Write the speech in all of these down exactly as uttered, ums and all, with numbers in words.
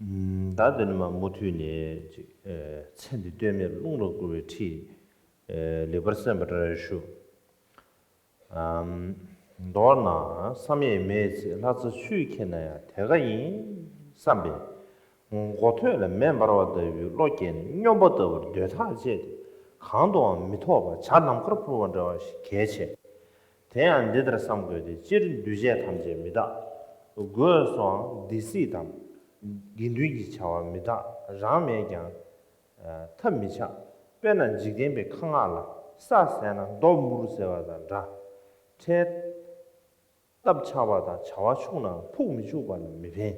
ད་དེ་ནི་མ་མུ་མཐུད་ནས་ཅིག་ཚེ་འདི་ལྟོས་མེད་རླུང་ལ་བསྐུར་བའི་ཁྲིད། ལེགས་པར་གསན་པར་ཞུ། མདོར་ན་བསམ་ཡས་མེད་ཚེ་ལྷ་རྩེ་ཆུས་ཁྱེར་ན་ཡང་དེ་ག་ཡིན་བསམ་པས། མགོ་ཐོད་ལ་མེ་འབར་བ་ལྟ་བུའི་བློ་སྐྱེས་ནས་སྨྱོན་པ་ལྟ་བུར་འདོད་ཐག་བཅད་དེ་གང་དུའང་མི་ཐོགས་པར་བྱ་ནམ་མཁར་འཕུར་བ་འདྲ་བ་ཞིག་གལ་ཆེ། དེ་ཡང་འདི་ལྟར་བསམ་དགོས་ཏེ། སྤྱིར་འདུས་བྱས་ཐམས་ཅད་མི་རྟག་སྒོས་སུའང་སྡེ་སྲིད་དམ་དགེ་འདུན་གྱི་བྱ་བ་མི་རྟག་རང་མེད་ཀྱང་ཐབས་མི་ཆག་དཔེར་ན་འཇིག་རྟེན་པའི་ཁ་ངག་ལ་ས་ཟེར་ན་རྡོ་མུར་ཟེར་བ་དང་འདྲ། འཕྲལ་སྟབས་ཆག་པ་དང་བྱ་བ་ཆུང་ནའང་ཕུགས་མི་ཆུག་པ་ལ་མི་ཕན།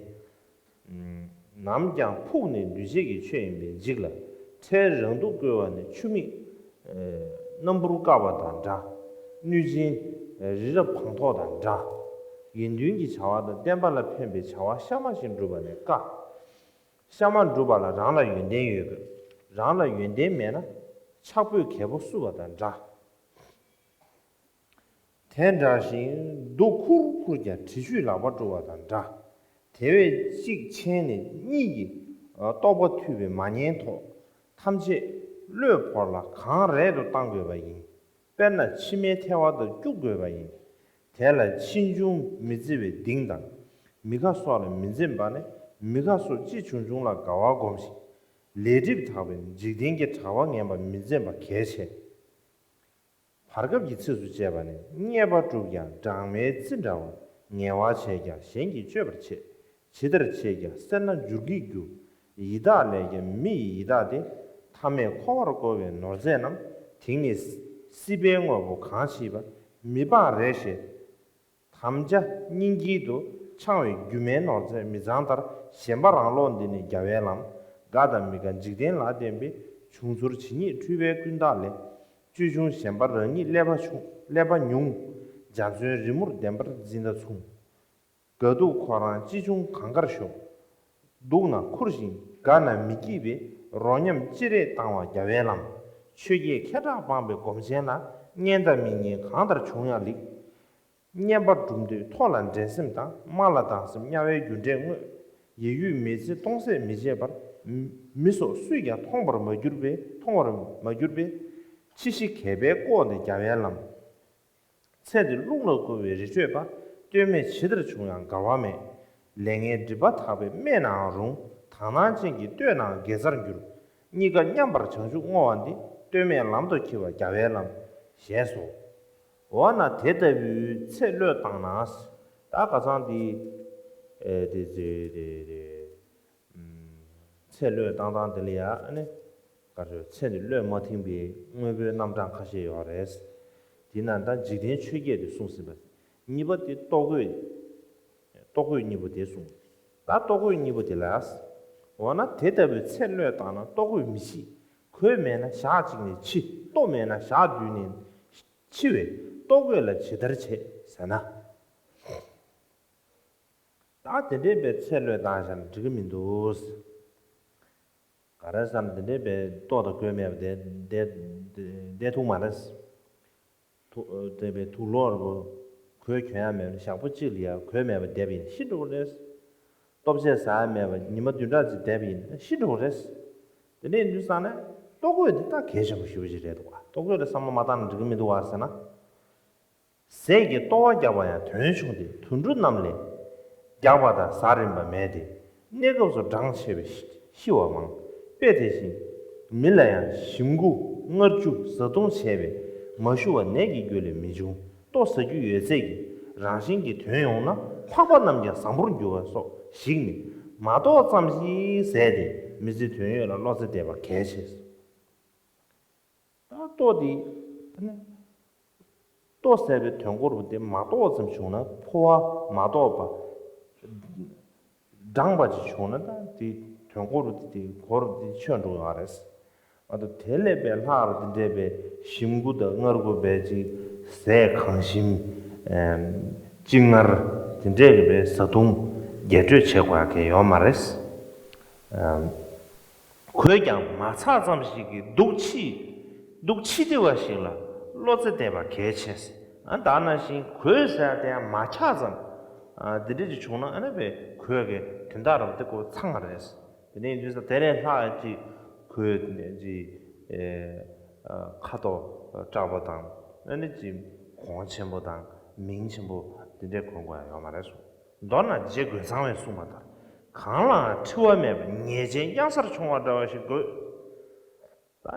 ནམ་ཀྱང་ཕུགས་ནི་འདུས་བྱས་ཀྱི་ཆོས་ཡིན་པས་འཇིག་ལ། འཕྲལ་རང་སྡུག་བསྐུལ་བ་ནི་ཆུ་མིག་སྣམ་བུར་བཀག་པ་དང་འདྲ། གནོད་སྦྱིན་རི་རབ་བང་ཐོག་དང་འདྲ། དགེ་འདུན་གྱི་བྱ་བ་དང་བསྟན་པ་ལ་ཕན་པའི་བྱ་བ་གཤའ་མ་ཞིག་བསྒྲུབ་པ་ནི་དཀའ། གཤའ་མ་བསྒྲུབ་པ་ལ་རང་ལ་ཡོན་ཏན་ཡོད་དགོས། རང་ལ་ཡོན་ཏན་མེད་ན་ཕྱག་དཔོས་གལ་པོ་བསུ་བ་དང་འདྲ། དེ་འདྲ་ཞིང་རྡོ་ཁུར་ཁུར་ཀྱང་དྲི་ཆུས་ལག་པ་བཀྲུ་བ་དང་འདྲ། དེ་བས་གཅིག་མཁྱེན་ནས་གཉིས་ཀྱི་རྟོགས་པ་ཐུབ་པའི་མ་ཉན་ཐོག་ཐམས་ཅད་བློས་བོར་ལ་གང་རལ་དུ་བཏང་དགོས་པ་ཡིན། དཔེར་ན་མཆི་མའི་ཐལ་བ་དང་སྐྱུག་དགོས་པ་ཡིན། དེ་ལ་ཕྱིས་འབྱུང་མི་བརྩི་བའི་གདིང་དང་། མི་ཁ་སོགས་ལ་མི་འཛེམ་པ་ནི་མི་ཁ་སོགས་ཅི་བྱུང་བྱུང་ལ་དགའ་བ་སྒོམ་ཞིང་། ལས་སྒྲིབ་དག་པས་འཇིག་རྟེན་གྱི་གྲགས་པ་ངན་པ་མི་འཛེམ་པ་གལ་ཆེ། བར་སྐབས་ཀྱི་ཚིགས་སུ་བཅད་པ་ནི། རྙེད་པ་བསྒྲུབས་ཀྱང་སྦྲང་མའི་རྩི་འདྲ་བ། ངལ་བ་བྱས་ཀྱང་གཞན་གྱིས་གཅོད་པར་བྱེད། ཇི་ལྟར་བྱས་ཀྱང་སེར་སྣ་འཇུར་གྱིས་རྒྱུ། ཡི་དྭགས་ལས་ཀྱང་མི་ཡི་ཡི་དྭགས་ཏེ། ཐ་མས་འཁོར་བར་བསྐོར་བའི་ནོར་རྫས་རྣམས། དེང་ནི་སྲིད་པའི་དངོས་པོ་གང་མཆིས་པ། མི་སྤང་རེ་ཞིག་དམ་བཅའ་སྙིང་དཀྱིལ་དུ་འཆང་བའི་སྒྱུ་མའི་ནོར་རྫས་མི་ཚང་ལྟར། ཞེན་པ་རང་ལོག་འདི་ནི་རྒྱལ་བའི་ལམ། དགའ་དང་མི་དགའ་འཇིག་རྟེན་ལ་བརྟེན་པའི། བྱུང་ཚུལ་ཇི་སྙེད་འཁྲུལ་པའི་ཀུན་བརྟགས་ལས། ཅོལ་ཆུང་ཞེན་པ་རང་ཉིད་ཀླད་པ་ཆུང་ཀླད་པ་ཉུང་། འཇའ་ཚོན་རི་མོར་བདེན་པར་འཛིན་ལྟ་མཚུངས། དགའ་སྡུག་ཁོ་རང་ཅི་བྱུང་གང་དགར་ཞོག་སྡུག་ན་ཁུར་ཞིང་དགའ་ན་མི་སྐྱིད་པའི། རོ་མཉམ་ཅི་རེད་བཏང་བ་རྒྱལ་བའི་ལམ། ཆོས་བརྒྱད་ཁེ་གྲགས་སྤངས་པའི་སྒོམ་ཆེན་ལ། གཉེན་དང་མི་གཉེན་གང་ལྟར་བྱུང་ཡང་ལེགས། རྙེད་པ་བསྒྲུབ་འདོད་ཐོག་ལ་འགྲན་སེམས་དང་། དམའ་ལ་སྡང་སེམས་དམྱལ་བའི་རྒྱུ་འབྲས་དངོས། ཡིད་གཡོ་མི་བརྩི་སྟོང་ཟད་མི་བྱེད་པར། མི་སོགས་སུས་ཀྱང་མཐོང་བར་མ་གྱུར་པའི་མཐོང་བར་མ་གྱུར་པའི། ཕྱི་བཞིན་གད་པས་བསྐོར་ནས་རྒྱལ་བའི་ལམ། ཚེ་འདི་རླུང་ལ་བསྐུར་བའི་རི་ཁྲོད་པ། ལྟོས་མེད་ཇི་ལྟར་བྱུང་ཡང་འགལ་བ་མེད། ལས་ངན་སྒྲིབ་པ་དག་པས་སྨྲས་ནའང་རུང་། དག་སྣང་ཅན་གྱིས་བསྟོད་ནའང་དགེ་རྩར་འགྱུར། གཉིས་ཀ་མཉམ་པར་བྱང་ཆུབ་བསྔོ་བ་འདི། ལྟོས་མེད་ལམ་དུ་འཁྱེར་བ་རྒྱལ་བའི་ལམ། ཞེས་སོ། འོ་ན་དེ་ལྟ་བུའི་ཚེ་བློས་བཏང་ན། ད་ཁ་སང་འདི་ཨེ་དེ་དེ་དེ་དེ་ཚེ་བློས་བཏང་སྟངས་དེ་ལ་ཡ་ཨ་ནི་ག་རེ་ཚེ་འདི་བློས་མ་ཐིམ་པའི་དངོས་པོའི་རྣམ་གྲངས་ཁ་ཤས་ཡོད་རེད། དེས་ན་ད་འཇིག་རྟེན་ཆོས་བརྒྱད་དེ་གསུངས་ཟིན་པ། གཉིས་པ་དེ་ལྟོ་གོས། ལྟོ་གོས་གཉིས་པོ་དེ་གསུངས། ད་ལྟོ་གོས་གཉིས་པོ་དེ་ལ། འོ་ན་དེ་ལྟ་བུའི་ཚེ་བློས་བཏང་ན་ལྟོ་གོས་མི་འཕྱི། གོས་མེད་ན་ཞག་གཅིག་ནས་འཕྱི། ལྟོ་མེད་ན་ཞག་བདུན་ནས་འཕྱི་བས་ལྟོ་གོས་ལ་ཇི་ལྟར་བྱེད་ཟེར་ན། ད་དེ་འདྲའི་པའི་ཚེ་བློས་བཏང་བཞག་ན་འགྲིག་གི་མི་འདུག་ག་རེ་བསམ་དེ་འདྲའི་པའི་ལྟོ་དང་གོས་མེད་པ་དེ་བསྡད་བསྡད་ཐུབ་མ་རེད། དུ་དེ་པའི་དུག་ལོག་རེ་བོ་གོས་གྱོན་ཡ་མེད་པ་ཞག་པོ་གཅིག་ལ་ཡ་གོས་མེད་པ་བསྡད་པ་ཡིན་ཤི་འགྲོ་གི་རེད། ལྟོ་ཆས་ཟ་ཡ་མེད་པ་ཉི་མ་བདུན་ཕྲག་གཅིག་བསྡད་པ་ཡིན་ཤི་འགྲོ་གི་རེད། དེ་འདྲའི་ཡིན་དུས་ཙང་ནས་ལྟོ་གོས་འདི་ད་གལ་ཆེན་པོ་ཞེ་པོ་ཅིག་རེད་འདུག་ག་ལྟོ་གོས་ལ་བསམ་བློ་མ་བཏང་ན་འགྲིག་གི་མི་འདུག་ག་ཟེར་ན། ཟས་ཀྱི་ལྟོ་བ་རྒྱག་པ་ཡང་དོན་ཆུང་སྟེ། དུད་འགྲོ་རྣམས་ལས་རྒྱག་པ་དང་ཟ་རན་པ་མེད་དེ། གནས་སྐབས་སུ་འགྲངས་ཆེ་བས་ཤི་བ་མང་། དཔེ་དེ་བཞིན་མི་ལ་ཡང་ཞིམ་དགུ་མངར་བཅུ་བཟའ་བཏུང་བྱས་པས་མ་ཞུ་བ་ནད་ཀྱི་རྒྱུ་ལས་མི་འབྱུང་། ལྟོ་ཟ་རྒྱུ་ཡོད་ཚད་ཀྱིས་རང་གཞན་གྱི་དོན་ཡོང་ན་འཕགས་པ་རྣམས་ཀྱང་བཟང་པོར་འགྱུར་བ་སོགས་ཞིག་ནི་མ་གཏོགས་ཙམ་ཞིག་ཟད་དེ་མི་ཚེ་དོན་ཡོད་ལ་བློ་རྩེ་གཏད་པ་གལ་ཆེ། ད་ལྟོ་དེ་ལྟོ་ཟད་པའི་དོན་འཁོར་བུ་དེ་མ་གཏོགས་ཙམ་བྱུང་ན་འཕོ་བ་མ་གཏོགས་པ་འགྲངས་པ་ཅིག་བྱུང་ན་ད་དེ་དོན་འཁོར་བུ་དེ་དེ་འཁོར་དེ་ཆོད་འགྲོ་ཡོད་རེད། ཨ་ད་དེ་ལས་པའི་ལྷག་ར་དེ་འདྲས་པའི་ཞིམ་དགུ་དང་མངར་དགུ་བས་ཅིག་ཟས་གང་ཞིམ་ཅི་མངར་དེ་འདྲས་ཀྱི་པའི་བཟའ་བཏུང་རྒྱས་སྤྲོས་བྱེད་དགོས་ཡ་གལ་ཡོད་མ་རེད། གོས་ཀྱང་མ་ཚགས་ཙམ་ཞིག་གིས་སྡུག་ཕྱིས། སྡུག་ཕྱིས་ཏེ་བ་ཞིག་ལ་བློ་རྩེ་གཏད་པ་གལ་ཆེ། ཨ་ད་ནང་བཞིན་གོས་ཟེར་དེ་ཡང་མ་འཁྱག་ཙམ། ཨ་འདི་འདྲ་ཅིག་བྱུང་ན་ཨ་ནི་བས་གོས་ཀྱི་དོན་དག་རབ་དེ་ཀོ་ཚང་བ་རེད། དེ་ནས་ཡིན་དུས་ས་དེ་ལས་ལྷག་ཅིག་གོས་ཅིག་ཨེ་ཨ་ཁ་དོག་བཀྲག་པ་དང་ཨ་ནི་ཅིག་གོང་ཆེན་པོ་དང་མིང་ཆེན་པོ་དེ་འདྲས་གོན་དགོས་ཡ་ཡོད་མ་རེད་གསུངས། མདོར་ན་རྗེ་རྒོད་ཚང་བས་གསུངས་པ་ལྟར། གང་ལའང་འཁྲི་བ་མེད་པ་ཉེས་ཅན་གཡང་སར་མཆོང་བ་འདྲ་བ་ཞིག་དགོས།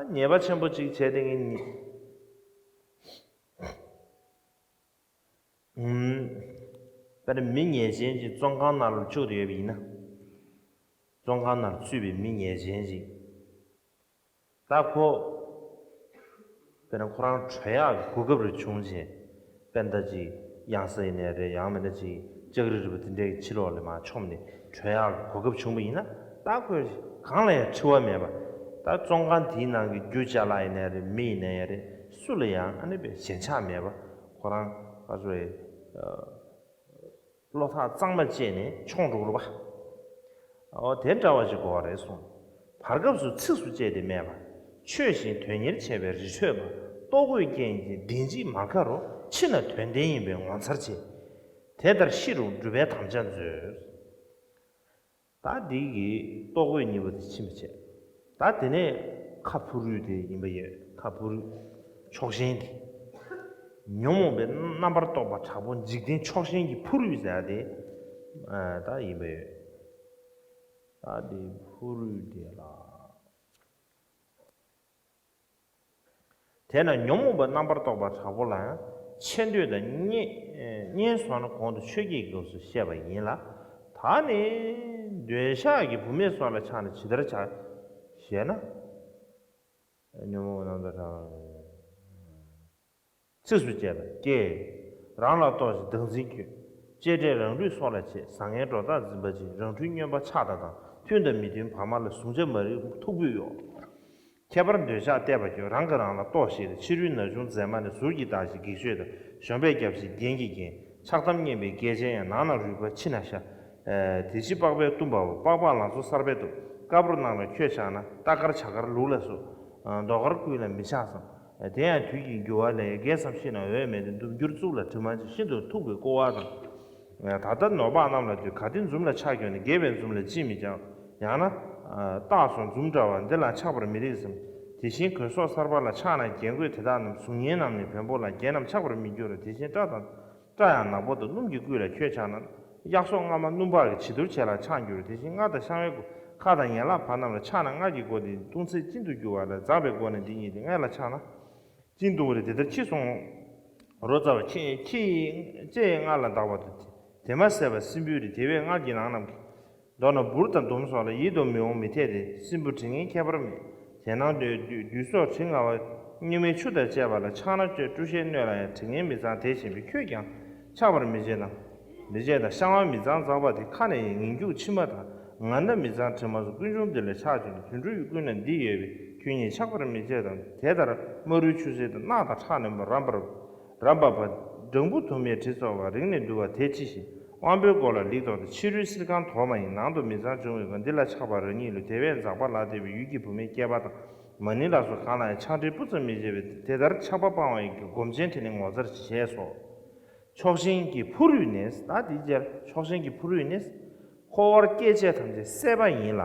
ད་ཉེས་པ་ཆེན་པོ་གཅིག་བྱས་ཏེ་ངས་ནི། ཨུམ། དཔེར་ན་མི་ཉེས་ཅན་གཅིག་བཙོན་ཁང་ནང་ལ་བཅུག་སྟེ་ཡོད་པ་ཡིན་ན། བཙོན་ཁང་ནང་ལ་ཚུད་པའི་མི་ཉེས་ཅན་གཅིག་ད་ཁོ། དཔེར་ན་ཁོ་རང་བྲོས་ཡག་གི་གོ་སྐབས་རེ་བྱུང་རྗེས། དཔེར་ན་ད་ཅིག་གཡང་ས་ཡིན་ནའི་རེད། ཡང་མིན་ན་ཅིག་ལྕགས་རི་རི་བོ་དེ་འདྲའི་ཕྱི་ལོགས་ལ་མར་མཆོངས་ནས་བྲོས་ཡག་གི་གོ་སྐབས་བྱུང་བ་ཡིན་ན། ད་ཁོས་གང་ལ་ཡང་འཁྲི་བ་མེད་པ། ད་བཙོན་ཁང་དེའི་ནང་གི་རྒྱུ་ཅ་ལག་ཡིན་ནའི་རེད། མི་ཡིན་ནའི་རེད། སུ་ལ་ཡང་ཨ་ནི་པའི་ཞེན་ཆགས་མེད་པ། ཁོ་རང་ཨ་ཚོ་ཡི་བློ་ཐག་གཙང་མ་བཅད་ནས་མཆོངས་འགྲོ་རུ་བ། འོ་དེ་འདྲ་བ་ཞིག་དགོས་པ་རེད་གསུངས། བར་སྐབས་སུ་ཚིགས་སུ་བཅད་དེ་སྨྲས་པ། ཆོས་བཞིན་དོན་གཉེར་བྱེད་པའི་རི་ཁྲོད་པ། ལྟོ་གོས་རྐྱེན་གྱིས་བདེན་བགྱིད་མ་དགའ་རུ། ཕྱི་ན་དོན་ལྡན་ཡིན་པས་ངོ་མཚར་ཆེ། དེ་ལྟར་ཤི་རུང་སྒྲུབ་པའི་དམ་བཅའ་མཛོད། ད་འདི་གི་ལྟོ་གོས་གཉིས་པོ་དེ་ཕྱིན་པ་བྱས། ད་དེ་ནས་ཁ་ཕུ་རུས་དེ་ཡིན་པ་ཡོད། ཁ་ཕུ་རུས། ཕྱོགས་ཞེན་དེ། ཉོན་མོངས་པའི་རྣམ་པར་རྟོག་པ་དྲག་པོ་འཇིག་རྟེན་ཕྱོགས་ཞེན་གྱི་ཕུ་རུས་ཟེར་ཡ་དེ། ཨ་ད་ཡིན་པ་ཡོད། ད་དེ་ཕུ་རུས་དེ་ལ། དེས་ན་ཉོན་མོངས་པ་རྣམ་པར་རྟོག་པ་དྲག་པོ་ལ་ཡང་ཆེ་འདོད་དང་བསྙེན་བསྙེན་སོགས་ནི་གོང་དུ་ཆོས་ཀྱི་སྐབས་སུ་བཤད་པ་ཡིན་ལ། ད་ནི་འདོད་ཆགས་ཀྱི་བུད་མེད་སོགས་ལ་ཆགས་ན་ཇི་ལྟར་བྱ་ཞེ་ན། ཉོན་མོངས་པ་རྣམ་པར་དག་ཚིགས་སུ་བཅད་པ་ཀྱེ། རང་ལ་ལྟོས་ཤིག་བདག་འཛིན་ཁྱོད། གཅེས་སྤྲས་རང་ལུས་སྲོག་ལ་ཆེ། བཟང་ངན་སྒྲོ་བཏགས་འཛིན་པ་ཅན། རང་འཁྲུལ་བསྙོན་པ་ཆགས་སྡང་དང་། མཐུན་དང་མི་མཐུན་བར་མ་ལ། གཟུང་བྱ་མ་རིག་མཐུག་པོའི་གཡོ། ཁྱད་པར་འདོད་ཆགས་བརྟས་པ་ཁྱོད། རང་གིས་རང་ལ་ལྟོས་ཤིག་ལ། ཕྱི་རོལ་ན་ཆུང་མཛེས་མ་ནི། ཟུར་གྱི་དག་ཞིང་འགྱིག་ཤོས་དང་། གཞོམ་པས་བརྒྱབ་ཤིང་རྒྱན་གྱིས་བརྒྱན། ཆགས་གཏམ་སྙན་པའི་སྐད་ཆེན་ཡང་། ནང་ན་རུས་པ་ཕྱི་ན་ཤ། དེ་ཕྱི་པགས་པས་བཏུམས་པའོ། པགས་པ་ལང་ཚོ་གསར་པས་བཏུམས། ཀ་བུར་ནང་ལ་ཁྱོད་ཆགས་ན། རྟ་དཀར་བྱ་དཀར་ལུག་ལ་སོགས། ཟློས་གར་ཀུན་ལ་མི་ཆགས་སམ། དེ་ཡང་དུས་ཀྱི་འགྱུར་བ་ལས། རྒས་སམ་ཤི་ན་འོད་མེད་དེ། འདུམ་འགྱུར་གཙུག་ལ་དྲི་མ་ཅན། ཤིན་ཏུ་མཐུག་པའི་ཀོ་བ་དང་། ད་ལྟ་ནོར་བག་གནམ་ལ་འདུས། གལ་ཏེ་འཛུམ་ལ་ཆགས་ཀྱང་ནི། རྒས་པའི་འཛུམ་ལ་ཅིས་མི་སྐྱོ། ཡང་ན། རྟགས་སུ་འཛུམ་འདྲ་བ་འདི་ལ་ཆགས་པར་མི་རིགས་སམ། དེ་བཞིན་གོས་སོགས་གསར་པ་ལ་ཆགས་ན། རྒྱན་གོས་དེ་དག་རྣམས། གཟུགས་བརྙན་རྣམས་ནི་བོན་པོ་ལ། རྒྱན་རྣམས་ཆགས་པར་མི་འགྱུར་རོ། དེ་བཞིན་སྐྲ་དང་། སྐྲ་ཡང་ནག་པོ་དང་སྣུམ་གྱི་ཀུན་ལ་ཁྱོད་ཆགས་ན། གཡག་སོགས་རྔ་མ་སྣུམ་བག་གི་བྱི་དོར་བྱེད་ལ་ཆགས་འགྱུར། དེ་བཞིན་རྔ་དང་གཤང་བའི་ཀོ། ཁ་དང་ཡན་ལག་བར་རྣམས་ལ་ཆགས་ན། རྔ་གི་ཀོ་དེ་ལྟུང་ཚད་གཅིན་དུ་འགྱུར་བ་ལས། འཛག་པའི་སྒོ་ནས་འདི་གཉིས་ཏེ། རྔ་ལ་ཆགས་ན། གཅིན་ལྟུང་བ་རེད། དེ་ལྟར་ཕྱི་སོང་རོ་ཙ་བ། ཁྱི་ཁྱི་ཡི་ལྕེ་ཡི་རྔ་ལ་བདག་པ་དང་། དེ་མ་ཟད་པ་སྲིན་བུའི་རིགས། དེ་བས་རྔ་གི་ནང་རྣམས་ཀྱི། མདོར་ན་འབུར་དང་འདོམ་སོགས་ལ། ཡིད་དུ་མི་འོང་མི་འཐད་དེ། སྲིན་བུ་དྲི་ངན་ཁྱད་པར་མེད། དེ་ནང་དུ་བདུད་སོགས་དྲི་ང་བ། སྙིགས་མའི་ཆུ་དང་བཅས་པ་ལ་ཆགས་ན། ཁྱོད་བཀྲུ་བཤལ་སྣོད་ལ་ཡང་དྲི་ངན་མི་གཙང་དེ་བཞིན་པས། ཁྱོད་ཀྱང་ཆགས་པར་མི་བྱེད་དང་། མི་བྱེད་དང་། གཤང་བ་མི་གཙང་འཛག་པ་དེ། ཁ་ནས་ངན་སྐྱུགས་མཆི་མ་དང་། ངན་སྣ་མི་གཙང་དྲི་མ་སོགས་ཀུན་འབྱུང་འདི་ལས་ཆགས་བྱུང་། དུད་འགྲོ་ཡི་ཀུན་ལ་འདི་ཡོད་པས། ཁྱོད་ཉིད་ཆགས་པར་མི་བྱེད་དང་། དེ་ལྟར་དམར་རུལ་ཆུ་སེར་དང་། རྣག་དང་ཁྲག་ནི་རམ་པར་རམ་པ་པ། སྦྲང་བུ་དུ་མའི་དྲི་ཚོར་བ། རིང་ནས་འདུ་བ་དེ་ཅི་ཞིག། དབང་པོའི་སྒོ་ལ་ལེགས་ཐོགས་ཏེ། ཕྱི་རོལ་སིལ་ཁང་དོག་མ་ཡིན། ནང་དུ་མི་གཙང་འབྱུང་བའི་སྒོ། འདི་ལ་ཆགས་པ་རང་ཉིད་ལུས། དེ་བས་འཛག་པ་ལ་དད་པའི་ཡུལ་གྱི་བུད་མེད་སྐྱེས་པ་དང་མ་ནིང་ལ་སོགས་གང་ལ་ཡང་ཆགས་བྲལ་སྤུ་ཙམ་མི་བྱེད་པས། དེ་ལྟར་ཆགས་པ་སྤང་བ་ཡི་གེ། སྒོམ་ཆེན་དེ་ནི་ངོ་མཚར་ཞེས་སོ། ཕྱོགས་ཞེན་གྱི་ཕུ་རུས་ནི། ད་དེའི་རྗེས་ཕྱོགས་ཞེན་གྱི་ཕུ་རུས་ནི། འཁོར་བར་སྐྱེ་བྱེད་ཐམས་ཅད་སྲེད་པ་ཡིན་ལ།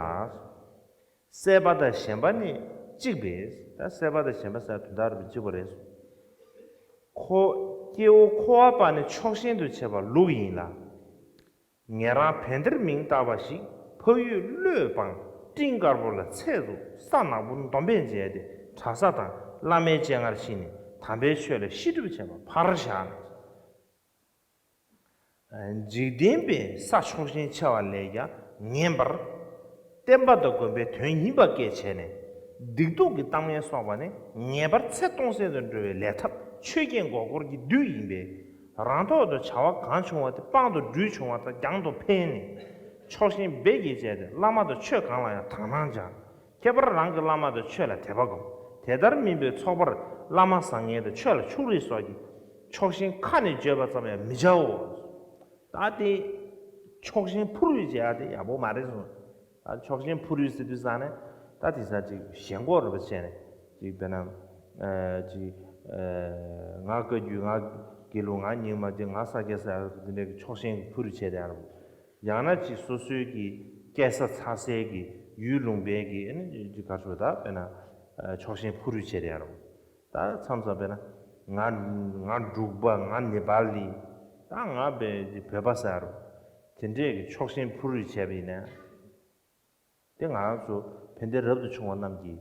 སྲེད་པ་དང་ཞེན་པ་ནི་གཅིག་པས། ད་སྲེད་པ་དང་ཞེན་པ་ཟེར་དོན་དག་རེད་པས། གཅིག་པ་རེད། ཁོ་སྐྱེ་བོ་འཁོར་བ་སྤངས་ནས་ཕྱོགས་ཞེན་དུ་བྱེད་པ་ལུགས་ཡིན་ལ། ཉན་རང་བན་དེར་མིང་བཏགས་པ་ཞིག། འཕགས་ཡུལ་བློས་སྤངས་སྤྲིན་དཀར་པོ་ལ་ཚད་དུ་ས་ནག་པོ་འདོམ་པས་མཇལ་ཏེ། གྲྭ་ས་དང་བླ་མའི་སྤྱན་སྔར་ཕྱིན་ནས་དམ་པའི་ཆོས་ལ་ཤེས་སྒྲུབ་བྱས་པ་ཕར་བཞག་ན། འཇིག་རྟེན་པའི་ས་ཕྱོགས་ཞེན་ཆེ་བ་ལས་ཀྱང་ངན་པར། བསྟན་པ་དང་དགོན་པའི་དོན་ཡིན་པ་སྐད་བྱས་ནས། སྡིག་སྡུག་གི་གཏམ་ངན་གསོག་པ་ནི་ངེས་པར་ཚེ་སྟོང་ཟད་དུ་འགྲོ་བའི་ལས་ཐབས་ཆོས་རྐྱེན་མགོ་སྐོར་གྱི་བདུད་ཡིན་པས། རང་ཐོག་ཏུ་བྱ་བ་གང་བྱུང་བ་དེ་དཔང་དུ་སྦྲུལ་བྱུང་བ་དང་རྒྱང་དུ་འཕེན་ནས། ཕྱོགས་ཞེན་རྦད་ཀྱིས་བཅད་དེ་བླ་མ་དང་ཆོས་གང་ལ་ཡང་དག་སྣང་སྦྱང་། ཁྱད་པར་རང་གི་བླ་མ་དང་ཆོས་ལ་དད་པ་སྒོམ། དེ་ལྟར་མིན་པའི་ཚོགས་པར་བླ་མ་བཟང་ངན་དང་ཆོས་ལ་ཕྱོགས་རིས་སོགས་ཀྱི་ཕྱོགས་ཞེན་ཁ་ནས་བརྗོད་པ་ཙམ་ཡང་མི་བྱའོ། ད་དེ་ཕྱོགས་ཞེན་ཕུ་རུས་བྱེད་ཡ་དེ་ཡག་པོ་མ་རེད་གསུངས། ད་ཕྱོགས་ཞེན་ཕུ་རུས་ཟེར་དུས་ཙང་ནས་ད་དེང་སང་ཅིག་ཞེན་ཁོག་རེད་པ་བྱས་ནས་ཅིག་དཔེར་ན་ཅིག་ང་བཀའ་བརྒྱུད་ང་ དགེ་ལུགས་ང་རྙིང་མ་དེ་ང་ས་སྐྱ་ས་ཡ་དེ་འདྲའི་གི་ཕྱོགས་ཞེན་གི་ཕུ་རུ་བྱས་ཏེ་ཡ་རུ། ཡང་ན་ཅིག་སོ་སོའི་གི་སྐྱེས་ས་ཚ་སའི་གི་ཡུལ་ལུང་པའི་གི་ཨ་ནི་ཅིག་ག་རེ་ཟེར་ད་དཔེར་ན་ཕྱོགས་ཞེན་ཕུ་རུ་བྱས་ཏེ་ཡ་རུ། ད་མཚམས་མཚམས་དཔེར་ན་ང་ང་འབྲུག་པ། ང་ནེ་པ་ལི། ད་ང་བོད་བོད་པ་ཟེར་ཡ་རུ། དེ་འདྲའི་གི་ཕྱོགས་ཞེན་ཕུ་རུ་བྱས་པ་ཡིན་ན། དེ་ང་རང་ཚོ་ཕན་བདེ་རབ་ཏུ་བྱུང་བ་རྣམས་ཀྱི་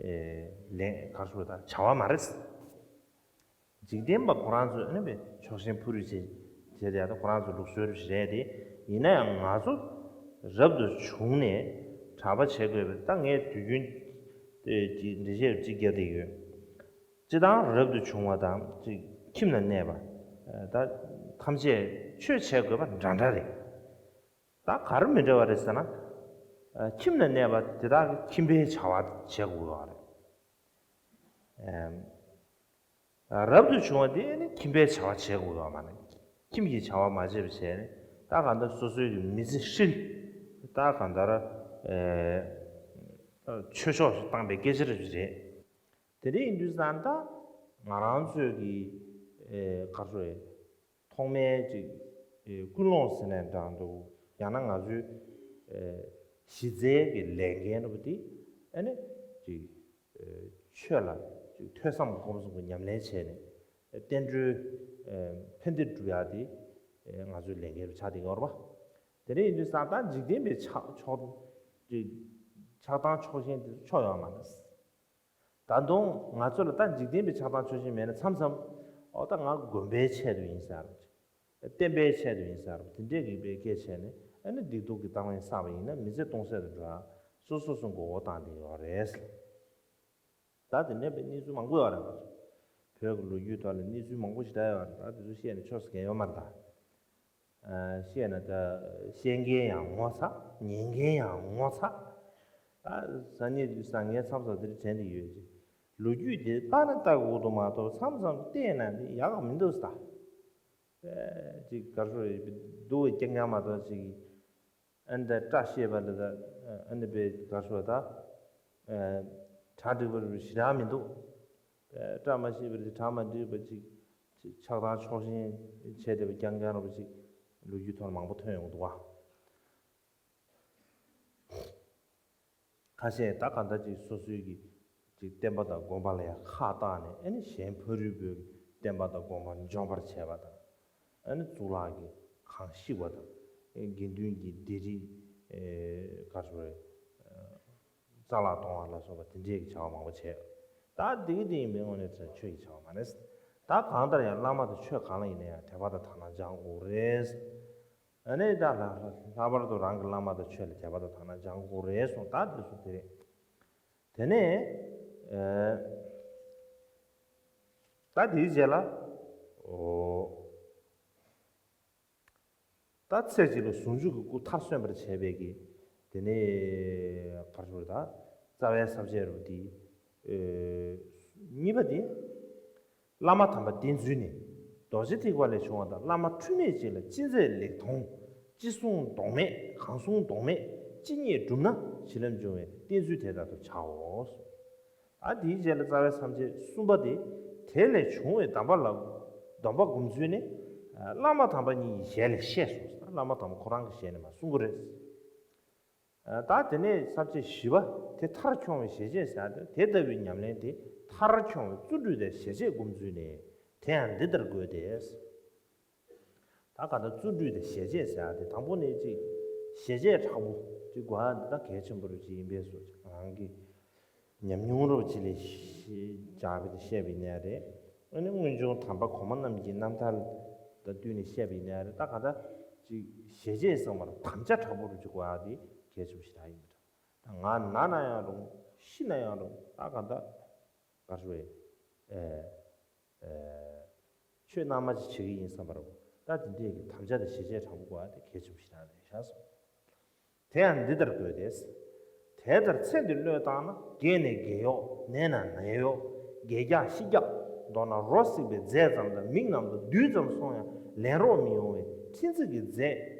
ཨེ་ལན་ག་རེ་ཟེར་ད་བྱ་བ་མ་རེད། འཇིག་རྟེན་པ་ཁོ་རང་ཚོས་ཨ་ནི་བས་ཕྱོགས་ཞེན་ཕུ་རུ་བྱེད་བྱེད་དེ་ཡང་ད་ཁོ་རང་ཚོ་ལུགས་སྲོལ་རེད་དེ། ཡིན་ན་ཡང་ང་ཚོ་རབ་ཏུ་བྱུང་ནས་གྲྭ་པ་བྱེད་དགོས་པས། ད་ངས་དུས་རྒྱུན་ཨེ་ཅིག་འགྲེལ་བཤད་ཅིག་རྒྱག་བསྡད་ཡོད། སྤྱིར་བཏང་རབ་ཏུ་བྱུང་བ་དང་ཅིག་ཁྱིམ་ན་གནས་པ་ད་ཐམས་ཅད་ཆོས་བྱེད་དགོས་པ་འདྲ་འདྲ་རེད། ད་ག་རེ་མི་འདྲ་བ་རེད་ཟེར་ན། ཨ་ཁྱིམ་ན་གནས་པ་དེ་དག་གིས་ཁྱིམ་པའི་བྱ་བ་བྱེད་དགོས་པ་རེད། ཨེམ། ཨ་རབ་ཏུ་བྱུང་བ་དེ་ནི་ཁྱིམ་པའི་བྱ་བ་བྱེད་དགོས་པ་མ་ནི། ཁྱིམ་གྱི་བྱ་བ་མ་བྱས་པ་བྱས་ནས་ད་གང་ལྟར་སོ་སོའི་གི་མི་ཚེ་ཧྲིལ། ད་གང་ལྟར་ཨེ་ཆོས་ཕྱོགས་སུ་བཏང་པའི་སྐད་ཆ་རེད། དེ་འདྲ་ཡིན་དུས་ཙང་ད་ང་རང་ཚོའི་གི་ཨེ་ག་རེ་ཟེར། ཐོག་མའི་ཅིག་ཨེ་ཀུན་སློང་ཟེར་ནའང་འདྲ་འདུག་ཡང་ན་ང་ཚོའི་ཨེ་གཞི་རྩའི་གི་ལས་འགན་རེད་པ་དེ། ཨ་ནི་ཅིག་ཨེ་ཆོས་ལ་ཅིག་ཐོས་བསམ་སྒོམ་གསུམ་གྱི་ཉམས་ལེན་བྱས་ནས་བསྟན་འགྲོའི་ཨེ་ཕན་བདེ་སྒྲུབ་ཡག་དེ་ཨེ་ང་ཚོའི་ལས་འགན་རུ་ཆགས་བསྡད་ཡོད་རེད་པ། དེ་འདྲ་ཡིན་དུས་ཙང་ད་འཇིག་རྟེན་པའི་ཆགས་ཕྱོགས་ཅིག་ཆགས་སྡང་ཕྱོགས་ཞེན་དེ་ཚོ་ཆོག་ཡོད་མ་རེད། ད་དུང་ང་ཚོ་ལ་ད་འཇིག་རྟེན་པའི་ཆགས་སྡང་ཕྱོགས་ཞེན་མེད་ན་མཚམས་མཚམས་འོ་ད་ང་དགོན་པའི་ཆེད་དུ་ཡིན་ཟེར་རོ། བསྟན་པའི་ཆེད་དུ་ཡིན་ཟེར་རོ། དེ་འདྲས་ཀྱི་པའི་སྐད་ཆ་ནི་ཨ་ནི་སྡིག་སྡུག་གི་གཏམ་ངན་བསགས་པ་ཡིན་ན་མི་ཚེ་སྟོང་ཟད་དུ་འགྲོ་ཡ་སོ་སོ་སོ་མགོ་བོ་བཏང་བསྡད་ཡོད་རེད། ད་དེ་འདྲས་པའི་གནས་ཚུལ་མང་པོ་ཡོད་རེད། ང་ཚོ་བོད་ཀྱི་ལོ་རྒྱུས་ཐོག་ལ་གནས་ཚུལ་མང་པོ་ཞིག་བསྡད་ཡོད་རེད། ད་དེ་ཚོ་བཤད་ནས་ཆོག་ཟེར་མཁན་ཡོད་མ་རེད་ད། བཤད་ན་ད་བཤད་མཁན་ཡང་ངོ་ཚ། ཉན་མཁན་ཡང་ངོ་ཚ། ད་ཟ་ཉེ་དུས་ས་ངའི་མཚམས་སུ་འདིར་དྲན་གྱི་ཡོད་ཅིག་ལོ་རྒྱུས་དེ་ལྟ་ན་ལྟ་དགོས་འདུག་མ་གཏོགས་མཚམས་མཚམས་བལྟས་ན་འདི་ཡག་མི་འདུག་ས། ཅིག་གར་སོ་སྡུག་རྐྱང་རྐྱང་མ་གཏོགས་ཅིག་ཨ་ནི་ད་བཀྲ་ཤིས་པ་འདི་ད་ཨ་ནི་པའི་གར་སོ་ད་གྲ་འགྲིག་པ་ཞེ་དྲག་མི་འདུག་བཀྲ་མ་ཤིས་པ་འདི་གྲ་མ་འགྲིག་པ་ཅིག་ཆགས་སྡང་ཕྱོགས་ཞེན་བྱས་བསྡད་པ་རྐྱང་རྐྱང་ར་པ་ཅིག་ལོ་རྒྱུས་ཐོག་མང་པོ་ཐོན་ཡོང་གི་འདུག་བ། ཁ་ཤས་ད་ག་འདྲ་ཅིག་སོ་སོའི་གི་ཅིག་བསྟན་པ་དང་དགོན་པ་ལ་ཡང་ཁ་བཏགས་ནས་ཨ་ནི་གཞན་ཕ་རུལ་པོའི་བསྟན་པ་དང་དགོན་པ་འཇོམས་པར་བྱས་པ་དང་། ཨ་ནི་གཙུག་ལག་གི་ཁང་བཤིག་པ་དང་། དགེ་འདུན་གྱི་སྡེ་རིས་ག་རེ་ཟེར་རྩ་བརླག་གཏོང་བ་ལ་སོགས་པ་དེ་འདྲའི་གི་བྱ་བ་མང་པོ་བྱས། ད་དེ་གི་དེ་ཡིན་པའི་དངོས་གནས་ཆོས་ཀྱི་བྱ་བ་མ་རེད། ད་གང་ལྟར་ཡང་བླ་མ་དང་ཆོས་གང་ལ་ཡིན་ན་ཡང་དད་པ་དང་དག་སྣང་སྦྱང་དགོས་རེད། ཨ་ནི་ད་ལྷག་ལྷག་པར་དུ་རང་གི་བླ་མ་དང་ཆོས་ལ་དད་པ་དང་དག་སྣང་སྦྱང་དགོས་རེད་གསུངས། ད་དེ་ཚོ་དེ་རེད། དེ་ནས་ཨེ་ད་དེའི་རྗེས་ལ་ཨོ་ད་ཚེ་གཅིག་ལ་ཟུང་འཇུག་གི་སྐུ་མཐར་སོན་པར་བྱས་པའི་གི་དེ་ནས་གར་ཞོར་ད་རྩ་བའི་ས་བཅད་རུ་དེ་ཨེ་གཉིས་པ་དེ། བླ་མ་དམ་པ་བསྟེན་ཚུལ་ནི། རྡོ་རྗེ་ཐེག་པ་ལས་བྱུང་བ་དང་བླ་མ་འཁྲུལ་མེད་ཅིག་ལ་ཅི་མཛད་ལེགས་མཐོང་། ཅི་གསུང་ལྡོག་མེད་གང་གསུང་ལྡོག་མེད་ཅི་རྙེད་བསྒྲུབས་ན་བྱིན་རླབས་འབྱུང་བས་བསྟེན་ཚུལ་དེ་ལྟར་དུ་བྱའོ། ཨ་དེའི་རྗེས་ལ་རྩ་བའི་ས་བཅད་གསུམ་པ་དེ། དེ་ལས་བྱུང་བའི་སྡོམ་པ་ལ་སྡོམ་པ་སྒོམ་ཚུལ་ནི། བླ་མ་དམ་པ་ཉིད་ཀྱི་ཞལ་ལས་བཤད་སོ། བླ་མ་དམ་པ་ཁོ་རང་གི་ཞལ་ནས་མར་གསུང་གི་རེད། ད་དེ་ནས་ས་བཅད་བཞི་པ་དེ་མཐར་འཁྱོངས་པའི་ཞལ་ཆད་ཟེར་ཏེ། དེ་ལྟ་བུའི་ཉམས་ལེན་དེ་མཐར་འཁྱོངས་པའི་བརྩོན་འགྲུས་དང་ཞལ་ཆད་སྒོམ་ཚུལ་ནི། དེ་ཡང་འདི་ལྟར་དགོས་ཏེ། ད་ག་ད་བརྩོན་འགྲུས་དང་ཞལ་ཆད་ཟེར་ཏེ་དང་པོ་ནས་ཅིག་ཞལ་ཆད་དྲག་པོ་ཅིག་དགོས་ཡ་འདི་ད་གལ་ཆེན་པོ་རུ་ཅིག་ཡིན་པས་སོ། རང་གི་ཉམས་མྱོང་རོབ་ཅིག་ལས་སྦྱར་བའི་བཤད་པའི་གནས་རེད། ཨ་ནི་སྔོན་བྱུང་དམ་པ་གོང་མ་རྣམས་ཀྱི་རྣམ་ཐར་དང་བསྟུན་ནས་བཤད་པའི་གནས་རེད། ད་ག་ད་ཅིག་ཞལ་ཆད་ཟེར་བ་ལ་དམ་བཅའ་དྲག་པོ་རུ་ཅིག་དགོས་ཡ་དེ་གལ་ཆེན་པོ་ཞིག་ད་ཡིན་པ་འདྲ། ད་ང་ན་ན་ཡང་རུང་ཤི་ན་ཡང་རུང་ད་ག་ད་ག་རེ་ཟེར་བས། ཆོས་རྣལ་མ་ཅིག་བྱེད་ཀྱི་ཡིན་བསམ་པ་རེད། ད་དེ་འདྲས་ཀྱི་དམ་བཅའ་དང་ཞལ་ཆད་དྲག་པོ་དགོས་ཡ་དེ་གལ་ཆེན་པོ་ཞིག་རང་རེད་ཤག་གསུངས། དེ་ཡང་འདི་ལྟར་དགོས་ཏེ། དེ་ལྟར་ཚེ་འདི་བློས་བཏང་ན། རྒས་ནས་རྒས་གཡོག་ནད་ན་ནད་གཡོག་རྒས་རྒྱགས་ཤི་རྒྱགས། མདོར་ན་རོ་བསྲེགས་པའི་རྫས་ཙམ་དང་མིག་རྣམས་དང་རྡུལ་ཙམ་སོང་ཡང་ལན་རོགས་མི་ཡོང་བའི་ཁྲིམས་རྩིས་ཀྱི་རྫས།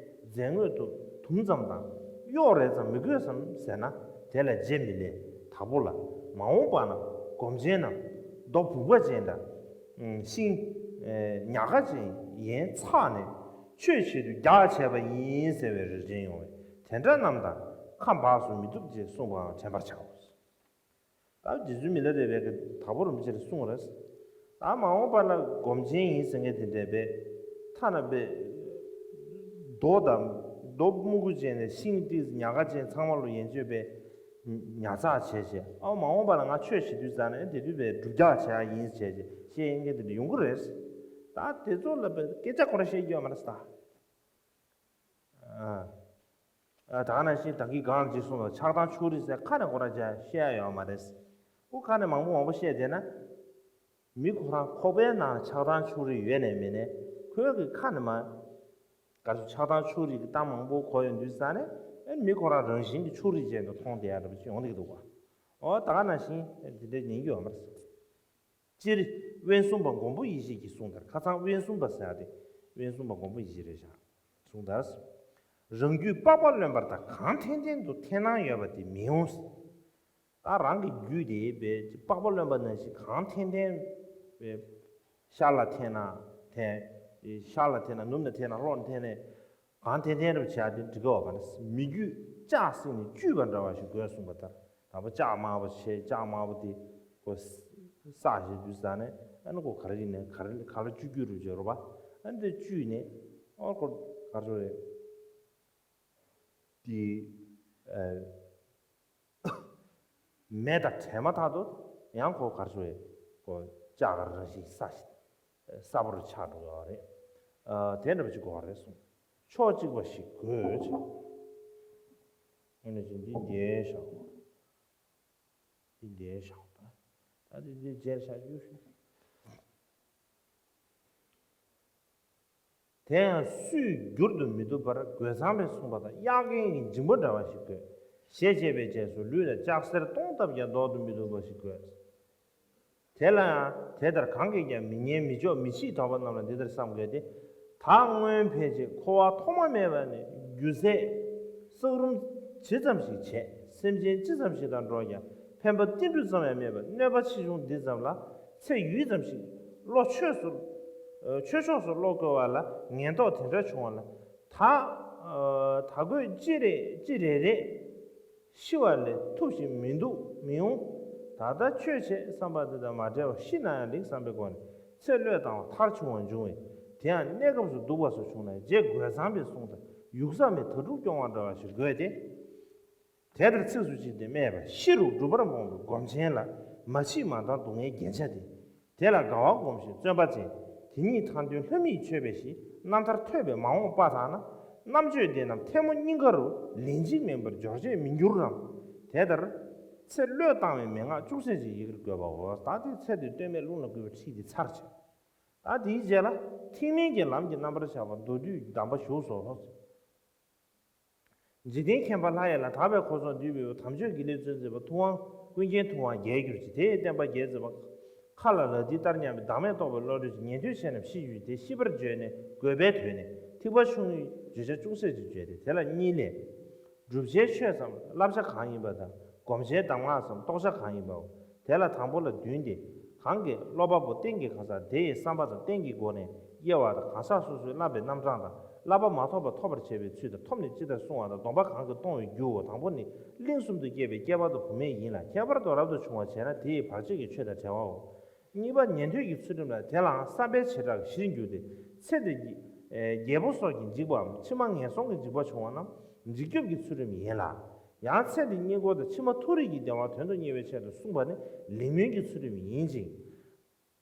རྫས་དངོས་དུ་དུམ་ཙམ་དང་གཡོག་རེ་ཙམ་མི་དགོས་སམ་ཟེར་ན། དེ་ལ་རྗེ་མི་ལས་དྭགས་པོ་ལ། མ་འོངས་པ་ན་སྒོམ་ཆེན་ནམ་རྡོ་བུག་པ་ཅན་འདྲ། ཤིང་ ཉག་ག་ཅན་ཡན་ཚགས་ནས་ཆོས་བྱེད་དུ་རྒྱགས་བྱས་པ་ཡིན་ཟེར་བའི་རེ་འདྲན་ཡོང་བས། དེ་འདྲ་རྣམས་དང་ཁ་འབགས་སུ་མི་བཏུབ་ཅེས་གསུངས་པའང་དྲན་པར་བྱའོ། ད་རྗེ་བཙུན་མི་ལ་རས་པས་དྭགས་པོ་རིན་པོ་ཆེ་ལ་གསུངས་རེད། ད་མ་འོངས་པ་ལ་སྒོམ་ཆེན་ཡིན་ཟེར་མཁན་དེ་འདྲས་པས་ཐ་ན་པས་རྡོ་དང་རྡོ་སྨུ་གུ་ཅན་ནས་ཤིང་ཏིས་ཉག་ག་ཅན་ཚང་མ་ལོ་ཡན་ཆོད་པས་ཉར་ཚགས་བྱས་བྱས། ཨ་མ་འོངས་པ་ལ་ང་ཆོས་བྱེད་དུས་ཙང་ནས་དེ་དུས་པས་སྒྲུབ་རྒྱགས་བྱེད་ཡ་ཡིན་བྱས་བྱས་བཤད་ཡིན་མཁན་དེ་འདྲ་ཡོང་གི་རེད། ད་དེ་ཚོ་ལ་པས་སྐད་ཆ་ཁོ་ར་བཤད་རྒྱུ་ཡོད་མ་རེད་ད། ཨ། ཨ། ད་ག་ནང་བཞིན་ད་གིན་གང་ཅིག་གསུངས་ལ་ཆགས་སྡང་ཕྱོགས་རིས་ཟེར་ཁ་ནས་ཁོ་ར་ཅག་བཤད་ཡ་ཡོད་མ་རེད། ཁོ་ཁ་ནས་མང་པོ་མང་པོ་བཤད་བསྡད་ན། མི་ཁོ་རང་ཁོག་པའི་ནང་ཆགས་སྡང་ཕྱོགས་རིས་ཡོད་ནས་མེད་ནས་ཁོའི་གི་ཁ་ནས་མ། ག་ཚོད་ཆགས་སྡང་ཕྱོགས་རིས་ཀྱི་གཏམ་མང་པོ་གོ་ཡོང་དུས་ཙང་ནས་ཨེ་མི་ཁོ་རང་རང་བཞིན་གྱི་ཕྱོགས་རིས་ཅན་དུ་མཐོང་བསྡད་ཡ་འདྲ་པོ་ཅིག་ཡོང་བསྡད་ཀྱི་འདུག་ག། ཨོ་ད་ག་ནང་བཞིན་དེ་འདྲ་ཉན་རྒྱུ་ཡོད་མ་རེད། སྤྱིར་དབེན་གསུམ་པ་མགོན་པོ་ཡེ་ཤེས་ཀྱིས་གསུངས་ལྟར། ཁ་སང་དབེན་གསུམ་པ་ཟེར་ཡ་དེ་དབེན་གསུམ་པ་མགོན་པོ་ཡེ་ཤེས་རེད་བཞག་གསུངས་ལྟར། རང་རྒྱུད་པགས་པ་རློན་པ་དང་གང་ཐན་ཐན་དུ་འཐེན་སྣང་ཡོད་པ་དེ་མི་འོང་། ད་རང་གི་རྒྱུད་དེ་པས་པགས་པ་རློན་པ་ནང་བཞིན་གང་ཐན་ཐན་པས་ཤར་ལ་འཐེན་ན་འཐེན། ཤར་ལ་འཐེན་ན་ནུབ་ན་འཐེན་ན་ལྷོ་ལ་འཐེན་ནས། གང་ཐན་ཐན་རབ་བྱས་ཏེ་འགྲིག་གི་བ་ག་ནས་མི་རྒྱུད་ལྕགས་བསྲེགས་ནས་བཅུས་པ་འདྲ་བ་ཞིག་དགོས་གསུངས་པ་ལྟར། དང་པོ་ལྕགས་དམར་པོ་བྱས་ལྕགས་དམར་པོ་དེ་ཁོ་བསགས་བྱས་དུས་ཙ་ནས་ཨ་ནི་ཁོ་ག་རེ་ཡིན་ནའི་ག་རེ་ག་ལ་བཅུ་རྒྱུ་རུ་བྱས་རོ་བ། ཨ་ནི་དེ་བཅུས་ནས་ཨོ་ཁོ་ག་རེ་རེད། དེ་ཨ། མེ་དང་བྲལ་མ་ཐག་ཏུ་ཡང་ཁོ་གར་སོང་བས་ཁོ་ལྕགས་ཀྱི་རང་བཞིན་ས་ཞིག་ས་བོར་ཆགས་འགྲོ་བ་རེད། ཨ། དེ་འདྲ་བ་ཅིག་དགོས་པ་རེད་གསུངས། ཕྱོགས་གཅིག་པ་ཞིག་དགོས་ཅིག་ཨ་ནི་ཅིག་འདི་འདིར་བཞག་འདི་འདིར་བཞག་ད་ད་འདི་འདི་རྗེས་བཞག་རྒྱུ་ཞུ། དེ་ཡང་སུས་བསྒྱུར་དུ་མི་བཏུབ་པར་རྒོད་ཚང་པས་གསུངས་པ་དང་གཡག་རྒན་གྱི་འཇིམ་པོ་འདྲ་བ་ཞིག་དགོས། ཞེས་བྱས་པའི་རྗེས་སུ་ལུས་ལ་ལྕགས་གཟེར་སྟོང་བཏབ་ཀྱང་ལྡོག་ཏུ་མི་བཏུབ་པ་ཞིག་དགོས། དེ་ལ་ཡང་དེ་ལྟར་གང་གིས་ཀྱང་མི་ཉན་མི་འཇོག་མི་ཤེས་དོགས་པ་རྣམས་ལ་འདི་ལྟར་བསམ་དགོས་ཏེ། ད་སྔོན་ཕལ་ཆེར་འཁོར་བ་ཐོག་མ་མེད་པ་ནས་རྒྱུ་ཟད་བསགས་རུམ་ཇི་ཙམ་ཞིག་བྱས། སེམས་ཅན་ཅི་ཙམ་ཞིག་དང་འགྲོགས་ཀྱང་ཕན་པ་ཏིལ་འབྲུ་ཙམ་ཡང་མེད་པར་གནོད་པ་ཆེ་ཆུང་འདི་ཙམ་ལ་ཚེ་ཡུད་ཙམ་ཞིག་བློ་ཆོས་སུ་ཆོས་ཕྱོགས་སུ་བློ་བཀོལ་བ་ལ་ངན་རྟོག་དེ་འདྲ་བྱུང་བ་ལ་ད་ད་དགོས་ཅི་རེད་ཅི་རེ་རེད། ཤི་བ་ལས་ཐུབ་ཞིག་མི་འདུག་མི་འོང་། ད་ལྟ་ཆོས་བྱེད་བསམ་པ་འདི་དང་མ་བྲལ་བར་ཤི་ན་ཡང་ལེགས་བསམ་པའི་སྒོ་ནས་ཚེ་བློས་བཏང་བ་མཐར་ཕྱིན་པ་འབྱུང་བས། དེ་ཡང་གནས་སྐབས་སུ་སྡུག་པ་སོགས་བྱུང་ན་རྗེ་རྒོད་ཚང་པས་གསུངས་ལྟར་ཡུགས་ས་མེད་དྭ་ཕྲུག་སྐྱོང་བ་འདྲ་བ་ཞིག་དགོས་ཏེ། དེ་ལྟར་ཚིགས་སུ་བཅད་དེ་སྨྲས་པ། ཤི་རུང་སྒྲུབ་པར་རྨོངས་པའི་སྒོམ་ཆེན་ལ་མ་འཆི་མ་འདང་སྡུག་བསྔལ་རྒྱན་ཆ་སྟེ། དེ་ལ་དགའ་བ་སྒོམ་ཞིང་བརྩོན་པ་ཅན། དེ་ཉིད་མཐའ་དོན་ལྷ་མིས་མཆོད་པའི་གཞི། རྣམ་ཐར་ཐོས་པས་མ་འོངས་པ་དག་ན། རྣམ་དཔྱོད་འདི་རྣམས་ཐལ་མོ་སྙིང་ག་རུ། ལན་གཅིག་མིན་པར་འབྱོར་བྱེད་མི་འགྱུར་རམ། དེ་ལྟར་ཚེ་བློས་བཏང་བའི་མན་ངག་ཅུང་ཟད་ཅིག་ཡི་གེར་བཀོད་པའོ། ད་དེ་ཚེ་འདི་ལྟོས་མེད་རླུང་ལ་བསྐུལ་བའི་ཁྲིད་འདི་ཚར་བྱས། ད་དེའི་རྗེས་ལ་ཐེག་དམན་གྱི་ལམ་གྱི་རྣམ་པར་བཞག་པ་མདོ་སྡུད་གདམས་པ་བཞུགས་སོ། འཇིག་རྟེན་མཁྱེན་པ་ལྷ་ཡི་ལྷ། དག་པའི་འཁོར་ཚོགས་འདུས་པའི་དབུས། དམ་ཆོས་ཀྱི་ལས་བརྩོན་མཛད་པ། ཐུབ་དབང་ཀུན་མཁྱེན་ཐུབ་དབང་རྒྱལ་གྱུར་ཅིག་དེ་ཡི་བསྟན་པ་རྒྱས་མཛད་པ། མཁའ་ལ་ལ་ཏིའི་གཏར་སྙམ་པའི་བདག་མེད་རྟོགས་པའི་བློ་གྲོས་ཀྱི། ཉན་ཐོས་ཆེ་རྣམས་ཤེས་བརྗོད་དེ། ཤེས་པར་བརྗོད་ནས་དགོས་པའི་དོན་ནི། ཐེག་པ་ཆུང་ངུའི་བརྗོད་བྱ་ཅུང་ཟད་ཅིག་བརྗོད་དེ། དེ་ལ་གཉིས་ལས། བསྒྲུབ་བྱའི་ཆོས་སམ་བསླབ་བྱ་གང་ཡིན་པ་དང་། སྒོམ་བྱའི་གདམས་ངག་སམ་རྟོགས་བྱ་གང་ཡིན་པའོ། དེ་ལ་དང་པོ་ལ་བདུན་ཏེ། གང་གིས་སློབ་པ་པོ་རྟེན་གྱི་གང་ཟག་དེ་ཡི་བསམ་པ་དང་རྟེན་གྱི་སྒོ་ནས་དབྱེ་བ་དང་། གང་ཟག་སོ་སོའི་བསླབ་པའི་རྣམ་གྲངས་དང་། བསླབ་པ་མ་ཐོབ་པ་ཐོབ་པར་བྱེད་པའི་ཚུལ་དང་། ཐོབ་ནས་ཅི་ལྟར་བསྲུང་བ་དང་། སྡོམ་པ་གང་གིས་གཏོང་བའི་རྒྱུའོ། དང་པོ་ནི་གླིང་གསུམ་དུ་སྐྱེས་པའི་སྐྱེས་པ་དང་བུད་མེད་ཡིན་ལ། ཁྱད་པར་དུ་རབ་ཏུ་བྱུང་བ་བྱས་ན་དེ་ཡི་བར་ཆད་ཀྱི་ཆོས་དང་བྲལ་བའོ། གཉིས་པ་ཉན་ཐོས་ཀྱི་ཚུལ་ཁྲིམས་ལ། དེ་ལའང་བསམ་པའི་བྱེ་བྲག་གིས་བཞིར་འགྱུར་ཏེ། ཚེ་འདི་རྒྱལ་པོ་སོགས་ཀྱི་འཇིགས་པའམ་ཕྱི་མ་ངན་སོང་གི་འཇིགས་པ་བྱུང་བ་རྣམས་འཇིགས་སྐྱོབ་ཀྱི་ཚུལ་ཁྲིམས་ཡིན་ལ། ཡང་ཚེ་འདི་བསྙེན་བཀུར་དང་ཕྱི་མ་མཐོ་རིས་ཀྱི་བདེ་བ་དོན་དུ་གཉེར་བའི་ཆེད་དུ་གསུངས་པ་ནི་ལིང་སྨོན་གྱི་ཚུལ་ཁྲིམས་ཡིན་ཅིང་།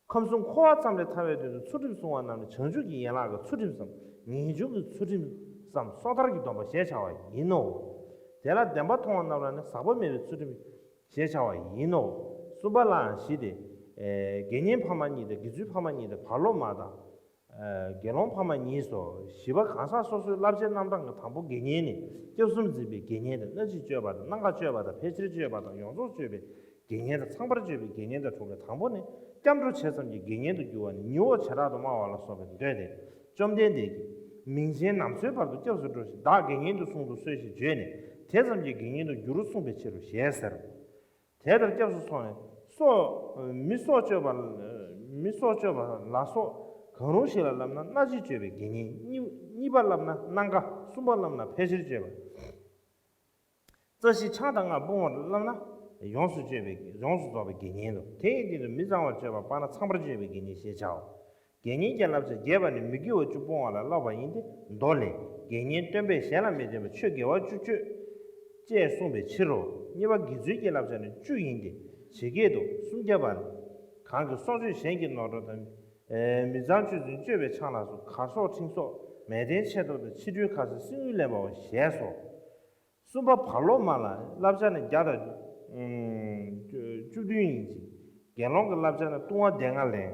ཁམས་གསུམ་འཁོར་བ་ཙམ་ལས་ཐར་བའི་དོན་དུ་ཚུལ་ཁྲིམས་བསྲུང་བ་རྣམས་ནི་བྱང་ཆུབ་ཀྱི་ཡན་ལག་གི་ཚུལ་ཁྲིམས་སམ། ངེས་འབྱུང་གི་ཚུལ་ཁྲིམས་སམ། སོ་ཐར་གྱི་སྡོམ་པ་ཞེས་བྱ་བ་ཡིན་ནོ། དེ་ལ་བདེན་པ་མཐོང་བ་རྣམས་ལ་ནི་ཟག་པ་མེད་པའི་ཚུལ་ཁྲིམས་ཞེས་བྱ་བ་ཡིན་ནོ། གསུམ་པ་ལའང་བཞི་སྟེ། དགེ་བསྙེན་ཕ་མ་གཉིས་དང་། དགེ་ཚུལ་ཕ་མ་གཉིས་དང་། བར་སློབ་མ་དང་། དགེ་སློང་ཕ་མ་གཉིས་སོ། བཞི་པ་གང་ཟག་སོ་སོའི་བསླབ་བྱའི་རྣམ་གྲངས་ཀྱི་དང་པོ་དགེ་བསྙེན་ནི། སྐྱབས་གསུམ་འཛིན་པའི་དགེ་བསྙེན་དང་། སྣ་གཅིག་སྤྱོད་པ་དང་། སྣ་འགའ་སྤྱོད་པ་དང་། ཕལ་ཆེར་སྤྱོད་པ་དང་། ཡོངས་རྫོགས་སྤྱོད་པའི་དགེ་བསྙེན་དང་། ཚངས་པར་སྤྱོད་པའི་དགེ་བསྙེན་དང་གྲུབ་པའི་དང་པོ་ནི། སྐྱབས་འགྲོ་ཇི་ཙམ་གྱི་དགེ་བསྙེན་དུ་འགྱུར་བ་ནི་ཉི་འོག་བྱེ་བྲག་ཏུ་སྨྲ་བ་ལ་སོགས་པས་འདོད་དེ། བཅོམ་ལྡན་འདས་ཀྱིས། མིང་ཆེན་ནམ་འཚོའི་བར་དུ་སྐྱབས་སུ་འགྲོ་ཞིང་། བདག་དགེ་བསྙེན་དུ་སོང་དུ་གསོལ་ཞེས་བརྗོད་ནས། དེ་ཙམ་གྱི་དགེ་བསྙེན་དུ་འགྱུར་རོ་གསུངས་པའི་ཕྱིར་རོ་ཞེས་ཟེར། དེ་ལྟར་སྐྱབས་སུ་སོང་ནས་སྲོག་མི་སྲོག་གཅོད་པ། མི་སྲོག་གཅོད་པ་ལ་སོགས་ གང་རུང་ཞིག་ལ་བསླབ་ན་སྣ་གཅིག་སྤྱོད་པའི་དགེ་བསྙེན། གཉིས་གཉིས་པ་བསླབ་ན་སྣ་འགའ། གསུམ་པ་བསླབ་ན་ཕལ་ཆེར་སྤྱོད་པ། རྩ་བཞི་ཆང་དང་ལྔ་སྤོང་བར་བསླབ་ན་ཡོངས་སུ་སྤྱོད་པའི་ཡོངས་སུ་རྫོགས་པའི་དགེ་བསྙེན་དོ། དེ་ཡི་སྟེང་དུ་མི་གཙང་བར་སྤྱོད་པ་སྤངས་ན་ཚངས་པར་སྤྱོད་པའི་དགེ་བསྙེན་ཞེས་བྱའོ། དགེ་བསྙེན་གྱི་བསླབ་བྱ་རྒྱས་པ་ནི་མི་དགེ་བ་བཅུ་སྤོང་བ་ལ་བསླབ་པ་ཡིན་ཏེ་མདོ་ལས། དགེ་བསྙེན་སྟོན་པས་གཞན་ལ་མི་སྟོན་པར་ཆོས་དགེ་བ་བཅུ་སྤྱོད། ཅེས་གསུངས་པའི་ཕྱིར་རོ། གཉིས་པ་དགེ་ཚུལ་གྱི་བསླབ་བྱ་ནི་བཅུ་ཡིན་ཏེ། ཇི་སྐད་དུ། སུམ་བརྒྱ་པ་ནི། གང་གིས་སྲོག་གཅོད་གཞན་གྱི་ནོར་འཕྲོག་དང་། མི་གཙང་ཆོས་བཞིན་སྤྱོད་པའི་ཆང་ལ་སོགས། གར་སོགས་འཕྲིན་སོགས་མལ་སྟན་ཆེ་མཐོང་དང་། ཕྱི་འཁྲུལ་ཁ་ཟས་སྲིན་ཡུལ་ལེན་པའོ་ཞེས་སོ། གསུམ་པ་བར་ལོག་མ་ལ་བསླབ་བྱ་ནི་བརྒྱ་དང་བཅུ་བདུན་ཡིན་ཅིང་། དགེ་སློང་གི་བསླབ་བྱ་ནི་ལྟུང་བ་སྡེ་ལྔ་ལས།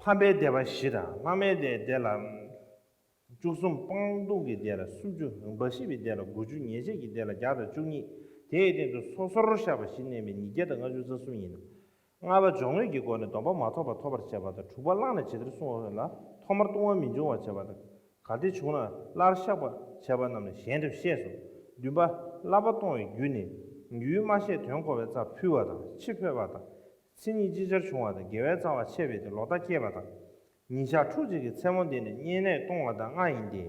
ཕམ་པའི་སྡེ་པ་བཞི་དང་། ལྷག་མའི་སྡེ་སྡེ་ལ་བཅུ་གསུམ། སྤང་ལྟུང་གི་སྡེ་ལ་སུམ་ཅུ། འབའ་ཞིག་པའི་སྡེ་ལ་དགུ་བཅུ། ཉེས་བྱས་ཀྱི་སྡེ་ལ་བརྒྱ་དང་བཅུ་གཉིས། དེ་ཡི་སྟེང་དུ་སོ་སོར་བཤགས་པ་བཞི་བསྣན་པས་ཉིས་བརྒྱ་དང་ལྔ་བཅུ་རྩ་གསུམ་ཡིན་ནོ། ལྔ་པ་སྦྱོར་དངོས་ཀྱི་སྒོ་ནས་སྡོམ་པ་མ་ཐོབ་པ་ཐོབ་པར་བྱེད་པ་དང་། དྲུག་པ་བླངས་ནས་ཇི་ལྟར་བསྲུང་བ་ལ་ཐོག་མར་ལྟུང་བ་མི་འབྱུང་བར་བྱེད་པ་དང་། གལ་ཏེ་བྱུང་ན་སླར་བཤགས་པར་བྱེད་པ་རྣམས་ནི་གཞན་དུ་ཤེས་སོ། བདུན་པ་བསླབ་པ་གཏོང་བའི་རྒྱུ་ནི། ཡུལ་སྨྲ་ཤེས་དོན་གོ་བའི་རྩར་ཕུལ་བ་དང་། ཕྱི་ཕུལ་བ་དང་། མཚན་ཉིད་ཅིག་ཅར་བྱུང་བ་དང་། དགེ་བའི་རྩ་བ་ཆད་པའི་ལོག་ལྟ་སྐྱེས་པ་དང་། ཉིན་ཞག་ཕྲུགས་གཅིག་གི་མཚན་མོ་འདི་ནི་བསྙེན་གནས་གཏོང་བ་དང་ལྔ་ཡིན་ཏེ།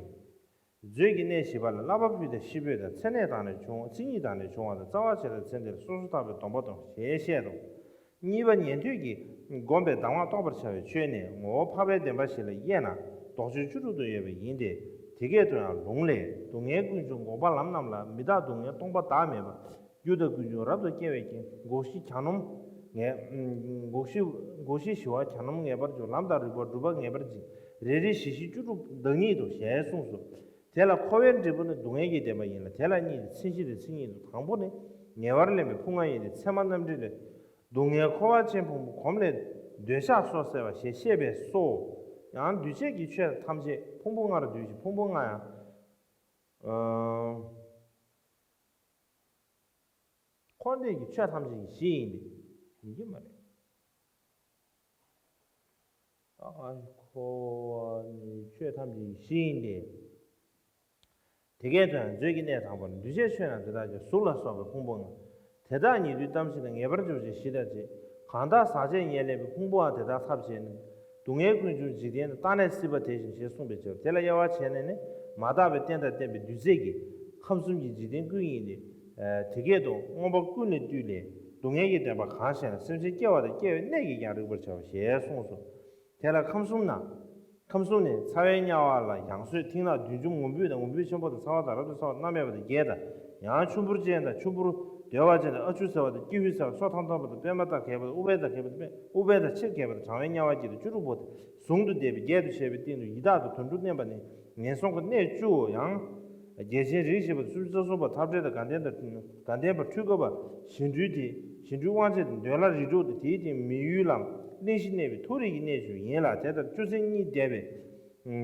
མཛོད་ཀྱི་གནས་བཞི་པ་ལ་བསླབ་པ་ཕུལ་ཏེ་ཤི་འཕོས་དང་། མཚན་གནས་དང་ནི་བྱུང་བ། མཚན་ཉིད་དང་ནི་བྱུང་བ་དང་། རྩ་བ་ཆད་དང་། ཚེ་འདིར་སོ་སོར་ཐར་པའི་སྡོམ་པ་དང་ཞེས་བཤད་དོ། གཉིས་པ་ཉན་ཐོས་ཀྱིས་བསྒོམས་པས་གདམས་ངག་རྟོགས་པར་བྱ་བའི་ཆོས་ནི་ངོ་བོ་འཕགས་པའི་བདེན་པ་བཞི་ལ་དབྱེ་ན་ལྡོག་ཕྱོགས་བཅུ་དྲུག་ཏུ་དབྱེ་བ་ཡིན་ཏེ། དེ་སྐད་དུ་ཡང་ལུང་ལས། སྡུག་བསྔལ་ཀུན་འབྱུང་འགོག་པ་ལམ་རྣམས་ལ། མི་རྟག་སྡུག་བསྔལ་སྟོང་པ་བདག་མེད་པ། རྒྱུ་དང་ཀུན་འབྱུང་རབ་ཏུ་སྐྱེ་བའི་རྐྱེན། འགོག་བཞི་གྱ་ནོམ་ངེས། འགོག་བཞི། འགོག་བཞི་ཞི་བ་གྱ་ནོམ་ངེས་པར་འབྱུང་། ལམ་དང་རིགས་པ་སྒྲུབ་པ་ངེས་པར་འབྱིན། རེ་རེ་བཞི་བཞི་བཅུ་དྲུག་བདག་ཉིད་དོ་ཞེས་གསུངས་སོ། དེ་ལ་འཁོར་བའི་འབྲས་བུ་ནི་སྡུག་བསྔལ་གྱི་བདེན་པ་ཡིན་ལ། དེ་ལ་གཉིས་ཏེ། མཚན་གཞི་དང་མཚན་ཉིད་དོ། དང་པོ་ནི་ཉེ་བར་ལེན་པའི་ཕུང་ལྔ་ཡིན་ཏེ། མཚན་མ་རྣམ་འགྲེལ་ལས། སྡུག་བསྔལ་འཁོར་བ་ཅན་ཕུང་པོ་གོམས་ལས་འདོད་ཆགས་སོགས་བསལ་བ་ཞེས་བཤད་པས་སོ། ཡང་འདུས་བྱས་ཀྱི་ཆོས་ཐམས་ཅད་ཕུང་པོ་ལྔར་འདུས་ཤིང་། ཕུང་པོ་ལྔ་ཡང་། ཨ། འཁོར་འདས་ཀྱི་ཆོས་ཐམས་ཅད་ཀྱི་གཞི་ཡིན་ཏེ། ཡིན་གྱི་མ་རེད། ཨ། འཁོར་བ་ནི་ཆོས་ཐམས་ཅད་ཀྱི་གཞི་ཡིན་ཏེ། དེ་སྐད་དུ་ཡང་མཛོད་ཀྱི་གནས་དང་པོར་འདུས་བྱས་ཆོས་རྣམས་དེ་དག་གི་གཟུགས་ལ་སོགས་པའི་ཕུང་པོ་ལྔ། དེ་དག་ཉིད་དུ་གཏམས་ཤིང་དང་། ངེས་པར་འབྱུང་བའི་གཞི་དང་བཅས། གང་དག་ཟག་བཅས་ཉེར་ལེན་པའི་ཕུང་པོའང་དེ་དག་ཐམས་ཅད་ནི། སྡུག་བསྔལ་ཀུན་འབྱུང་འཇིག་རྟེན་ནི། རྟག་གནས་སྲིད་པ་དེ་བཞིན་ཞེས་གསུངས་པའི་ཕྱིར། དེ་ལ་དབྱེ་བ་བྱས་ནས་ནི། མ་དག་པའི་རྟེན་དང་བརྟེན་པའི་རྡུལ་རྫས་ཀྱི་ཁམས་གསུམ་གྱི་འཇིག་རྟེན་ཀུན་ཡིན་ཏེ། དེ་སྐད་དུ་མངོན་པ་ཀུན་ལས་བཏུས་ལས། སྡུག་བསྔལ་གྱི་བདེན་པ་གང་ཞེ་ན། སེམས་ཅན་སྐྱེ་བ་དང་སྐྱེ་བའི་གནས་ཀྱིས་ཀྱང་རིག་པར་བྱའོ་ཞེས་གསུངས་སོ། དེ་ལ་ཁམས་གསུམ་ན། ཁམས་གསུམ་ནི་ཚ་བའི་དམྱལ་བ་ལ་ཡང་གསོད། མཐིང་ནག་བདུད་འཇོམས་ངུ་འབོད་དང་། ངུ་འབོད་ཆེན་པོ་དང་། ཚ་བ་དང་། རབ་ཏུ་ཚ་བ་དང་། གནམ་མེད་པ་དང་། བརྒྱད་དང་། ཡང་ཆུ་བུར་ཅན་དང་། ཆུ་བུར་རྡོལ་བ་ཅན་དང་། ཨ་ཆུ་ཟེར་བ་དང་། ཀྱི་ཧུད་ཟེར་བ། སོ་ཐམ་ཐམ་པ་དང་། པད་མ་དང་གད་པ་དང་། ཨུཏྤལ་དང་གད་པ་དང་། པད། ཨུཏྤལ་དང་ཕྱེད་གད་པ་དང་། གྲང་བའི་དམྱལ་བ་བརྒྱད་དང་། བཅུ་དྲུག་པོ་དེ་ཟུང་དུ་འབྲེལ་བའི་རྒྱན་དུ་བཤད་པའི་སྟེང་དུ་ཡི་དྭགས་དང་དུད་འགྲོ་བསྣན་པ་ནི་ངན་སོང་གི་གནས་བཅུའོ། ཡང་། རྒྱལ་ཆེན་རིགས་བཞི་པ་དང་། སུམ་ཅུ་རྩ་གསུམ་པ། འཐབ་བྲལ་དང་། དགའ་ལྡན་དང་། དགའ་ལྡན་པ་འཁྲུལ་འཁོར་བ། གཞིར་གྲོལ་དེ། གཞིར་གྲོལ་དབང་བྱེད་དང་། འདོད་ལྷ་རིགས་དྲུག་དང་། དེའི་སྟེང་མི་ཡུལ་ལམ་གླིང་བཞི་གནས་པའི་མཐོ་རིས་ཀྱི་གནས་བཅུ་ཡིན་ལ། དེ་ལྟར་བཅུ་ཚན་གཉིས་འདས་པའི་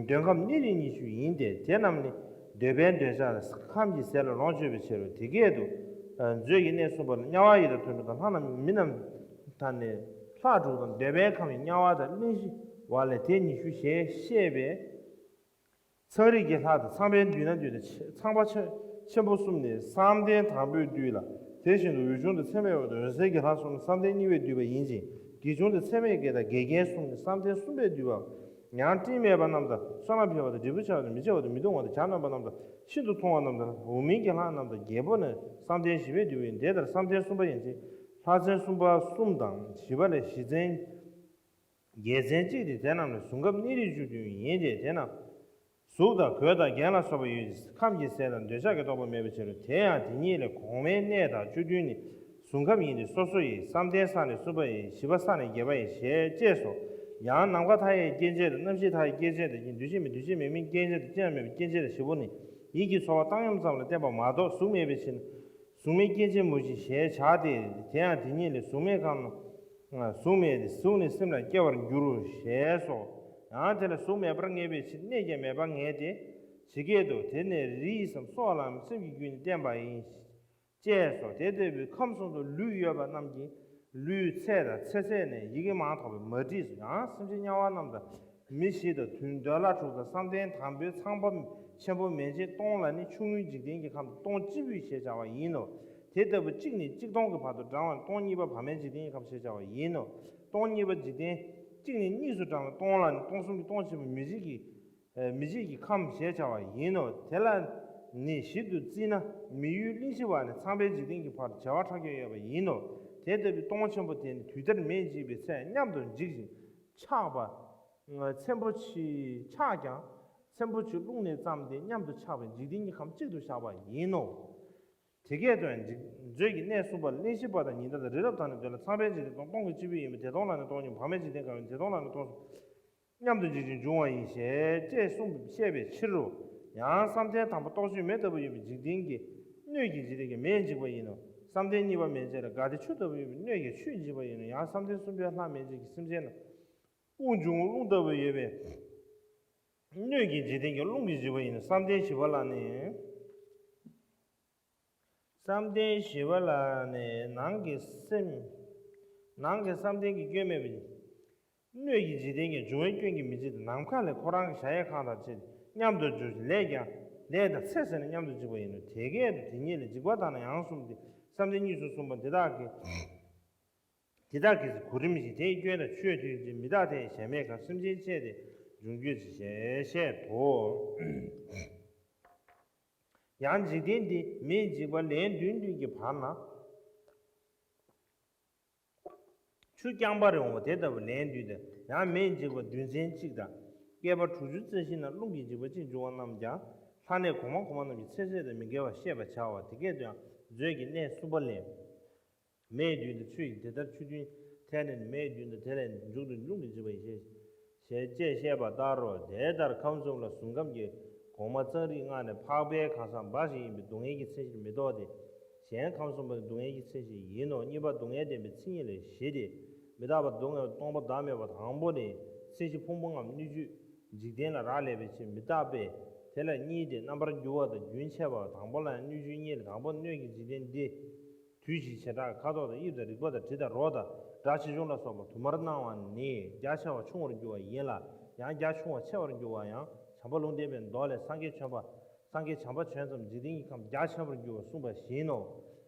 འདོད་ཁམས་གནས་རིས་ཉི་ཤུ་ཡིན་ཏེ། དེ་རྣམས་ནི་འདོད་པའི་འདོད་ཆགས་ཁམས་ཀྱི་ཟས་ལ་ལོངས་སྤྱོད་པའི་ཕྱིར་རོ། དེ་སྐད་དུ། མཛོད་ཀྱི་གནས་གསུམ་པ་ལ་དམྱལ་བ་ཡི་དྭགས་དུད་འགྲོ་དང་། ལྷ་རྣམས་མི་རྣམས་དང་ནི་ལྷ་དྲུག་དང་། འདོད་པའི་ཁམས་ཀྱི་དམྱལ་བ་དང་། གླིང་བཞི་བ་ལས་དེ་ཉི་ཤུ་ཞེས་བཤད་པས། ཚངས་རིས་ཀྱི་ལྷ་དང་། ཚངས་པས་འདུལ་ན་འདུལ་ཏེ། ཚངས་པ་ཆེན་པོ་གསུམ་ནི་བསམ་གཏན་དང་པོས་འདུལ་ལ། དེ་བཞིན་དུ་འོད་ཆུང་དང་ཚད་མེད་པ་དང་། འོད་གསལ་གྱི་ལྷ་གསུམ་ནི་བསམ་གཏན་གཉིས་པས་འདུལ་བ་ཡིན་ཅིང་། གེགས་ཆུང་དང་ཚད་མེད་བརྒྱད་དང་། གེགས་རྐྱེན་གསུམ་ནི་བསམ་གཏན་གསུམ་པས་འདུལ་བའོ། ཡང་སྤྲིན་མེད་པ་རྣམས་དང་། བསོད་ནམས་འཕེལ་བ་དང་། འབྲས་བུ་ཆགས་པ་དང་། མི་ཆགས་པ་དང་། མི་གདུང་བ་དང་། བྱ་རྣམ་པ་རྣམས་དང་། ཤིན་ཏུ་མཐོང་བ་རྣམས་དང་། འོག་མིན་གྱི་ལྷ་རྣམས་དང་། རྒྱལ་པོ་ནི་བསམ་གཏན་བཞི་པས་འདུལ་བ་ཡིན། དེ་ལྟར་བསམ་གཏན་གསུམ་པ་ཡན་ཆད་ལྷ་ཚན་གསུམ་པ་གསུམ་དང་། བཞི་པ་ལས་བཞི་ཚན། བརྒྱད་ཚན་གཅིག་སྟེ། དེ་རྣམས་ནི་གཟུགས་ཁམས་གནས་རིས་བཅུ་བདུན་ཡིན་ཏེ། དེ་རྣམས་གཟུགས་དང་གོས་དང་རྒྱན་ལ་སོགས་པ་ཡོད་ཅིང་། ཁམས་ཀྱི་ཟས་དང་འདོད་ཆགས་ཀྱི་རྟོག་པ་མེད་པའི་ཕྱིར་རོ། དེ་ཡང་དེ་ཉིད་ལས་གོང་མའི་གནས་དག་བཅུ་བདུན་ནི་གཟུགས་ཁམས་ཡིན་ཏེ། སོ་སོ་ཡི་བསམ་གཏན་ས་ནི་གསུམ་པ་ཡི། བཞི་པ་ས་ནི་བརྒྱད་པ་ཡི་ཞེས་བཅས་སོ། ཡང་ནམ་མཁའ་མཐའ་ཡས་སྐྱེ་མཆེད་དང་། རྣམ་ཤེས་མཐའ་ཡས་སྐྱེ་མཆེད་དང་། འདུས་བྱས་མིན་འདུས་བྱས་མེད་མིན་སྐྱེ་མཆེད་དང་། ཅི་ཡང་མེད་པའི་སྐྱེ་མཆེད་དང་། ཅི་ཡང་མེད་པའི་སྐྱེ་མཆེད་ལ་བཞི་པོ་ནི་ཡིད་ཀྱི་ཚོར་བ་བཏང་སྙོམས་ཙམ་ལ་བརྟེན་པ་མ་གཏོགས་གཟུགས་མེད་པའི་ཕྱིར། གཟུགས་མེད་སྐྱེ་མཆེད་མུ་བཞི་ཞེས་བྱ་སྟེ། དེ་ཡང་དེ་ཉིད་ལས་གཟུགས་མེད་ཁམས། གཟུགས་མེད་དེ། གཟུགས་ནི་སེམས་ལ་སྐྱེ་བར་འགྱུར་རོ་ཞེས་སོ། ཡང་དེ་ལ་གཟུགས་མེད་པར་ངེས་པའི་ཕྱིར་གནས་ཀྱང་མེད་པར་ངེས་ཏེ། ཇི་སྐད་དུ། དེ་ནི་རིའི་སམ་སོགས་ལའང་སེམས་ཀྱི་རྒྱུད་ནི་བརྟེན་པ་ཡིན། ཅེས་སོ། དེ་ལྟ་བུའི་ཁམས་གསུམ་དུ་ལུས་ཡོད་པ་རྣམས་ཀྱི་ལུས་ཚད་དང་ཚེ་ཚད་ནི་ཡི་གེ་མ་ཐོགས་པས་མ་བྲིས་སོ། ཡང་སེམས་ཅན་དམྱལ་བ་རྣམས་དང་། མི་བཞི་དང་། དུད་འགྲོ་ལྷ་དྲུག་དང་། བསམ་གཏན་དང་པོའི་ཚངས་པ་ཆེན་པོ་མན་ཆད་སྟོང་ལ་ནི་ཆུང་ངུའི་འཇིག་རྟེན་གྱི་ཁམས་སྟོང་གཅིག་པུས་ཞེས་བྱ་བ་ཡིན་ནོ། དེ་ལྟ་བུ་གཅིག་ནས་གཅིག་སྟོང་གི་བར་དུ་བགྲང་བ་ནི་སྟོང་གཉིས་པ་བར་མའི་འཇིག་རྟེན་གྱི་ཁམས་ཞེས་བྱ་བ་ཡིན་ནོ། སྟོང་གཉིས་པ་འཇིག་རྟེན་ གཅིག་ནས་གཉིས་སུ་བགྲངས་ནས་སྟོང་ལ་ནི་སྟོང་གསུམ་གྱི་སྟོང་ཆེན་པོ་མི་མཇེད་ཀྱི་མི་མཇེད་ཀྱི་ཁམས་ཞེས་བྱ་བ་ཡིན་ནོ། དེ་ལ་ནི་ཞིབ་ཏུ་བརྩིས་ན་མི་ཡུལ་གླིང་བཞི་པ་ནས་ཚངས་པའི་འཇིག་རྟེན་གྱི་བར་བྱེ་བ་ཕྲག་བརྒྱ་ཡོད་པ་ཡིན་ནོ། དེ་ལྟ་བུའི་སྟོང་ཆེན་པོ་དེ་ནི་དུས་མཐར་མེས་འཇིག་པའི་ཚེ་མཉམ་དུ་འཇིག་ཅིང་ཆགས་པ། ཚེམ་བུ་ཆེ་ཆགས་ཀྱང་ཚེམ་བུ་ཆེ་རླུང་ནས་བརྩམས་ཏེ་མཉམ་དུ་ཆགས་པའི་འཇིག་རྟེན་གྱི་ཁམས་གཅིག་ཏུ་བཞག་པ་ཡིན་ནོ། དེ་སྐད་དུ་ཡང་འཇིག་མཛོད་ཀྱི་གནས་གསུམ་པ་ལ་གླིང་བཞི་པ་དང་ཉི་ཟླ་དང་རི་རབ་དག་ནི་དེ་ལ་ཚངས་པའི་འཇིག་རྟེན་སྟོང་སྟོང་གི་སྤྱི་བོས་ཡིན་པས་དེ་སྟོང་ལ་ནི་སྟོང་གཉིས་བར་མའི་འཇིག་རྟེན་གང་ཡིན་དེ་སྟོང་ལ་ནི་སྟོང་གསུམ་མཉམ་དུ་འཇིག་ཅིང་འབྱུང་བ་ཡིན་ཞེས་ཅེས་གསུངས་བཤད་པའི་ཕྱིར་རོ། ཡང་བསམ་གཏན་དང་པོ་རྟོག་དཔྱོད་མེ་ལྟ་བུ་ཡོད་པའི་འཇིག་རྟེན་གྱི་སྣོད་ཀྱི་འཇིག་རྟེན་གྱི་མེས་འཇིག་པ་ཡིན་ནོ། བསམ་གཏན་གཉིས་པ་མེ་འཇིག་ལ་དགའ་བདེ་ཆུ་ལྟ་བུ་ཡོད་པའི་སྣོད་ཀྱི་ཆུས་འཇིག་པ་ཡིན་ནོ། ཡང་བསམ་གཏན་གསུམ་པའི་ལྷ་མེ་འཇིག་གི་སེམས་ཅན་ལ་དབུགས་འབྱུང་རླུང་ལྟ་བུ་ཡོད་པའི་སྣོད་ཀྱི་འཇིག་རྟེན་གྱི་རླུང་གིས་འཇིག་པ་ཡིན་ནོ། བསམ་གཏན་བཞི་པ་ལ་ནི། བསམ་གཏན་བཞི་པ་ལ་ནི་ནང་གི་སེམས། ནང་གི་བསམ་གཏན་གྱི་སྐྱོན་མེད་པའི་སྣོད་ཀྱི་འཇིག་རྟེན་གྱི་འབྱུང་བའི་སྐྱོན་གྱིས་མི་འཇིག་སྟེ། ནམ་མཁའ་ལས་ཁོ་རང་གི་གཞལ་ཡས་ཁང་དང་བཅས་ཏེ་མཉམ་དུ་འགྱུར་ཞིང་ལས་ཀྱང་ལས་དང་ཚེ་ཟད་ནས་མཉམ་དུ་འཇིག་པ་ཡིན་ནོ། དེ་སྐད་དུ་དེ་ཉིད་ལས་འཇིག་པ་དག་ན་ཡང་གསུམ་སྟེ། བསམ་གཏན་གཉིས་སུ་གསུངས་པ་འདི་དག་གི་འདི་དག་གི་གོ་རིམ་བཞིན་དེའི་སྐྱོན་དང་ཆོས་མཐུན་ཅིང་མི་རྟག་སྟེ་གཞན་མེད་ཁར་སེམས་ཅན་བཅས་ཏེ་འབྱུང་གྱུར་ཅིག་ཞེས་བཤད་དོ། ཡང་འཇིག་རྟེན་འདི་མེས་འཇིག་པ་ལན་བདུན་བདུན་གྱི་བར་ན། ཆུ་རྐྱང་པ་རེ་འོང་བ་དེ་ལྟ་བུ་ལན་བདུན་དང་། ཡང་མེས་འཇིག་པ་བདུན་ཚན་གཅིག་དང་། བསྐལ་པ་དྲུག་ཅུ་རྩ་བཞི་ན་རླུང་གིས་འཇིག་པ་གཅིག་འབྱུང་བ་རྣམས་ཀྱང་ལྷ་གནས་གོང་མ་གོང་མ་རྣམས་ཀྱི་ཚེ་ཚད་དང་མི་འགལ་བར་བཤད་པར་བྱའོ། དེ་སྐད་དུ་ཡང་མཛོད་ཀྱི་གནས་གསུམ་པ་ལས། མེས་བདུན་དང་ཆུ་ཡི་དེ་ལྟར་ཆུ་བདུན་ཐལ་ནས་མེས་བདུན་དང་དེ་ལས་མཇུག་ཏུ་རླུང་གིས་འཇིག་པ་ཡི་ཞེས་ཞེས་ཅེས་བཤད་པ་ལྟར་རོ། དེ་ལྟར་ཁམས་གསུམ་ལ་གཟུགས་ཁམས་ཀྱི་གོང་མ་གཙང་རིས་ལྔ་ནས་འཕགས་པའི་ཁང་བཟང་འབའ་ཞིག་ཡིན་པས་སྡུག་བསྔལ་གྱི་མཚན་གཞིར་མི་གཏོགས་ཏེ། གཞན་ཁམས་གསུམ་པ་ནི་སྡུག་བསྔལ་གྱི་མཚན་གཞི་ཡིན་ནོ། གཉིས་པ་སྡུག་བསྔལ་བདེན་པའི་མཚན་ཉིད་ལས་བཞི་སྟེ། མི་རྟག་པ་སྡུག་བསྔལ་བ་སྟོང་པ་བདག་མེད་པ་དང་པོ་ནི་མཚན་གཞི་ཕུང་པོ་ལྔའམ་སྣོད་བཅུད་འཇིག་རྟེན་ལ་རག་ལས་པའི་ཕྱིར་མི་རྟག་པས་དེ་ལ་གཉིས་ཏེ། རྣམ་པར་འགྱུར་བ་དང་རྒྱུན་ཆད་པ་དང་པོ་ལ་ཡང་སྣོད་བཅུད་གཉིས་ལ་དང་པོ་སྣོད་ཀྱི་འཇིག་རྟེན་འདི། དུས་ཀྱི་བྱེ་བྲག་ཁ་དོག་དང་དབྱིབས་དང་རིག་པ་དང་དྲི་དང་རོ་དང་སྒྲ་ཆེ་ཆུང་ལ་སོགས་པ་དུ་མར་སྣང་བ་ནི་རྒྱ་ཆེ་བ་ཆུང་བར་འགྱུར་བ་ཡིན་ལ། ཡང་རྒྱ་ཆུང་བ་ཆེ་བར་འགྱུར་བ་ཡང་བྱམས་པ་ལུང་བསྟན་པའི་མདོ་ལས། སངས་རྒྱས་བྱམས་པ། སངས་རྒྱས་བྱམས་པ་བྱོན་ཙམ་འཇིག་རྟེན་གྱི་ཁམས་རྒྱ་ཆེན་པོར་འགྱུར་བར་གསུངས་པ་བཞིན་ནོ།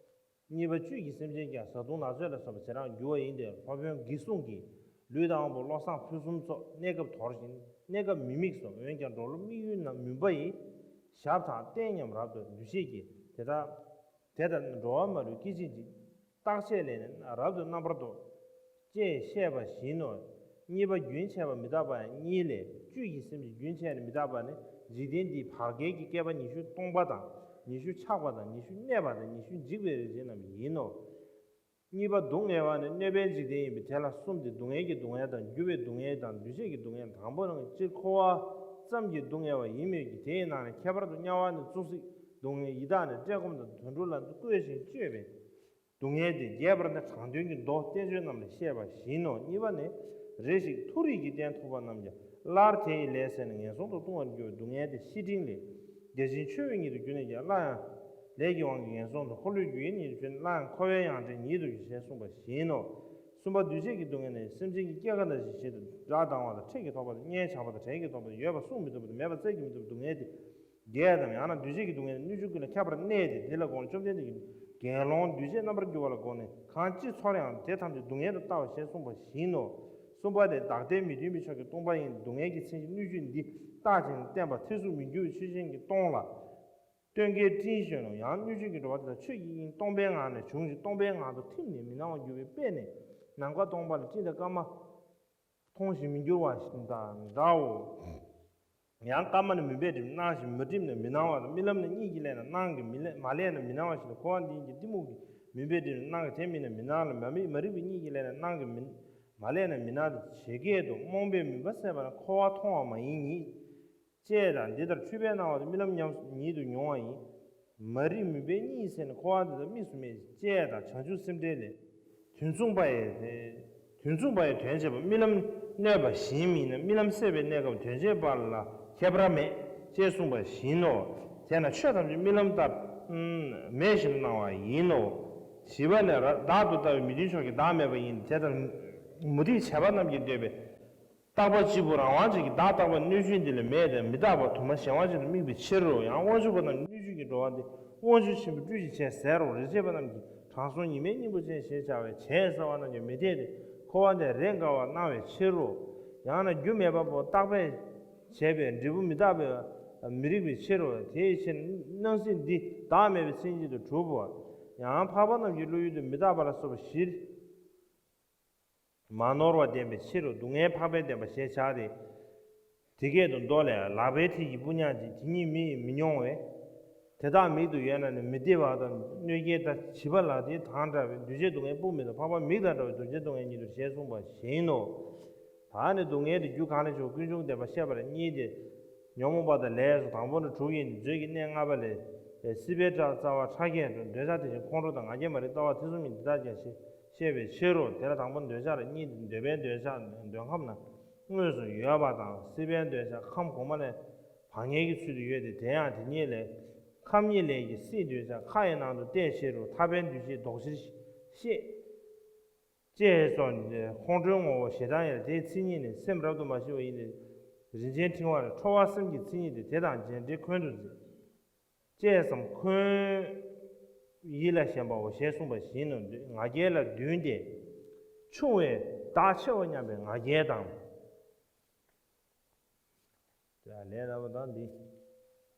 གཉིས་པ་བཅུད་ཀྱི་སེམས་ཅན་ཀྱང་བཟའ་བཏུང་ནགས་ཚལ་ལ་སོགས་པ་བྱེ་བྲག་འགྱུར་བ་ཡིན་ཏེ། སློབ་དཔོན་དགེ་སློང་གིས་ལུས་དང་པོ་བློ་བཟང་ཕུན་སུམ་ཚོགས་གནས་སྐབས་དོར་ཞིང་གནས་སྐབས་མི་དམིགས་སོ། འོན་ཀྱང་འགྲོ་ལུགས་དམིགས་ཡུལ་རྣམས་མུན་པ་ཡི་ཞབས་དང་རྟེན་མཉམ་རབ་ཏུ་འདུ་ཤེས་ཀྱིས་དེ་དག་དེ་ལྟར་འགྲོ་བ་མ་ལུས་སྐྱེ་མཆེད་ཀྱི་རྟག་ཆད་ལས་ནི་རབ་ཏུ་རྣམ་པར་རྟོག་ཅེས་བཤད་པ་བཞིན་ནོ། གཉིས་པ་རྒྱུན་ཆད་པ་མི་རྟག་པ་ཡང་གཉིས་ལས། བཅུད་ཀྱི་སེམས་ཀྱི་རྒྱུན་ཆད་ནས་མི་རྟག་པ་ནི་འཇིག་རྟེན་འདིའི་བར་བསྐལ་གྱི་བསྐལ་པ་ཉི་ཤུ་སྟོང་པ་དང་། ཉི་ཤུ་ཆགས་པ་དང་། ཉི་ཤུ་གནས་པ་དང་། ཉི་ཤུ་འཇིག་པའི་རིགས་ཅན་རྣམས་ཡིན་ནོ། གཉིས་པ་སྡུག་བསྔལ་བ་ནི་གནོད་པའི་འཇིག་རྟེན་ཡིན་པས་དེ་ལ་གསུམ་སྟེ། སྡུག་བསྔལ་གྱི་སྡུག་བསྔལ་དང་། འགྱུར་བའི་སྡུག་བསྔལ་དང་། འདུ་ཤེས་ཀྱི་སྡུག་བསྔལ། དང་པོ་རང་གི་སྤྱིར་འཁོར་བ་ཙམ་གྱི་སྡུག་བསྔལ་བ་ཡིན་མོད་ཀྱི། དེའི་ནང་ནས་ཁྱད་པར་དུ་དམྱལ་བ་ནི་རྩུབ་སྲེག་སྡུག་བསྔལ་ཡི་དྭགས་ནི་བཀྲེས་སྐོམ་དང་དུད་འགྲོ་ལ་བཀོལ་ཞིང་གཅོད་པའི་སྡུག་བསྔལ་ཏེ། རྒྱས་པར་ནི་དྲང་དོན་གྱི་མདོ་བསྟན་བཅོས་རྣམས་ལས་བཤད་པ་བཞིན་ནོ། གཉིས་པ་ནི། རེ་ཞིག་མཐོ་རིས་ཀྱི་རྟེན་ཐོབ་པ་རྣམས་ཀྱང་སླར་དེ་ཡི་ལས་ཟད་ནས་ངན་སོང་དུ་ལྟུང་བར་འགྱུར་བའི་སྡུག་བསྔལ་ཏེ། བཤེས་སྤྲིང་ལས། བརྒྱ་བྱིན་མཆོད་འོས་ཉིད་དུ་གྱུར་ནས་ཀྱང་སླར་ཡང་ལས་ཀྱི་དབང་གིས་ངན་སོང་དུ། འཁོར་ལོས་སྒྱུར་ཡས་ཉིད་དུ་གྱུར་ནས་སླར་ཡང་འཁོར་བའི་ཡང་སྤྲེལ་ཉིད་དུ་གྱུར་ཞེས་གསུངས་པ་བཞིན་ནོ། གསུམ་པ་འདུ་བྱེད་ཀྱི་སྡུག་བསྔལ་ནི་སེམས་ཅན་གྱི་སྐྱེ་རྒ་ན་འཆིའི་གཞི་དང་སྒྲ་གདངས་པ་དང་། འཁྲིས་ཀྱིས་ཐོགས་པ་དང་། སྙན་བྱ་བ་དང་། དྲན་གྱིས་ཐོགས་པ་དང་། ཡོད་པ་གསུང་མི་ཐུབ་པ་དང་། མེད་པ་བཙལ་གྱིས་མི་ཐུབ་པའི་སྡུག་བསྔལ་ཏེ། བརྒྱད་དམ། ཡང་ན་འདུ་བྱེད་ཀྱི་སྡུག་བསྔལ་ནི་སྣོད་བཅུད་ཀུན་ལ་ཁྱབ་པར་གནས་ཏེ། འདི་ལ་དགོངས་ནས་བཅོམ་ལྡན་འདས་ཀྱིས་དགེ་སློང་འདུ་བྱེད་རྣམ་པར་གྱུར་པ་ལ་དགོངས་ནས། གང་ཅི་ཚོར་ཡང་དེ་ཐམས་ཅད་སྡུག་བསྔལ་དུ་ལྟ་བ་ཞེས་གསུངས་པ་བཞིན་ནོ། གསུམ་པ་དེ་བདག་ལྟའི་མི་མཐུན་པའི་ཕྱོགས་ཀྱིས་སྟོང་པ་ཡིན། སྡུག་བསྔལ་གྱི་མཚན་གཞི་སྣོད་བཅུད་འདི་རྟག་ཅིང་བརྟན་པ་ཐེར་ཟུག་མི་འགྱུར་བའི་ཆོས་ཅན་གྱིས་སྟོང་ལ། སྟོན་ཀའི་སྤྲིན་བཞིན་ནོ། ཡང་སྣོད་བཅུད་ཀྱི་འགྲོ་བ་དེ་དག་ཆོས་ཀྱི་དབྱིངས་སྟོང་པའི་ངང་ནས་བྱུང་ཞིང་། སྟོང་པའི་ངང་དུ་ཐིམ་ནས་མི་སྣང་བར་གྱུར་པའི་དཔེ་ནི། ནམ་མཁའ་སྟོང་པ་ལ་སྤྲིན་དང་སྐར་མ་མཐོང་ཞིང་མི་འགྱུར་བ་དང་འདྲའོ། ཡང་སྐར་མ་ནི་མུན་པས་བསྒྲིབས་ནས་སྣང་ཞིང་། མ་བསྒྲིབས་ན་མི་སྣང་བ་དང་། རྨི་ལམ་ནི་གཉིད་ཀྱིས་བསླད་ནས་སྣང་གི་མི་བསླད། མ་བསླད་ན་མི་སྣང་བ་བཞིན་དུ། འཁོར་བ་འདི་ཡི་གཏི་མུག་གིས་མུན་པས་བསྒྲིབས་ནས་སྣང་གི། དེ་རྨིས་ན་མི་སྣང་ལ། མ་རྨིས། མ་རིག་པའི་གཉིད་ཀྱིས་བསླད་ནས་སྣང་གི་མི། མ་བསླད་ན་མི་སྣང་སྟེ། ཇི་སྐད་དུ། རྨོངས་པས་མུན་པ་བསལ་བ་ན། འཁོར་བ་མཐོང་བ་མ་ཡིན་ཉིད། ཅེས་དང་། འདི་ལྟར་འཁྲུལ་པས་སྣང་བ་དང་། རྨི་ལམ་ཉམས་ཉིད་དུ་མྱོང་བ་ཡིན། མ་རིག་མུན་པས་གཉིད་སད་ནས། འཁོར་བ་འདི་དག་རྨིས་སུ་མེད། ཅེས་དང་། བྱང་ཆུབ་སེམས་འགྲེལ་ལས། དུས་མཚུངས་པ་ཡི། དུས་མཚུངས་པ་ཡི་དོན་བྱེད་པ། རྨི་ལམ་གནོད་པ་བཞིན་མིན་ན། རྨི་ལམ་སད་པའི་གནས་སྐབས་དོན་བྱེད་པ་ལ་ཁྱད་པར་མེད། ཅེས་གསུངས་པ་བཞིན་ནོ། དེས་ན་ཆོས་ཐམས་ཅད་རྨི་ལམ་ལྟར་མེད་བཞིན་དུ་སྣང་བ་ཡིན་ནོ། བཞི་པ་ནི། བདག་ཏུ་ལྟ་བའི་མི་མཐུན་ཕྱོགས་ཀྱིས་བདག་མེད་པ་ཡིན། དེ་ལྟར་མུ་སྟེགས་བྱེད་པ་རྣམས་ཀྱིས་འདོད་པའི་རྟག་པ་གཅིག་པུ་རང་དབང་ཅན་གྱི་བདག་རྟག་པ་སྣོད་བཅུད་འདི་ལས་མེད་དེ། མི་རྟག་པ་དུ་མ་གཞན་དབང་ཅན་དུ་དམིགས་པའི་ཕྱིར་རོ། ཡང་དབང་ཕྱུག་པ་རྣམས་ཀྱིས་སྣོད་བཅུད་ཀྱི་འགྲོ་བ་འདི་དབང་ཕྱུག་ཆེན་པོའི་སྤྲུལ་ཞིང་བྱས་ཟེར་རོ། རིག་བྱེད་པ་རྣམས་ཀྱིས་དྲང་སྲོང་ཉི་མའི་སྙིང་པོ་ཅན་ཞེས་བྱ་བའི་བྱས་ཟེར་བ་རྣམས་ཀྱིས་མི་འཐད་དེ། འཁོར་བ་ནས་རེས་འགའ་བ་སྣང་བའི་ཕྱིར་རོ། ཡང་ན་རྒྱུ་མེད་པ་པོ་རྟག་པས་བྱས་པའི་འབྲས་བུ་མི་རྟག་པས་མི་རིགས་པའི་ཕྱིར་རོ། དེའི་ཕྱིར་སྣང་སྲིད་འདི་བདག་མེད་པའི་མཚན་ཉིད་དུ་གྲུབ་བོ། ཡང་འཕགས་པ་རྣམས་ཀྱི་བློ་ཡུལ་དུ་མི་རྟག་པ་ལ་སོགས་པ་བཞིར་མ་ནོར་བ་ལྡན་པའི་ཕྱིར་རོ། སྡུག་བསྔལ་འཕགས་པའི་བདེན་པ་ཞེས་བྱ་སྟེ། དེ་སྐད་དུ་མདོ་ལས། ལག་པའི་མཐིལ་གྱིས་སྤུ་ཉག་གཅིག་དེ་ཉིད་མིག་གིས་མི་མྱོང་བས། དེ་དག་མིག་ཏུ་ཡོད་ན་ནི་མི་བདེ་བ་དང་གནོད་སྐྱེལ་དང་བྱིས་པ་ལ་དེ་དང་འདྲ་བའི་འདུ་བྱེད་སྡུག་བསྔལ་སྤུ་མེད་དང་འཕགས་པ་མིག་དང་འདྲ་བའི་འདུ་བྱེད་སྡུག་བསྔལ་ཉིད་དུ་ཞེས་གསུངས་པ་བཞིན་ནོ། ད་ནི་སྡུག་བསྔལ་དེ་རྒྱུ་གང་ལས་བྱུང་ཀུན་འབྱུང་བདེན་པ་ཤེས་པར་གཉིས་ཏེ། ཉོན་མོངས་པ་དང་ལས་སུ་དང་པོ་ནི་དྲུག་ཡིན། མཛོད་ཀྱི་གནས་ལྔ་པ་ལས། སྲིད་པའི་རྩ་བ་ཕྲ་རྒྱས་འགྲོ། འདོད་ཆགས་དེ་བཞིན་ཁོང་ཁྲོ་དང་ང་རྒྱལ་མ་རིག་ལྟ་བ་དེ་གསུམ་ཉིད་འདི་དག་ཀྱང་ཞེས་བཤད་པའི་ཕྱིར་རོ། དེ་ལ་དང་པོ་འདོད་ཆགས་ལ་གཉིས་ཏེ། འདོད་པའི་འདོད་ཆགས་འདོད་ཁམས་ན་དངོས་སུ་ཡོད་པ་དང་། སྲིད་པའི་འདོད་ཆགས་ཁམས་གོང་མ་ལས་བག་ཉལ་གྱི་ཚུལ་དུ་ཡོད་དེ། དེ་ཡང་དེ་ཉིད་ལས། ཁམས་གཉིས་ལས་ཀྱི་སྲིད་འདོད་ཆགས་ཁ་ཡི་ནང་དུ་གཏད་ཕྱིར་རོ། ཐར་པའི་འདུ་ཤེས་ལྡོག་ཕྱིར་ཤེས། ཅེས་སོགས་ཁོང་ཁྲོའི་ངོ་བོ་ཞེ་སྡང་ཡིན་ལ། དེའི་མཚན་ཉིད་ནི་སེམས་རབ་ཏུ་མ་ཞི་བ་ཡིན་ཏེ། རིན་ཆེན་ཕྲེང་བ་ལས། ཁྲོ་བ་སེམས་ཀྱི་མཚན་ཉིད་དེ། དེ་དང་རྗེས་འབྲེལ་འཁོན་དུ་འཛིན། ཅེས་སམ་འཁོན་ཡིད་ལ་ཞེན་པའོ་ཞེས་གསུངས་པ་བཞིན་ནོ། ང་རྒྱལ་ལ་བདུན་ཏེ། ཆུང་བས་བདག་ཆེའོ་སྙམ་པའི་ང་རྒྱལ་དང་། དེ་ལས་ལ་བ་དང་འདི།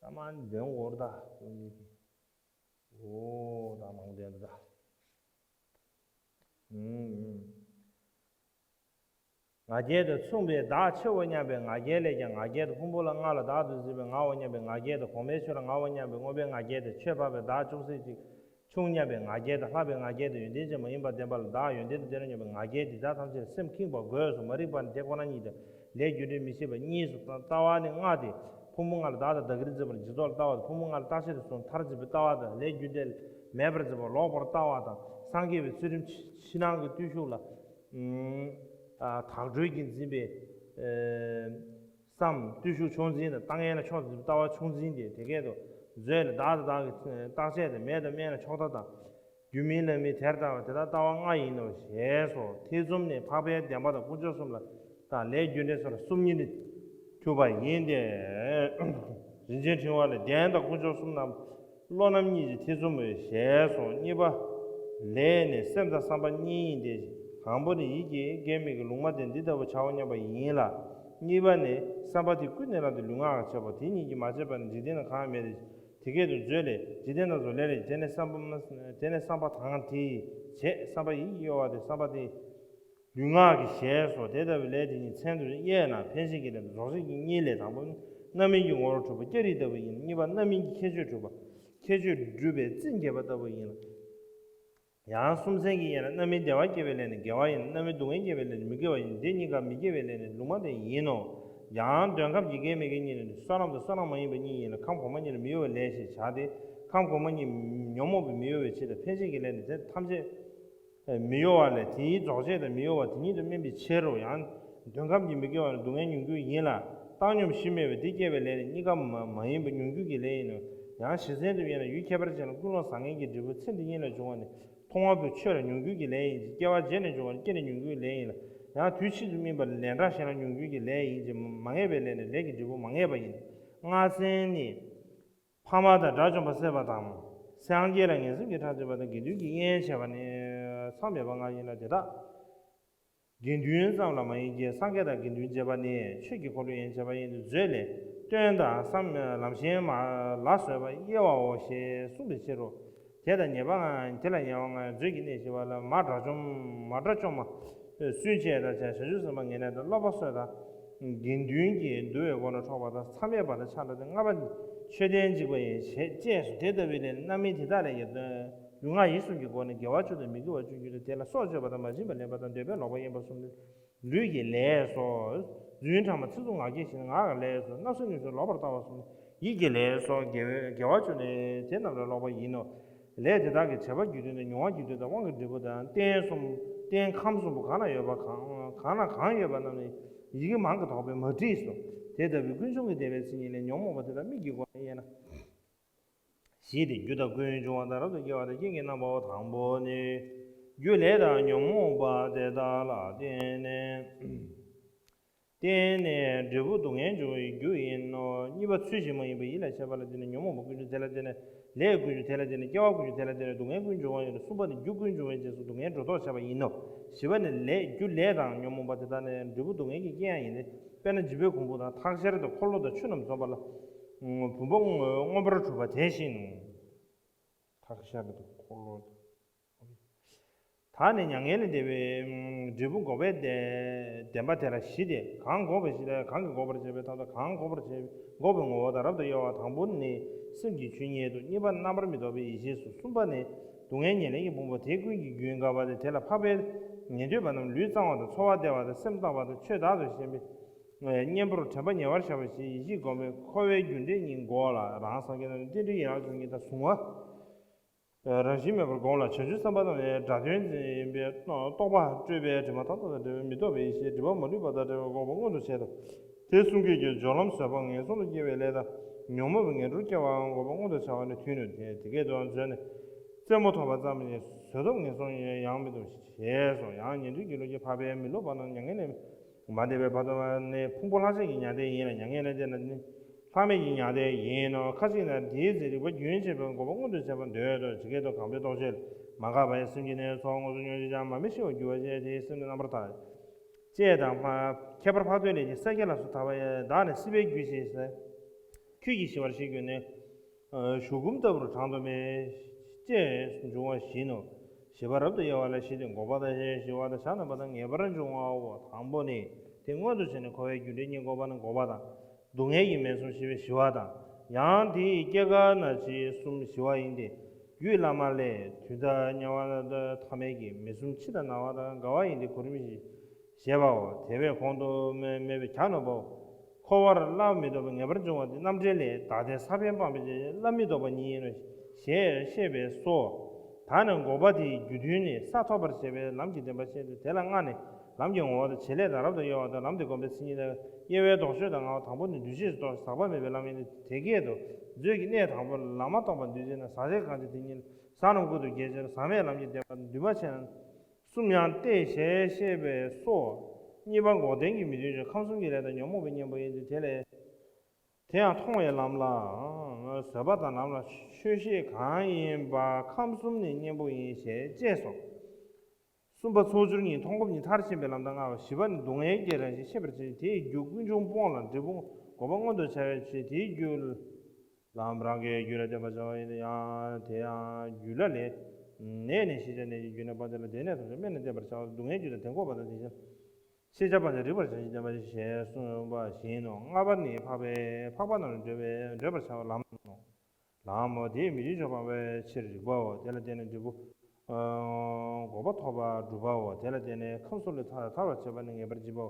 ཨ་མ་འདོན་འོར་ད་ཀུན་གྱི། འོ་ད་མང་འདོན་ད། ཨུམ། ང་རྒྱལ་དང་མཚུངས་པའི་བདག་ཆེའོ་སྙམ་པའི་ང་རྒྱལ་ལས་ཀྱང་ང་རྒྱལ་དང་། ཕུང་པོ་ལ་ལྔ་ལ་བདག་ཏུ་འཛིན་པའི་ངའོ་སྙམ་པའི་ང་རྒྱལ་དང་། གོང་མའི་ཆོས་ལ་ངའོ་སྙམ་པའི་མངོན་པའི་ང་རྒྱལ་དང་། ཆོས་འཕགས་པའི་བདག་ཅུང་ཟད་ཅིག་ཆུང་སྙམ་པའི་ང་རྒྱལ་དང་། ལྷག་པའི་ང་རྒྱལ་དང་། ཡོན་ཏན་ཅན་མ་ཡིན་པ་བདེན་པ་ལ་བདག་ཡོན་ཏན་དང་ལྡན་ནོ་སྙམ་པའི་ང་རྒྱལ་འདི་དག་ཐམས་ཅད་ལ་སེམས་ཁེངས་པ་དགོས་སོ། མ་རིག་པ་ནི་དེ་ཁོ་ན་ཉིད་དང་། ལས་རྒྱུ་འབྲས་མི་ཤེས་པ་གཉིས་སོ། ལྟ་བ་ནི་ལྔ་སྟེ། ཕུང་པོ་ལྔ་ལ་བདག་དང་བདག་གིར་འཛིན་པ་ལ་འཇིག་ཚོགས་ལ་ལྟ་བ་དང་། ཕུང་པོ་ལྔ་ལ་རྟག་ཆད་དུ་སོང་མཐར་འཛིན་པའི་ལྟ་བ་དང་། ལས་རྒྱུ་འབྲས་མེད་པར་འཛིན་པ་ལོག་པར་ལྟ་བ་དང་། སངས་རྒྱས་པའི་ཚུལ་ཁྲིམས་ཕྱི་ནང་གི་བརྟུལ་ཞུགས་ལ། ཨུམ། ཨ། དག་གྲོལ་གྱིས་འཛིན་པའི། ཨེ། སམ། བརྟུལ་ཞུགས་མཆོག་འཛིན་དང་། ལྟ་ངན་ལ་མཆོག་ཏུ་འཛིན་པའི་ལྟ་བ་མཆོག་འཛིན་ཏེ། དེ་སྐད་དུ་མཛོད་ལས། བདག་དང་བདག་གི་རྟག་ཆད་དང་། མེད་དང་དམན་ལ་མཆོག་ལྟ་དང་། རྒྱུ་མིན་ལ་མིན་དེར་ལྟ་བ། དེ་དག་ལྟ་བ་ལྔ་ཡིན་ནོ་ཞེས་སོ། ཐེ་ཚོམ་ནི་འཕགས་པའི་བདེན་པ་དང་དཀོན་མཆོག་གསུམ་ལ་དང་། ལས་རྒྱུ་འབྲས་སོགས་ལ་སོམ་ཉི་ལས་གྱུར་པ་ཡིན་ཏེ། རིན་ཆེན་ཕྲེང་བ་ལས། བདེན་དང་དཀོན་མཆོག་གསུམ་རྣམས་བློ་རྣམ་གཉིས་ཀྱིས་ཐེ་ཚོམ་མོད་ཞེས་སོ། གཉིས་པ་ལས་ནི་སེམས་དང་བསམ་པ་གཉིས་ཡིན་ཏེ། དང་པོ་ནི་ཡིད་ཀྱི་དགེ་མི་དགེ་ལུང་མ་བསྟན་འདི་ལྟ་བུ་བྱའོ་སྙམ་པ་ཡིན་ལ། གཉིས་པ་ནི་བསམ་པ་དེ་ཀུན་ནས་བསླངས་ཏེ་ལུས་ངག་གིས་བྱེད་པ་དེ་ཉིད་ཀྱིས་མ་བྱས་པ་ནི་འཇིག་རྟེན་ན་གང་ཡང་མེད་དེ། དེ་སྐད་དུ་མཛོད་ལས། འཇིག་རྟེན་དང་ཚོགས་ལས་རེ། དེ་ནས་བསམ་པ་དེ་ནས་བསམ་པ་དང་དེ་ཡིས་བྱེད། བསམ་པ་ཡིད་ཀྱིས་གཡོ་བ་དེ་བསམ་པ་དེ་ལུས་ངག་གིས་བྱས་སོ། དེ་ལྟ་བུའི་ལས་དེ་ཉིད་མཚན་དུ་དབྱེ་ན། འཕེན་བྱེད་ཀྱི་ལས་དང་རྫོགས་བྱེད་ཀྱི་གཉིས་ལས། དང་པོ་རྣམ་སྨིན་གྱི་ངོ་བོར་གྲུབ་པ་སྐྱ་རིས་ལྟ་བུ་ཡིན། གཉིས་པ་རྣམ་སྨིན་གྱི་ཁྱད་ཆོས་གྲུབ་པ་ཁྱད་ཆོས་གྲུབ་པའི་རྩིས་འགེབས་པ་ལྟ་བུ་ཡིན་ལ། ཡང་གསུམ་ཚན་གྱིས་དབྱེ་ན། རྣམ་སྨིན་བདེ་བ་སྐྱེ་བའི་ལས་ནི་དགེ་བ་ཡིན། རྣམ་སྨིན་སྡུག་བསྔལ་སྐྱེ་བའི་ལས་ནི་མི་དགེ་བ་ཡིན། དེ་གཉིས་ཀ་མི་སྐྱེ་བའི་ལས་ནི་ལུང་མ་བསྟན་ཡིན་ནོ། ཡང་དོན་ཁམས་ཀྱི་དགེ་མི་དགེ་གཉིས་ནི་བསོད་ནམས་དང་བསོད་ནམས་མ་ཡིན་པ་གཉིས་ཡིན་ལ། ཁམས་གོང་མ་གཉིས་ལ་མི་གཡོ་བའི་ལས་ཞེས་བྱ་སྟེ། ཁམས་གོང་མ་གཉིས་ཉོན་མོངས་པས་མི་གཡོ་བའི་ཕྱིར་དང་། འཕེན་བྱེད་ཀྱི་ལས་ནི་དེ་ཐམས་ཅད་མི་གཡོ་བ་ལས། དེའི་རྫོགས་བྱེད་དང་མི་གཡོ་བ་དེ་ཉིད་དུ་སྨིན་པའི་ཕྱིར་རོ། ཡང་དོན་ཁམས་ཀྱི་མི་དགེ་བ་ནི་སྡུག་བསྔལ་མྱོང་འགྱུར་ཡིན་ལ། བཏང་སྙོམས་གཞི་མེད་པས་དེ་སྐྱེ་བའི་ལས་ནི་གཉིས་ཀ་མ་མ་ཡིན་པ་མྱོང་འགྱུར་གྱི་ལས་ཡིན་ནོ། ཡང་བཞི་ཚན་དུ་དབྱེ་ན། ཡུལ་ཁྱད་པར་ཅན་ལ་ཀུན་སློང་བཟང་ངན་གྱི་འབྲས་བུ་ཚེ་འདི་ཉིད་ལ་འབྱུང་བ་ནི་མཐོང་བ་པོའི་ཆོས་ལ་མྱོང་འགྱུར་གྱི་ལས་ཡིན་གྱི། སྐྱེ་བ་རྗེས་ནས་འབྱུང་བ་ནི་སྐྱེས་ནས་མྱོང་འགྱུར་གྱི་ལས་ཡིན་ལ། ཡང་དུས་ཕྱིས་སུ་སྨིན་པ་ལ་ལན་གྲངས་གཞན་ལ་མྱོང་འགྱུར་གྱི་ལས་ཡིན་གྱི། མ་ངེས་པའི་ལས་ནི་ལས་ཀྱི་འབྲས་བུ་མ་ངེས་པ་ཡིན། ལྔ་ཚན་ནི། ཕ་མ་དང་དགྲ་བཅོམ་པ་བསད་པ་དང་། སངས་རྒྱས་ལ་ངན་སེམས་ཀྱི་ཕྲག་བཅད་པ་དང་། དགེ་འདུན་གྱི་དབྱེན་བྱས་པ་ནི་མཚམས་མེད་པ་ལྔ་ཡིན་ལ། དེ་དག་དགེ་འདུན་ཙམ་ལ་མ་ཡིན་གྱི། སངས་རྒྱས་དང་དགེ་འདུན་བྱེད་པ་ནི་ཆོས་ཀྱི་འཁོར་ལོའི་དབྱེན་བྱས་པ་ཡིན་ཏེ། མཛོད་ལས། སྟོན་དང་བསམ་ལམ་ཞན་མ་ལ་བཟོད་པ་དབྱེ་བའོ་ཞེས་གསུངས་པའི་ཕྱིར་རོ། དེ་དང་ཉེས་པ་ལྔ། དེ་ལ་ཉེས་པ་ལྔ། མཛོད་ཀྱི་གནས་བཞི་པ་ལ། མ་དགྲ་བཅོམ། མ་དགྲ་བཅོམ་པ་སུས་བྱས་དང་བྱ། བྱང་ཆུབ་སེམས་དཔའ་ངེས་གནས་དང་། སློབ་པ་སོགས་དང་། དགེ་འདུན་གྱིས་འདུལ་བའི་སྒོ་ནས་འཕྲོག་པ་དང་། མཚམས་མེད་པ་དང་ཆགས་པ་དང་། ལྔ་པ་ནི་མཆོད་རྟེན་འཇིག་པ་ཡིན་ཞེས་བཅས་སོ། དེ་ལྟ་བུའི་ལས་ནི་རྣམ་སྨིན་དེ་དག་ལས་ཀྱང་ལུས་ངག་ཡིད་གསུམ་གྱི་སྒོ་ནས་དགེ་བ་བཅུ་དང་མི་དགེ་བ་བཅུ་རྒྱུ་དང་། དེ་ལ་སྲོག་གཅོད་པ་དང་། མ་བྱིན་པ་ལེན་པ་དང་། འདོད་པས་ལོག་པར་གཡེམ་པ་གསུམ་ནི་ལུས་ཀྱི་ལས་སོ། རྫུན་ཕྲ་མ། ཚིག་རྩུབ་ངག་འཁྱལ་ཞིང་ངག་གི་ལས་སོ། བརྣབ་སེམས་གནོད་སེམས་ལོག་པར་ལྟ་བ་གསུམ་ནི་ཡིད་ཀྱི་ལས་སོ། དགེ་བའི་དགེ་བ་བཅུ་ནི་དེ་རྣམས་ལས་ལོག་པ་ཡིན་ནོ། ལས་དེ་དག་གི་བྱེད་པ་རྒྱུ་མཐུན་དང་མྱོང་བ་རྒྱུ་མཐུན་དང་དབང་གི་འབྲས་བུ་དང་། རྟེན་གསུམ། རྟེན་ཁམས་གསུམ་པོ་གང་ན་ཡོད་པ་གང་གང་ན་གང་ཡོད་པ་རྣམས་ནི་ཡི་གེ་མང་གིས་དོགས་པས་མ་བྲིས་སོ། དེ་ལྟ་བུའི་ཀུན་འབྱུང་གི་བདེ་བའི་མཚན་ཉིད་ལས་ཉོན་མོངས་པ་དེ་དག་དམིགས་ཀྱི་སྒོ་ནས་དབྱེ་ན། བཞི་སྟེ། རྒྱུ་དང་ཀུན་འབྱུང་བ་དང་རབ་ཏུ་སྐྱེ་བ་དང་། རྐྱེན་གྱི་རྣམ་པའོ། དང་པོ་ནི། རྒྱུ་ལས་དང་ཉོན་མོངས་པ་དེ་དག་ལ་བརྟེན་ནས། བརྟེན་ནས་འབྲས་བུ་སྡུག་བསྔལ་འབྱུང་བའི་རྒྱུ་ཡིན་ནོ། སྤྲུལ་པ་ཚུལ་བཞིན་མ་ཡིན་པ་ཡིད་ལ་བྱེད་པ་ལ་བརྟེན་ནས་ཉོན་མོངས་པ་ཀུན་འབྱུང་། དེ་ལ་བརྟེན་ནས་ལས་ཀུན་འབྱུང་། དེ་ལ་བརྟེན་ནས་སྐྱེ་བ་ཀུན་འབྱུང་། དེ་ལ་བརྟེན་ནས་སྡུག་བསྔལ་ཀུན་འབྱུང་བ་ཡིན་ནོ། གསུམ་པ་ནི་རྒྱུ་ཀུན་འབྱུང་བའི་རྗེས་སུ་སྡུག་བསྔལ་འགྲོ་ལྡོག་བྱ་བ་ཡིན་ནོ། བཞི་པ་ནི་ལས་རྒྱུ་ལས་དང་ཉོན་མོངས་པ་དེ་དག་ནི་འབྲས་བུ་སྡུག་བསྔལ་གྱི་རྐྱེན་ཡང་ཡིན་ཏེ། དཔེར་ན་འཇིགས་པའི་གོང་བུ་དང་། ཐག་ཤར་དང་འཁོར་ལོ་དང་། ཆུ་རྣམས་འཛོམས་པ་ལ། བུམ་པ་མངོན་པར་གྲུབ་པ་དེ་བཞིན་ནོ། ཐག་ཤར་དང་འཁོར་ལོ་དང་། ད་ནི་མྱ་ངན་ལས་འདས་པའི་འབྲས་བུ་འགོག་པའི་བདེན་པ་དེ་ལ་བཞི་སྟེ། གང་འགོག་པའི་བཞི་དང་། གང་གིས་འགོག་པར་བྱེད་པའི་ཐབས་དང་། གང་འགོག་པར་བྱེད་འགོག་པའི་ངོ་བོ་དང་། རབ་ཏུ་དབྱེ་བ། དང་པོ་ནི་སེམས་ཀྱི་ཆོས་ཉིད་དོ། གཉིས་པ་རྣམ་པར་མི་རྟོག་པའི་ཡེ་ཤེས་སོ། གསུམ་པ་ནི་སྡུག་བསྔལ་ཉེར་ལེན་གྱི་ཕུང་པོ་དེ་ཀུན་གྱི་རྒྱུན་དགག་པ་སྟེ། དེ་ལ་འཕགས་པས་ཉན་ཐོས་པ་རྣམས་ལུས་གཙང་བ་དང་། འཚོ་བ་བདེ་བ་དང་། སེམས་དག་པ་དང་། ཆོས་བདག་ཏུ་ཞེན་པའི་གཉེན་པོར་དྲན་པ་ཉེ་བར་བཞག་པ་བཞིན་ཡིད་ཆེས་སྒོམ་པའི་འཁོར་བའི་རྒྱུ་འབྲས་གཉིས་འགོག་ལ། རང་སངས་རྒྱས་རྣམས་ནི་རྟེན་འབྲེལ་ཡན་ལག་བཅུ་གཉིས་དང་གཟུང་བ། རང་བཞིན་མེད་པར་སྒོམ་ལ། བྱང་ཆུབ་སེམས་དཔའ་རྣམས་ནི་སྒྲ་དོན་འཛིན་པའི་རྟོག་པ་སྤྲོས་པས་དྲི་མ་དག་དང་བྲལ་བའི་མི་རྟོག་པའི་ཡེ་ཤེས། སྒྲིབ་པ་མ་ལུས་པ་དང་བྲལ་བའི་འགོག་པ་མངོན་དུ་བྱེད་དོ། དེ་གསུམ་ཀའི་རྒྱུ་སྦྱོར་ལམ་བཟོད་པ་ངན་སོང་དུ་སྐྱེ་བའི་ལས་དང་། ཉོན་མོངས་པའི་ངན་འགྲོར་སྐྱེ་བའང་འགོག་པ་མངོན་དུ་བྱ་བ་ནི་མཐུན་ནོ། དེ་དེ་སྐད་དུ་བརྗོད་ནས་རྩེད་མོ་ཐོགས་པ་ཙམ་གྱིས་བཟོད་སྟོབས་ངན་སོང་ཡང་མི་འདུག་ཞེས་སོ། ཡང་ཉན་ཐོས་ཀྱི་བློ་སྐྱེས་འཕགས་པས་མི་སློབ་པ་རྣམས་མྱ་ངན་ལས་མ་འདས་པའི་བར་དུ་ནི་ཕུང་པོ་ལྷག་བཅས་ཀྱི་མྱང་འདས་ཡིན་ལ། མྱ་ངན་ལས་འདས་ན་ནི་ལྷག་མེད་ཀྱི་མྱང་འདས་ཡིན་ནོ། ཁ་ཅིག་ན་དེའི་ཚེ་རིག་པ་རྒྱུན་ཆད་པའི་འགོག་པ་མངོན་དུ་བྱེད་པར་འདོད་དོ། ཇི་སྐད་དུ་གང་འདོད་ལྡོག་ཕྱིར་མ་འགགས་པ་ཡི། སེམས་ཀྱིས་ནི་ཚོགས་དངོས་སུ་མྱོང་ཞིང་ཀྱང་། མ་རྨོས་ཤི་བར་འགྱུར་བ་ཞེས། དེའི་སེམས་ནི་རྣམ་པར་ཐར། ཅེས་དང་། ཁྱད་པར་འཕགས་བསྟོད་ལས་ཀྱི་སྲས་བརྒྱ་ལ་སོགས་དག་པ་ཡི། བདག་ནི་སྲིད་པའི་རྒྱུ་ཞེས་ཟེར། ཁྱོད་ཀྱིས་ཞི་བར་བྱེད་ཀྱི་ནི། གཞུ་འབུམ་ལྟ་བུར་གྲངས་དུ་མེད། ཅེས་འབྱུང་བ་བཞིན་ནོ། བཞི་པ་རབ་ཏུ་དབྱེ་བ་ལ་བཞི་སྟེ། འགོག་པ་དང་། ཞི་བ་དང་། བྱ་རྣམ་པ་དང་། ངེས་པར་འབྱུང་བའོ། དང་པོ་ནི་དེ་མངོན་དུ་བྱས་ནས་འཁོར་བའི་རྒྱུ་འབྲས་གཉིས་འགོག་པ་ནི་འགོག་པ་དང་། སྡུག་བསྔལ་གྱི་མེ་ཟུང་ཞི་བའི་ཞི་བ་དང་། ཡང་དེའི་སྐྱེ་རྒ་ན་འཆིའི་གསུམ་ཞི་བ་ཡིན་ཏེ། རྒྱུད་བླ་མ་ལས། དུས་མཐའ་དམྱལ་བ་དང་། མཐའ་མེད་ཀྱི་མེ་ཟུང་འཆི་དང་ན་བ་དང་། རྒ་བ་ཡིན་ཏེ་གོ་རིམ་བཞིན། ཞེས་པའོ། དེ་བས་གོང་དུ་སྨོས་པའི་བྱ་རྣམ་པའོ། འཁོར་བར་སླར་མི་ལྡོག་པའི་ངེས་པར་འབྱུང་བ་དེ་རྣམ་འགྲེལ་ལས། བདག་ལྟའི་ས་བོན་སྤངས་པའི་ཕྱིར་སླར་མི་ལྡོག་པ་ཉིད་ཡིན་ནོ་ཞེས་བཤད་པས་སོ། ད་ནི་འགོག་པ་དེའི་རྒྱུ་མཐུན་ནི་ས་ཐོབ་པར་བྱེད་པའི་ལམ་གྱི་བདེན་པ་བཤད་དེ། དེ་ལ་ལྔ་ནི་ལམ་གྱི་ངོ་བོ་དང་། བྱེད་ལས་དང་། རབ་ཏུ་དབྱེ་བ་དང་། ལམ་དེ་སྒོམ་པའི་མཚན་ཉིད་དང་། དབྱེ་བའི་ལྡོག་ཕྱོགས་དང་། ལྔ་པོ། དང་པོ་ནི་འདུ་ཤེས་སུ་གཏོགས་ཟག་པ་མེད་པའི་ལམ་ཡིན་ཏེ། དེ་སྐད་དུ་མཛོད་ཀྱི་གནས་དང་པོ་ལ་མ་གཏོགས་པ་འདུས་བྱས་ན། ཟག་བཅས་གང་བྱེད་དེ་ཉིད་ལ། ཟག་རྣམས་ཀུན་ཏུ་རྒྱས་ཕྱིར། ཟག་མེད་ལམ་གྱི་བདེན་པ་འདུས་མ་བྱས་ན། གསུམ་ཡང་སྟེ་ཞེས་བཤད་པས་སོ། གཉིས་པ་འགོག་བདེན་གྱི་མི་མཐུན་ཕྱོགས། ཁམས་གསུམ་གྱི་ལས་དང་ཉོན་མོངས་པའི་གཉེན་པོ་ཡིན་ཏེ། དེ་ལས་དེ་ཡང་མཐོང་བའི་ལམ་ལ་བཟོད་པ་དང་། ལམ་ལ་ཆོས་ཤེས་གང་ཡིན་པ་ཁམས་གསུམ་ནི་གཉེན་པོ་ཡིན་ཞེས་བཤད་སོ། གསུམ་པ་ཚོགས་སྦྱོར་གཉིས། མཐོང་སྒོམ་གཉིས། མཐར་ཕྱིན་པའི་ལམ་དང་ལྔ་པ། བཞི་པ་ནི་སྡུག་བསྔལ་གྱི་རང་བཞིན་ཤེས་པར་བྱེད། དེའི་རྒྱུ་ཀུན་འབྱུང་སྤོང་ལ། འབྲས་བུ་འགོག་པ་མངོན་དུ་བྱ་བའི་ཕྱིར། དེའི་རྒྱུ་ལམ་རང་གི་རྒྱུད་ལ་བརྟེན་པར་བྱ་བ་ཡིན་ཏེ། ཡང་དེ་ཡང་རྒྱུད་བླ་ལས། ནད་ནི་ཤེས་བྱ་ནད་ཀྱི་རྒྱུ་ནི་སྤངས་ཏེ་ལ། བདེ་གནས་ཐོབ་ཕྱིར་སྨན་ནི་བསྟེན་པར་བྱའོ། སྡུག་བསྔལ་རྒྱུ་དང་དེ་འགོག་པ་དང་། དེ་བཞིན་ཤེས་བྱ་སྤངས་ཏེ་རིག་པར་བྱ་ཞིང་བསྟེན་པར་བྱའོ་ཞེས་གསུངས་པ་བཞིན་ནོ། ལྔ་པ་ནི་འཕགས་པས་འཕགས་པ་རྣམས་ལ་བགྲོད་པའི་བགྲོད་པར་བྱ་བའི་ལམ་ནོ། ལམ་མོ། དེའི་མི་མཐུན་ཕྱོགས་སྤངས་པའི་ཕྱིར་རིག་པའོ། དེ་ལ་བརྟེན་ནས་འབྲས་བུ་འགོག་པ་ཐོབ་པ་སྒྲུབ་པའོ། དེ་ལ་བརྟེན་ནས་ཁམས་གསུམ་ལས་ཐར་ཐར་བར་བྱེད་པ་ནི་ངེས་པར་འབྱིན་པའོ།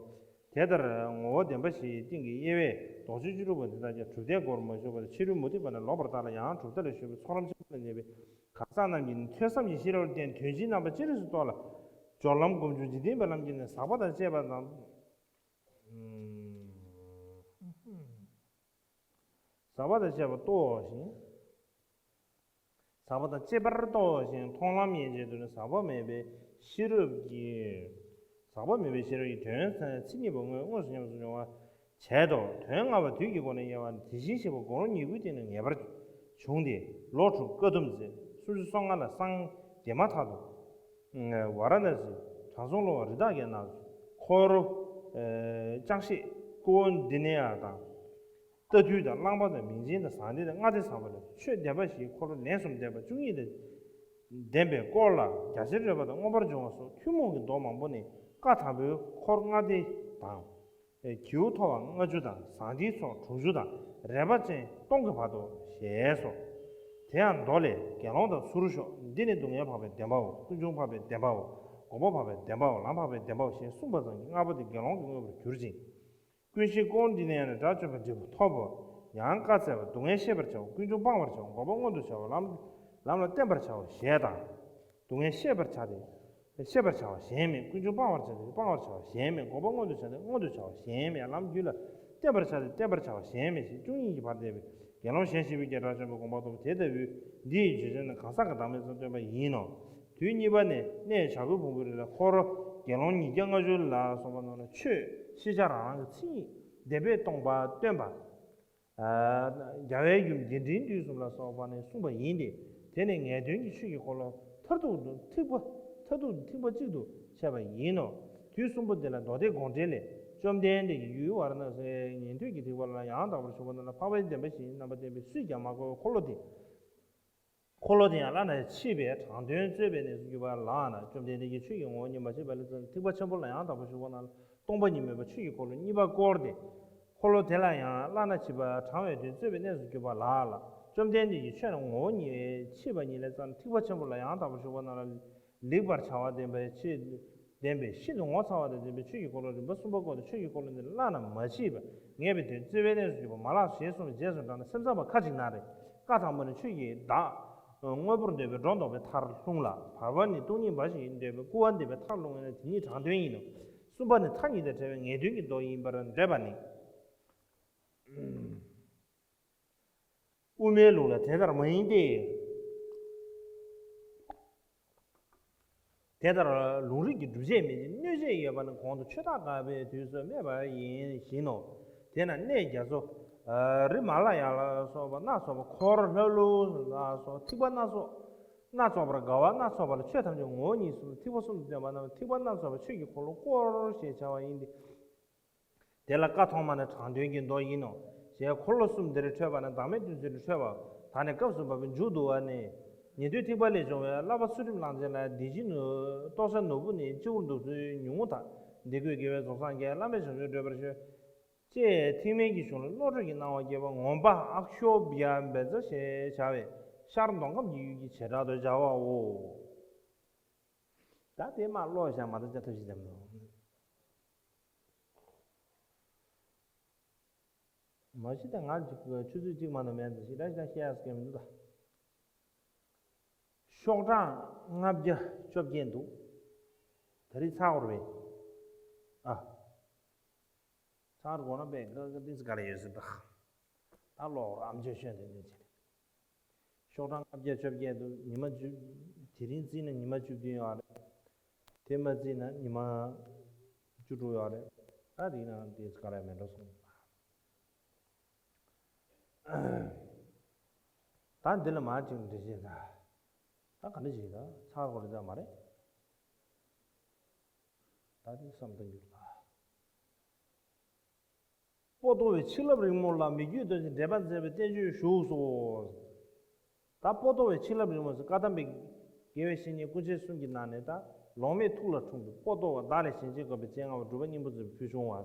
དེ་ལྟར་ངོ་བོ་བདེན་པ་བཞིའི་སྟེང་གི་དབྱེ་བས་ལྡོག་ཕྱོགས་བཅུ་དྲུག་པོ་འདི་དག་ཀྱང་གྲུབ་མཐའི་སྒོར་མ་ཞུགས་པར་ཕྱི་རོལ་མུ་སྟེགས་པ་རྣམས་ལོག་པར་ལྟ་ལ། ཡང་གྲུབ་མཐའ་ལ་ཞུགས་པའི་ཚོགས་ལམ་ཆེན་པོ་ལ་གནས་པའི་གང་ཟག་རྣམས་ཀྱིས་ནི་ཐོས་བསམ་གྱི་ཤེས་རབ་བརྟེན་དོན་སྤྱིའི་རྣམ་པ་ཅི་རིགས་སུ་རྟོགས་ལ། སྦྱོར་ལམ་སྒོམ་བྱུང་འཇིག་རྟེན་པའི་ལམ་གྱིས་ནི་ཟག་པ་དང་བཅས་པ་དང་། ཟག་པ་དང་བཅས་པ་རྟོགས་ཤིང་། ཟག་པ་དང་བཅས་པར་རྟོགས་ཤིང་། མཐོང་ལམ་ཡན་ཆད་དུ་ནི་ཟག་པ་མེད་པའི་ཤེས་རབ་ཀྱིས། ཟག་པ་མེད་པའི་ཤེས་རབ་ཀྱིས་དོན་མཚན་ཉིད་པ་དངོས་དངོས་སུ་ཉམས་སུ་མྱོང་བར་བྱེད་དོ། དོན་ལྔ་པ་དུས་ཀྱི་སྒོ་ནས་དབྱེ་བ་ནི། དེ་བཞིན་གཤེགས་པ་དགུང་ལོ་ཉེར་དགུའི་སྟེང་ནས་ངེས་པར་བྱུང་སྟེ། ལོ་དྲུག་བཀའ་གདམས་མཛད། སུམ་ཅུ་སོ་ལྔ་ལ་སངས་རྒྱས་མ་ཐག་ཏུ་ཝཱ་ར་ཎ་སིའི་དྲང་སྲོང་སློབ་དཔོན་རི་དྭགས་ཀྱི་ནགས་སུ་འཁོར་ལྕགས་བཤད་ཀུ་ཝོན་ཌི་ནི་ཡ་དང་། རྟ་ཐུལ་དང་། གླང་པོ་དང་། མིང་ཆེན་དང་། ཟངས་ལྡན་དང་། ལྔ་སྡེ་བཟང་པོ་ལ་ཆོས་བདེན་པ་བཞིའི་འཁོར་ལོ་ལན་གསུམ་བཟླས་པ་བཅུ་གཉིས་དང་ལྡན་པའི་སྐོར་ལ་རྒྱ་ཆེར་བཀྲོལ་བ་དང་མངོན་པར་འབྱུང་བ་སོགས་ཐུན་མོང་གི་མདོ་མང་པོ་ནས་བཀའ་དམ་པའི་འཁོར་ལྔ་སྡེ་དང་། སྒྱེའུ་ཐོག་པ་ལྔ་བཅུ་དང་། ཟངས་མདའི་ཚོགས་དྲུག་ཅུ་དང་། རལ་པ་ཅན་སྟོང་གི་བར་དུ་ཞེས་སོ། དེ་ཡང་མདོ་ལས། དགེ་སློང་དག་ཚུར་ཤོག་འདི་ནི་སྡུག་བསྔལ་འཕགས་པའི་བདེན་པའོ། ཀུན་འབྱུང་འཕགས་པའི་བདེན་པའོ། འགོག་པ་འཕགས་པའི་བདེན་པའོ། ལམ་འཕགས་པའི་བདེན་པའོ་ཞེས་གསུངས་པ་ཙམ་གྱིས་ལྔ་པོ་དེ་དགེ་སློང་གིས་མངོན་པར་གྱུར་ཅིང་། ཀུན་ཤེས་ཀུ་ཝོན་ཌི་ནི་ཡ་ནས་དགྲ་བཅོམ་པའི་འབྲས་བུ་ཐོབ་བོ། ཡང་བཀའ་སྩལ་པ། སྡུག་བསྔལ་ཤེས་པར་བྱའོ། ཀུན་འབྱུང་སྤང་བར་བྱའོ། འགོག་པ་མངོན་དུ་བྱའོ། ལམ་ལམ་ལ་བརྟེན་པར་བྱའོ་ཞེས་དང་། སྡུག་བསྔལ་ཤེས་པར་བྱ་སྟེ། ཤེས་པར་བྱ་བ་གཞན་མེད། ཀུན་འབྱུང་སྤང་བར་བྱ་སྟེ། སྤང་བར་བྱ་བ་གཞན་མེད། འགོག་པ་མངོན་དུ་བྱ་སྟེ། མངོན་དུ་བྱ་བ་གཞན་མེད། ལམ་རྒྱུད་ལ་བརྟེན་པར་བྱ་སྟེ། བརྟེན་པར་བྱ་བ་གཞན་མེད་ཞེས་བཅུ་གཉིས་ཀྱི་བར་བསྡད་པའི་དགེ་སློང་གཞན་བཞི་པོས་ཀྱང་དགྲ་བཅོམ་པའི་དགོངས་པ་རྟོགས་པ་དེ་ལྟ་བུའི་འདི་ཡི་རྗེས་ཟློས་ནི་གང་ཟག་གི་བདག་མེད་རྩལ་སྟོན་པ་ཡིན་ནོ། དུས་གཉིས་པ་ནི་གནས་བྱ་རྒོད་ཕུང་པོའི་རི་ལ་འཁོར་དགེ་སློང་ཉིས་བརྒྱ་ལྔ་བཅུ་ལ་སོགས་པ་རྣམས་ལ་ཆོས་ཤེས་བྱ་རང་རང་གི་མཚན་ཉིད་བདེན་པས་སྟོང་པ་སྟོན་པ། རྒྱལ་བའི་ཡུམ་དགེ་འདུན་འདུས་གསུམ་ལ་སོགས་པ་ནས་གསུངས་པ་ཡིན་ཏེ། དེ་ནི་ངེས་དོན་གྱི་ཆོས་ཀྱི་འཁོར་ལོ་མཐར་ཐུག་ཏུ་ཐེག་པ་མཐར་ཐུག་ཏུ་ཐེག་པ་གཅིག་ཏུ་འཆད་པ་ཡིན་ནོ། དུས་གསུམ་པོ་འདི་ལ་མདོ་སྡེ་དགོངས་འགྲེལ་ལས། བཅོམ་ལྡན་འདས་ཀྱིས་ཡུལ་ཝཱ་ར་ཎ་སིའི་ཉན་ཐོས་ཀྱི་ཐེག་པ་ལ་ཡང་དག་པར་ཞུགས་པ་རྣམས་ལ་འཕགས་པའི་བདེན་པ་བཞིའི་རྣམ་པ་བསྟན་པའི་སུས་ཀྱང་མ་གོ་བའི་འཁོར་ལོ་དེ། འཁོར་ལོ་དེ་ཡང་བླ་ན་མཆིས་པའི་དྲང་དོན་རྩོད་པའི་གནས་སུ་གྱུར་པ་ལགས་ན། བཅོམ་ལྡན་འདས་ཀྱིས་ཆོས་ཀྱི་ངོ་བོ་ཉིད་མ་ཤེས་པ་ལས་བརྩམས་ཐེག་པ་ཆེན་པོ་ལ་ཡང་དག་པར་ཞུགས་པ་རྣམས་ལ་སྟོང་པ་ཉིད་མེད་པ་ཆོས་ཀྱི་འཁོར་ལོ་གཉིས་པ་བསྐོར་ཏེ། འཁོར་ལོ་དེ་ལ་ཡང་བླ་ན་མཆིས་པ་དྲང་བའི་དོན་རྩོད་པའི་གནས་སུ་གྱུར་པ་ལགས་ལ། བཅོམ་ལྡན་འདས་ཀྱིས་ཆོས་ངོ་བོ་ཉིད་ཤེས་པ་ཉིད་ལས་བརྩམས་ཐེག་པ་ཆེན་པོ་ལ་ཡང་དག་པར་ཞུགས་པ་རྣམས་ལ་ལེགས་པར་བྱ་བ་ལྡན་པའི་ཆེས་ལྡན་པའི་ཤིན་ཏུ་ངོ་མཚར་བ་དང་ལྡན་པའི་ཆོས་ཀྱི་འཁོར་ལོ་རིམ་པ་གསུམ་པ་བསྐོར་ཏེ། ཆོས་ཀྱི་འཁོར་ལོ་འདི་བླ་ན་མ་མཆིས་པ་ངེས་པའི་དོན་རྩོད་པའི་གནས་སུ་གྱུར་པ་མ་ལགས་ཞེས་གསུངས་པའི་རྗེས་སུ་འབྲངས་ནས་སེམས་ཙམ་པ་ཁ་ཅིག་ན་རེ། བཀའ་དང་པོ་ནི་ཆོས་ཀྱི་བདག་དངོས་པོར་འདོད་པའི་སྒྲོ་འདོགས་པའི་མཐར་ལྷུང་ལ། བར་པ་ནི་སྟོང་ཉིད་འབའ་ཞིག་འདོད་པའི་སྐུར་བ་འདེབས་པའི་མཐར་ལྷུང་བས་ན་དེ་ཉིད་དྲང་དོན་ཡིན་ནོ། གསུམ་པ་ནི་མཐའ་གཉིས་དང་བྲལ་བའི་ངེས་དོན་གྱི་མདོ་ཡིན་པར་འདོད་པ་ནི། དབུ་མའི་ལུགས་ལ་དེ་ལྟར་མ་ཡིན་ཏེ། དེ་ལྟར་ལུང་རིགས་ཀྱི་སྒྲུབ་བྱེད་མེད་ཅིང་གནོད་བྱེད་ཡོད་པ་ནི་གོང་དུ་ཆོས་བདག་དཀར་པོའི་དུས་སུ་སྨྲས་པ་ཡིན་བཞིན་ནོ། དེས་ན་གནས་རྒྱ་མཚོ་རི་མ་ལ་ཡ་ལ་སོགས་པ་སྣ་ཚོགས་པ། འཁོར་ལྷ་ཀླུ་ལ་སོགས་ཐེག་པ་སྣ་ཚོགས་སྣ་ཚོགས་པར་དགའ་བ་སྣ་ཚོགས་པ་ལ་ཆོས་ཐམས་ཅད་ངོ་བོ་ཉིད་གསུམ་ཐེག་པ་གསུམ་དུ་བསྟན་པ་རྣམས་ཐེག་པ་སྣ་ཚོགས་པའི་ཆོས་ཀྱི་འཁོར་ལོ་བསྐོར་ཞེས་བྱ་བ་ཡིན་ཏེ། དེ་ལ་བཀའ་ཐོག་མ་ནི་དྲང་དོན་གྱི་མདོ་ཡིན་ནོ། ཞེས་འཁོར་ལོ་གསུམ་འདིར་འཕྲོས་པ་ནི་བདག་མེད་བདུན་ཚིགས་ལས་འཕྲོས་པའོ། ད་ནི་སྐབས་སུ་བབ་པའི་མཇུག་བསྡུ་བ་ནི། ཉན་ཐོས་ཐེག་པ་ལས་བྱུང་བའི་བསླབ་པ་ཚུལ་ཁྲིམས་བླང་བྱ་ལ། འདི་ཕྱི་ནུ་རྟོགས་བྱ་ནོར་བུ་ནི། སྤྱི་བོར་འདུག་ཚུལ་ཉུང་ངུ་དག་འདི་ཀུན་དགེ་བས་རྫོགས་སངས་རྒྱས། བླ་མེད་བྱང་ཆུབ་བགྲོད་པར་ཤོག་ཅེས་ཐེག་དམན་གྱི་གཞུང་ལ་བློ་གྲོས་ཀྱི་སྣང་བ་སྐྱེ་བ་ངོམས་པ་ཨག་ཤོ་བྷྱ་བཛྲ་ཞེས་བྱ་བའི་ཤར་མདོ་ཁམས་ཀྱི་ཡུལ་གྱི་བྱེ་བྲག་ཏུ་སྦྱར་བའོ། ད་དེ་མ་ཀློག་བཞག་མ་ད་ཅ་ཐབས་ཤེས་ཙམ་ལོ། མ་གཞི་ད་ང་ཆུ་ཚོད་གཅིག་མ་གཏོགས་མེད་འདུག་ཞེ་དྲག་ཞེ་དྲག་བཤད་ཡག་གི་མི་འདུག་ད། ཤོག་གྲངས་ལྔ་བརྒྱ་བཅོ་བརྒྱད་འདུག་ད་རེས་ཚར་བ་རེད། ཨ། ཚར་དགོས་ན་པས་ཀ་ཀ་ཏིས་ག་རེ་ཡོད་ཟེར་ད། ད་ཀློག་རོགས། ཨམ་ཅོག་ཤོད་དེ་འདི་བྱས། ཤོག་གྲངས་ལྔ་བརྒྱ་བཅོ་བརྒྱད་འདུག་ཉི་མ་བཅུ། དེ་རིང་བརྩིས་ན་ཉི་མ་བཅུ་བདུན་ཡོད་རེད། དེ་མ་བརྩིས་ན་ཉི་མ་བཅུ་དྲུག་ཡོད་རེད། ད་དེ་ན་དེ་ག་རེ་མེད་འགྲོ་སོང་། ད་འདི་ལ་མ་ཅིག་འདྲི་བྱེད་ད། ད་ག་འདྲ་བྱེད་ད། ཚར་དགོས་རེད་ད་མ་རེད། ད་དེ་བསམ་བཏང་རྒྱུ་ད། པོ་ཏོ་བའི་ཆིག་ལབ་རིང་མོ་ལ་མི་བསྐྱོད་རྡོ་རྗེ་འགྲེལ་པ་མཛད་པའི་བསྟན་བཅོས་བཞུགས་སོ། ད་པོ་ཏོ་བའི་ཆིག་ལབ་རིང་མོ་ཟེར་བཀའ་གདམས་པའི་དགེ་བའི་བཤེས་གཉེན་སྐུ་མཆེད་གསུམ་གྱི་ནང་ནས་ད་ལོང་མེད་ཐུགས་ལ་འཁྲུངས་པའི་པོ་ཏོ་བ་བདག་ལས་གཞན་གཅེས་དགོས་པའི་སྤྱན་སྔ་བ་སྒྲུབ་པ་སྙིང་པོ་མཛད་པའི་ཕུལ་བྱུང་བ།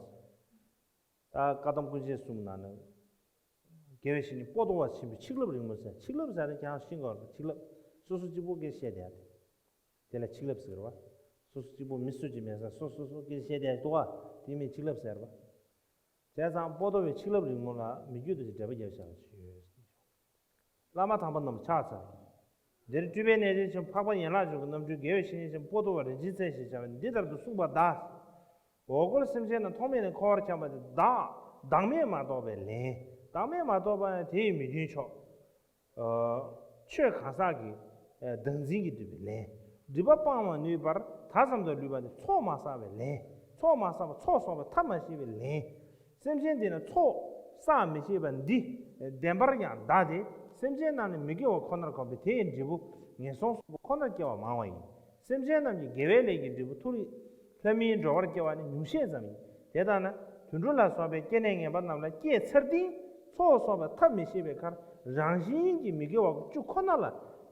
ད་བཀའ་གདམས་སྐུ་མཆེད་གསུམ་ནང་ནས་དགེ་བའི་བཤེས་གཉེན་པོ་ཏོ་བ་ཆེན་པོའི་ཆིག་ལབ་རིང་མོ་ཟེར། ཆིག་ལབ་ཟེར་ན་ཀྱང་ཤིང་གོ་ཆིག་ལབ། སོ་སོ་གཅིག་པོ་སྐད་བཤད་བསྡད་ཡ་དེ། དེ་ལ་ཆིག་ལབ་ཟེར་བ། སོ་སོ་གཅིག་པོ་མི་སུ་གཅིག་མེད་ས་སོ་སོ་སོ་སྐད་བཤད་བསྡད་ཡ་འདུག་བ། དེ་མིན་ཆིག་ལབ་ཟེར་བ། བྱས་ཙང་པོ་ཏོ་བའི་ཆིག་ལབ་རིང་མོ་ལ་མི་བསྐྱོད་རྡོ་རྗེ་འགྲེལ་པ་རྒྱབ་བཞག་པ་ཞིག་ཡོད། བླ་མ་དམ་པ་རྣམས་ཕྱག་འཚལ། འདིར་སྤྲུལ་པའི་གནས་ཆེན་ཆེན་པོ་འཕགས་པ་ཡན་ལག་ལྗོངས་ཀྱི་རྣམ་འཕྲུལ་དགེ་བའི་བཤེས་གཉེན་ཆེན་པོ་པོ་ཏོ་བ་རིན་ཆེན་རྩེ་ཞེས་བྱ་བས་འདི་ལྟར་དུ་གསུངས་པ་གདའ། འོ་སྐོལ་སེམས་ཅན་རྣམས་ཐོག་མེད་ནས་འཁོར་བར་འཁྱམས་པ་དེ་བདག་བདག་མེད་མ་རྟོགས་པས་ལན། བདག་མེད་མ་རྟོགས་པ་ཡང་དེ་ཡི་མི་མཐུན་ཕྱོགས། ཆོས་གང་ཟག་གི་བདག་འཛིན་གྱིས་བསྡུས་པའི་ལན། སྒྲིབ་པ་སྤང་མ་ནུས་པར་ད་ཙམ་དུ་ལུས་པ་དེ་ཚོགས་མ་བསགས་པའི་ལན། ཚོགས་མ་བསགས་པ་ཚོགས་གསོག་པའི་ཐབས་མ་ཤེས་པའི་ལན། སེམས་ཅན་དེ་ནི་ཚོགས་བསགས་མི་ཤེས་པ་འདི་བདེན་པར་ཡང་གདའ་སྟེ། སེམས་ཅན་རྣམས་ནི་མི་དགེ་བ་ཁོ་ནར་གོམས་པས་དེ་ཡི་འབྲས་བུ་ངན་སོང་གསུམ་པོ་ཁོ་ནར་སྐྱེ་བ་མང་བ་ཡིན། སེམས་ཅན་རྣམས་ཀྱི་དགེ་བའི་ལས་ཀྱི་འབྲས་བུ་མཐོ་རིས་ལྷ་མིའི་འགྲོ་བར་སྐྱེ་བ་ནི་ཉུང་ཤས་ཙམ་ཡིན། དེ་ལྟ་ན་དུད་འགྲོ་ལ་སོགས་པའི་སྐྱེ་གནས་ངན་པ་རྣམས་ལ་སྐྱེས་ཚར་ཏེ། ཚོགས་གསོག་པའི་ཐབས་མི་ཤེས་པའི་ཁར་རང་བཞིན་གྱིས་མི་དགེ་བ་བཅུ་ཁོ་ན་ལ་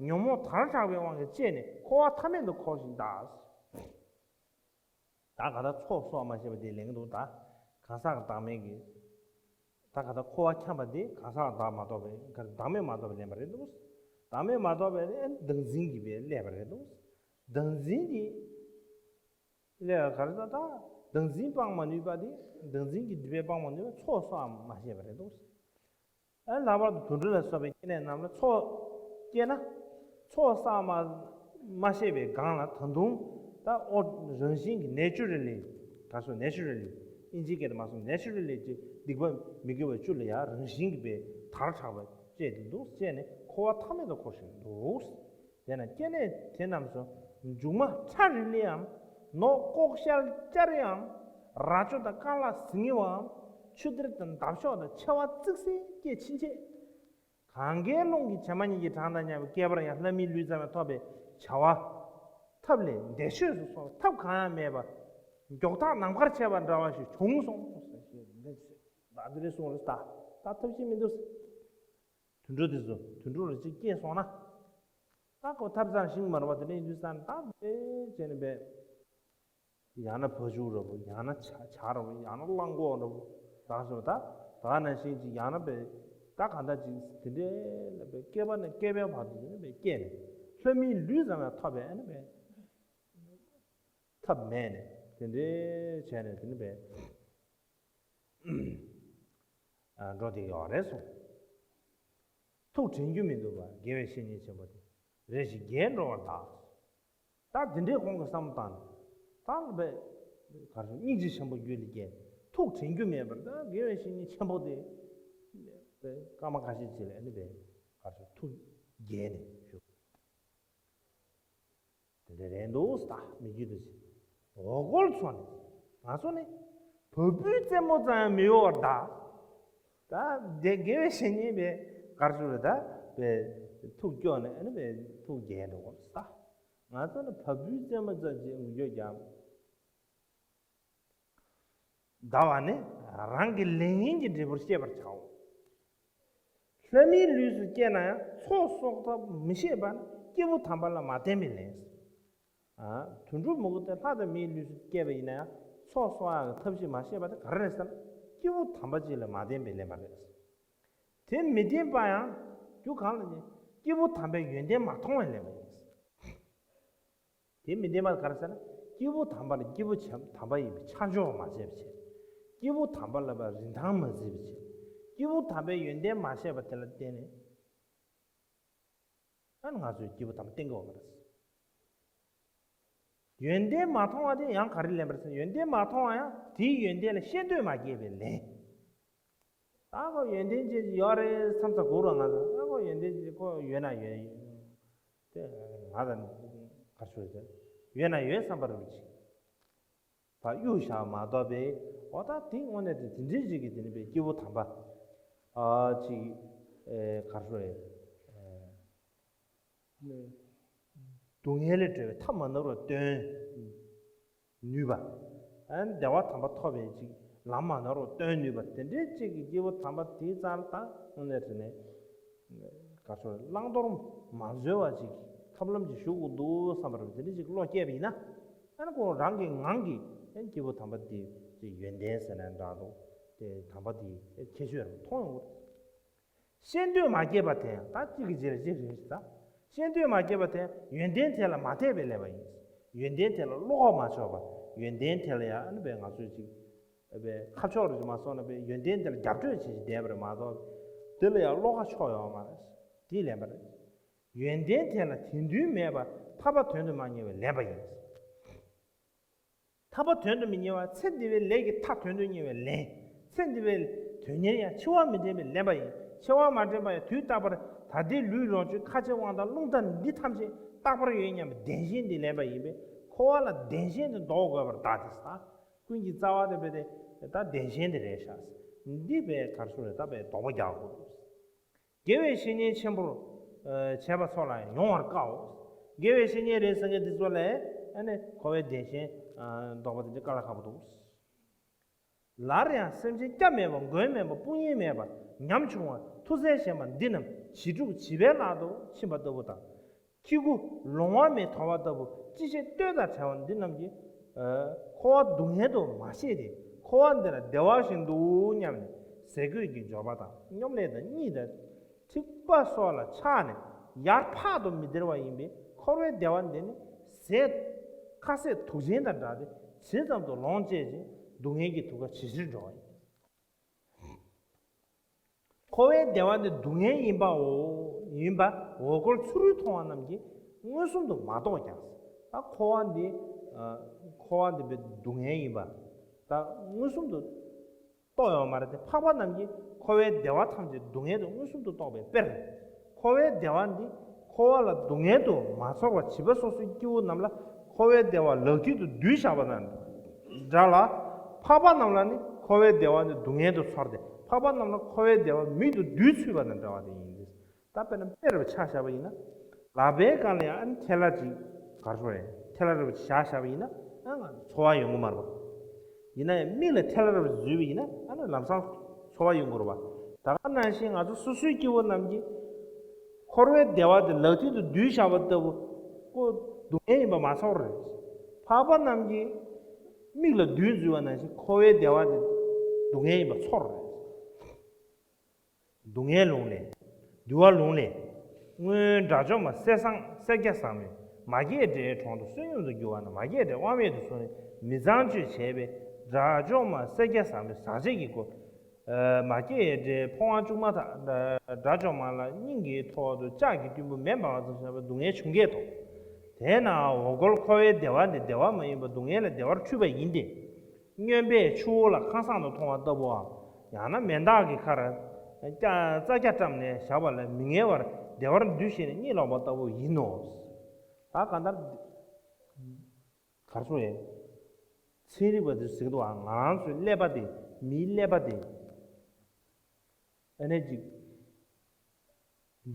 ཉོན་མོངས་དར་དྲགས་པའི་དབང་གིས་སྤྱད་ནས་འཁོར་བ་མཐའ་མེད་དུ་འཁོར་ཞིང་གདའ། ད་ག་ད་ཚོགས་གསོག་མ་ཤེས་པ་དེ་ལེན་གྱི་འདུག་ད་གང་ཟག་གི་བདག་མེད་ཀྱི། ད་ག་ད་འཁོར་བ་འཁྱམས་པ་དེ་གང་ཟག་བདག་མ་རྟོགས་པའི་བདག་མེད་མ་རྟོགས་པའི་ལེན་པ་རེད་འདུག་བདག་མེད་མ་རྟོགས་པའི་བདག་འཛིན་གྱིས་པའི་ལས་པ་རེད་འདུག་བདག་འཛིན་གྱིས་ལས་པ་ག་རེ་ད་ད་བདག་འཛིན་སྤང་མ་ནུས་པ་དེ་བདག་འཛིན་གྱི་སྒྲིབ་པས་སྤང་མ་ནུས་པ་ཚོགས་གསོག་མ་ཤེས་པ་རེད་འདུག་ཨ་ལྷག་པར་དུ་དུད་འགྲོ་ལ་སོགས་པའི་སྐྱེ་གནས་རྣམས་ལ་ཚོགས་སྐྱེས་ན། ཚོགས་བསགས་མ་མ་ཤེས་པའི་སྒང་ལ་ད་དུང་ད་ཨོ་རང་བཞིན་གྱི་ནེ་ཅུ་རལ་ལི། ག་སོ་ནེ་ཅུ་རལ་ལི། ཨིན་ཇིའི་སྐད་དུ་མ་སོང་ནེ་ཅུ་རལ་ལི་ཀྱི་སྡིག་པ་མི་དགེ་བ་བཅུ་ལ་ཡང་རང་བཞིན་གྱིས་པའི་དར་དྲགས་པ་སྤྱད་དེ་འདུག་སྤྱད་ནས་འཁོར་བ་མཐའ་མེད་དུ་འཁོར་བཞིན་འདུག་དེས་ན་སྐྱེ་གནས་དེ་རྣམས་སུ་མཇུག་མ་ཁྲ་རི་ལིའམ། ནོག་ལྐོག་ཤལ་ཅར་རིའམ། རྭ་ཅོ་དང་ཀ་ལ་ཟིང་ངེ་བའམ། ཆུ་གཏེར་དང་འདབ་གཤོག་དང་བྱ་བ་ཙིག་སེ་སྐད་ཕྱིན་ཆད། གང་གཱའི་ཀླུང་གི་བྱེ་མ་སྙེད་ཀྱི་གྲངས་དང་མཉམ་པའི་བསྐལ་པར་ཡང་ལྷ་མིའི་ལུས་ཙམ་ཡང་ཐོབ་པའི་བྱ་བ་ཐབས་ལས་འདས་ཤོས་སུ་སོང་ཐབས་གང་ཡང་མེད་པ། མགྱོགས་ཐག་ནམ་མཁར་ཆད་པ་འདྲ་བ་ཞིག་བྱུང་སོང་ཟེར་ཞེས་འདི་འདྲ་གསུངས་རེད། ད་ད་ཐབས་ཤེས་མི་འདུག་དུད་འགྲོ་དེ་ཚོ་དུད་འགྲོ་ལ་ཅིག་སྐྱེས་སོང་ན། ད་ཁོ་ཐབས་ཙམ་ཤིང་མ་རུང་བ་དེ་འདྲ་ཡིན་དུས་ཙང་ད་དེ་བྱས་ནས་བས། ཡང་ན་བ་ཕྱུགས་འདྲ་བོ། ཡང་ན་བྱ་བྱ་འདྲ་བོ། ཡང་ན་གླང་གོག་འདྲ་བོ། ད་སོ་ད་ད་ནང་བཞིན་ཅིག་ཡང་ན་བས་ད་གང་ལྟར་ཅིག་དེ་འདྲའི་ལ་བས་བསྐལ་པ་ནས་བསྐལ་པའི་བར་དུ་དེ་ནས་བས་སྐྱེས་ནས་ལྷ་མིའི་ལུས་ཙམ་ཡང་ཐོབ་པའི་ཨ་ནི་བས་ཐབས་མེད་ནས་དེ་འདྲའི་བྱས་ནས་དེ་ནི་བས་འགྲོ་བསྡད་ཡོད་རེད་གསུངས། ཐུགས་དྲན་རྒྱུ་མི་འདུག་པ་དགེ་བའི་བཤེས་གཉེན་ཆེན་པོ་དེ་རེ་ཞིག་རྒས་འགྲོ་བར་གདའ། ད་དེ་འདྲའི་ཁོང་གི་བསམ་བློ་བཏང་ནས་ད་ལ་བས་གར་སོང་སྙིང་རྗེ་ཆེན་པོ་རྒྱུད་ལ་སྐྱེས། ཐུགས་དྲན་རྒྱུ་མེད་པར་ད་དགེ་བའི་བཤེས་གཉེན་ཆེན་པོ་དེ་སྐར་མ་ཁ་ཤས་ཅིག་ལ་ཨ་ནི་བས་གར་སོང་ཐུགས་རྒས་ནས་བཞུགས། དེ་འདྲ་རེད་འདུག་ད་མི་རྒྱུད་དུ་ཕྱིན། འོ་སྐོལ་ཚོ་ནི་ང་ཚོ་ནི་བ་སྤུའི་རྩེ་མོ་ཙམ་ཡང་མི་གཡོ་བར་གདའ། ད་དེ་དགེ་བའི་བཤེས་གཉེན་པས་གར་སོང་རེད་ད་བས་ཐུགས་སྐྱོ་ནས་ཨ་ནི་བས་ཐུགས་རྒས་འགྲོ་གོ་ད། ང་ཚོ་ནི་བ་སྤུའི་རྩེ་མོ་ཙམ་ཅིག་མི་འགྱོ་རྒྱུ། གདའ་བ་ནི་རང་གི་ལས་ངན་གྱི་འབྲས་བུར་ཤེས་པར་བྱའོ། ལྷ་མིའི་ལུས་སུ་སྐྱེས་ན་ཡང་ཚོགས་གསོག་ཐབས་མི་ཤེས་པ་ནི་སྐྱེས་བུ་དམ་པ་ལ་མ་བརྟེན་པའི་ལས། ཨ། དུད་འགྲོ་མོ་གུ་དེ་ལྷ་དང་མིའི་ལུས་སུ་སྐྱེས་པ་ཡིན་ན་ཡང་ཚོགས་གསོག་ཡག་གི་ཐབས་ཤེས་མ་ཤེས་པ་དེ་ག་རེ་རེད་ཟེར་ན་སྐྱེས་བུ་དམ་པ་ཅིག་ལ་མ་བརྟེན་པའི་ལས་པ་རེད། དེ་མི་བརྟེན་པ་ཡང་རྒྱུ་གང་ལ་ཉེ་སྐྱེས་བུ་དམ་པའི་ཡོན་ཏན་མ་མཐོང་བའི་ལས་པ་ཡིན། དེ་མི་བདེན་པ་ག་རེ་ཟེར་ན། སྐྱེས་བུ་དམ་པ་ལ་སྐྱེས་བུ་དམ་པ་ཡིན་པའི་ཆ་འཇོག་མ་བྱས་པའི་ཕྱིར། སྐྱེས་བུ་དམ་པ་ལ་བ་རིན་ཐང་མ་བརྩིས་པའི་ཕྱིར། སྐྱེས་བུ་དམ་པའི་ཡོན་ཏན་མ་ཤེས་པ་དེ་ལ་བརྟེན་ནས། ཨ་ནི་ང་ཚོས་སྐྱེས་བུ་དམ་པ་བསྟེན་དགོས་པ་རེད། ཡོན་ཏན་མ་མཐོང་བ་དེ་ཡང་ག་རེ་ལེན་པར་ཟེར་ན། ཡོན་ཏན་མ་མཐོང་བ་ཡང་དེའི་ཡོན་ཏན་ལ་ཤེས་འདོད་མ་སྐྱེས་པའི་ལན། ད་ཁོ་ཡོན་ཏན་ཅན་ཅིག་ཡོད་རེད་བསམ་ས་གོ་ར་ང་ཚོ། ད་ཁོ་ཡོན་ཏན་ཅིག་ཁོ་ཡོད་ན་ཡོད། དེ་ང་ལ་གར་ཆོད་ཟེར། ཡོད་ན་ཡོད་བསམ་པ་རུ་ཅིག་ཕར་གཡུག་བཞག་མ་གཏོགས་པའི། འོ་ད་དེ་དངོས་གནས་དེ་དེ་འདྲའི་ཅིག་གི་དེ་ནི་པའི་སྐྱེས་བུ་དམ་པ། ཨ་ཅིག་ཨེ་གར་ཆོད་ཨེ། སྡུག་བསྔལ་ལས་གྲོལ་བའི་ཐབས་མ་ནོར་བ་སྟོན་ནུས་པ། ཨ་ནི་བདེ་བ་དམ་པ་ཐོབ་པའི་ཅིག་ལམ་མ་ནོར་བ་སྟོན་ནུས་པ་དེ་འདྲའི་ཅིག་གི་སྐྱེས་བུ་དམ་པ་དེའི་རྩ་ལ་ད་དངོས་གནས་དྲི་ནས་ག་ཚོད་བླང་དོར་མ་འཛོལ་བ་ཅིག་ཐབས་ལམ་ཅིག་ཞུགས་དགོས་འདུག་བསམ་པ་རེད། དེ་འདྲ་ཅིག་བློ་སྐྱེས་པ་ཡིན་ན། ཨ་ནི་ཁོང་རང་གི་ངང་གིས་ཨ་ནི་སྐྱེས་བུ་དམ་པ་དེ་ཅིག་ཡོན་ཏན་ཟེར་ན་འདྲ་འདུག་དེ་དམ་པ་དེ་ཁྱད་ཆོས་རང་མཐོང་ཡོང་གི་རེད། ཤེས་འདོད་མ་སྐྱེས་པ་དེ་ཡང་ད་གཅིག་གི་རྗེས་ལ་གཅིག་རེད་ད། ཤེས་འདོད་མ་སྐྱེས་པ་དེ་ཡང་ཡོན་ཏན་དེ་ལ་མ་དད་པའི་ལས་པ་ཡིན། ཡོན་ཏན་དེ་ལ་བློ་ཁོག་མ་ཆོད་པ། ཡོན་ཏན་དེ་ལ་ཡང་ཨ་ནི་བས་ང་ཚོས་ཅིག་བས་ཁ་ཕྱོགས་རུ་ཅིག་མ་སོང་ན་བས་ཡོན་ཏན་དེ་ལ་རྒྱབ་སྐྱོར་བྱེད་ཅིག་བསྡད་པ་རེད་མ་གཏོགས། དེ་ལ་ཡང་བློ་ཁ་ཕྱོགས་ཡོད་མ་རེད། དེའི་ལས་པ་རེད། ཡོན་ཏན་དེ་ལ་དད་འདུན་མེད་པ་ཐར་པ་དོན་དུ་མ་གཉེར་བའི་ལས་པ་ཡིན། ཐར་པ་དོན་དུ་མི་གཉེར་བ་ཚེ་འདི་བའི་ལས་ཀྱི་མཐའ་དོན་དུ་གཉེར་བའི་ལན། ཚེ་འདི་བའི་དོན་གཉེར་ཡང་འཆི་བ་མི་འདྲེན་པའི་ལེན་པ་ཡིན། འཆི་བ་མ་འདྲེན་པ་ཡང་དུས་རྟག་པར་ད་ལྟའི་ལུས་ལོངས་སྤྱོད་ཁ་རྗེ་དབང་ཐང་རླུང་རྟ་འདི་ཐམས་ཅད་རྟག་པར་ཡོད་སྙམ་པའི་བདེན་ཞེན་འདི་ལེན་པ་ཡིན་པས་འཁོར་བ་ལ་བདེན་ཞེན་དུ་ལྡོག་དགོས་པར་གདའ་སྟེ་ས། ཀུན་གྱི་རྩ་བ་དེ་བས་ཏེ་ད་བདེན་ཞེན་དེ་རེད་ཤག་འདི་བས་གར་སོང་རེད་ད་བས་ལྡོག་པ་རྒྱག་དགོས། དགེ་བའི་བཤེས་གཉེན་ཆེན་པོར་བྱས་པ་སོགས་ལ་ཡོང་བར་དཀའོ། དགེ་བའི་བཤེས་གཉེན་རེད་ཟེར་མཁན་འདི་ཚོ་ལས་ཨ་ནི་འཁོར་བའི་བདེན་ཞེན་ལྡོག་པ་དེ་འདྲ་དཀའ་ལས་ཁག་པོ་འདུག་སླར་ཡང་སེམས་ཅན་སྐྱབས་མེད་པ་མགོན་མེད་པ་དཔུང་གཉེན་མེད་པ་ཉམ་ཆུང་བ་མཐུ་རྩལ་ཞན་པ་འདི་རྣམས་བྱིས་ཕྲུག་བྱིས་པའི་ལག་ཏུ་ཕྱིན་པ་ལྟ་བུ་དང་། ཁྱི་གུ་ལོང་བ་མེ་དོ་བ་ལྟ་བུ་ཅི་བྱེད་ལྟོས་དང་བྲལ་བ་འདི་རྣམས་ཀྱིས། ཨ། འཁོར་བ་སྡུག་བསྔལ་དུ་མ་ཤེས་ཏེ་འཁོར་བ་འདི་ལ་བདེ་བ་ཞིག་འདུག་སྙམ་ནས་ཟས་གོས་ཀྱི་འབྱོར་པ་དང་སྙོམ་ལས་དང་གཉིད་དང་འཁྲིག་པ་སོགས་ལ་ཆགས་ནས་ཡར་འཕག་ཏུ་མི་སྟེར་བ་ཡིན་པས་འཁོར་བའི་བདེ་བ་འདི་ནི་ཟས་ཁ་ཟས་དུག་ཆེན་དང་འདྲ་སྟེ་ཇི་ཙམ་དུ་ལོངས་སྤྱད་ཅིང་སྡུག་བསྔལ་གྱི་དུག་ཁ་ཇེ་ཆེར་འགྲོ་བ་ཡིན། འཁོར་བའི་བདེ་བ་འདི་སྡུག་བསྔལ་ཡིན་པའོ། ཡིན་པ་འོ་སྐོལ་ཚུ་རོལ་མཐོང་བ་རྣམས་ཀྱིས་མངོན་སུམ་དུ་མ་རྟོགས་ཀྱང་། ད་འཁོར་བ་འདི། ཨ། འཁོར་བ་འདི་བའི་སྡུག་བསྔལ་ཡིན་པ། ད་མངོན་སུམ་དུ་རྟོགས་ཡོད་མ་རེད་དེ། འཕགས་པ་རྣམས་ཀྱིས་འཁོར་བའི་བདེ་བ་ཐམས་ཅད་སྡུག་བསྔལ་དུ་མངོན་སུམ་དུ་རྟོགས་པའི་དཔེར། འཁོར་བའི་བདེ་བ་འདི་འཁོར་བ་ལ་སྡུག་བསྔལ་དུ་མ་ཚོར་བར་བྱིས་པ་སོ་སོའི་སྐྱེ་བོ་རྣམས་ལ་འཁོར་བའི་བདེ་བ་ལག་མཐིལ་དུ་བསྡུས་བཞག་པ་དང་འདྲ་ལ། འཕགས་པ་རྣམས་ལ་ནི་ འཁོར་བའི་བདེ་བ་ནི་སྡུག་བསྔལ་དུ་ཚོར་ཏེ། འཕགས་པ་རྣམས་ལ་འཁོར་བའི་བདེ་བ་མིག་ཏུ་བསྡུས་ཚུད་པ་དང་འདྲ་བ་དེ་ཡིན་ཏེ། ད་དཔེར་ན་དཔེ་རུ་ཆ་བཞག་པ་ཡིན་ན། ལག་པའི་སྒང་ལ་ཡང་ཨ་ནི་ཐལ་བ་ཅིག་ག་རེ་ཟེར། ཐལ་བ་རུ་བཞག་བཞག་པ་ཡིན་ན་ཨ་ང་ཚོར་བ་ཡོང་གི་མ་རེད་པ། ཡིན་ན་ཡང་མིག་ལ་ཐལ་བ་རུ་འཛུལ་བ་ཡིན་ན་ཨ་ནི་ལམ་སང་ཚོར་བ་ཡོང་གི་རེད་པ། ད་ག་ནང་བཞིན་ང་ཚོ་སོ་སོའི་སྐྱེ་བོ་རྣམས་ཀྱིས་འཁོར་བའི་བདེ་བ་དེ་ལག་མཐིལ་དུ་བསྡུས་བཞག་པ་ལྟ་བུ་ཁོ་སྡུག་བསྔལ་ཡིན་པ་མ་ཚོར་རེད། འཕགས་པ་རྣམས་ཀྱིས་མིག་ལ་བསྡུས་འཛུལ་བ་ནང་བཞིན་འཁོར་བའི་བདེ་བ་དེ་སྡུག་བསྔལ་ཡིན་པ་ཚོར་རེད། སྡུག་བསྔལ་ལུང་ལས། འདུལ་བ་ལུང་ལས། སྔོན་དགྲ་བཅོམ་པ་གསེར་སྲང་སེར་སྐྱ་བཟང་མོས་མ་སྐྱེས་དགྲའི་གྲོང་དུ་བསོད་སྙོམས་སུ་གྱུར་པ་ན། མ་སྐྱེས་དགྲའི་དབང་མེད་དུ་སོང་ནས་མི་ཚངས་སྤྱོད་བྱས་པས། དགྲ་བཅོམ་པ་གསེར་སྐྱ་བཟང་མོས་ཟག་བཅས་ཀྱི་སྒོ། མ་སྐྱེས་དགྲའི་ཕོ་བ་བཅུག་མ་ཐག་དགྲ་བཅོམ་པ་ལ་སྙིང་གི་ཐོག་ཏུ་ལྕགས་ཀྱི་ཐུམ་བུ་མེ་འབར་བ་ཙམ་བཞག་པས་སྡུག་བསྔལ་བྱུང་སྐད་དོ། དེས་ན་འོ་སྐོལ་འཁོར་བའི་བདེ་བ་འདི་བདེ་བ་མ་ཡིན་པ་སྡུག་བསྔལ་ལས་བདེ་བར་འཁྲུལ་པ་ཡིན་ཏེ། སྨྱོན་པས་ཆུ་བོ་ལ་ཁང་བཟང་དུ་མཐོང་བ་ལྟ་བུའམ། ཡང་ན་མེ་མདག་གི་ཁར་རྩྭ་སྐྱ་བཀྲམ་ནས་བཞག་པ་ལ་མི་ངལ་བར་བདེ་བར་འདུ་ཤེས་ནས་གཉིད་ལོག་པ་ལྟ་བུ་ཡིན་ནོ། ད་གང་ལྟར་གར་སོང་ཡས། ཚན་རིག་པ་ཚོས་ཟེར་གི་འདུག་ཨ། ང་རང་ཚོའི་ཀླད་པ་དེ། མིའི་ཀླད་པ་དེ། ཨ་ནི་ཅིག་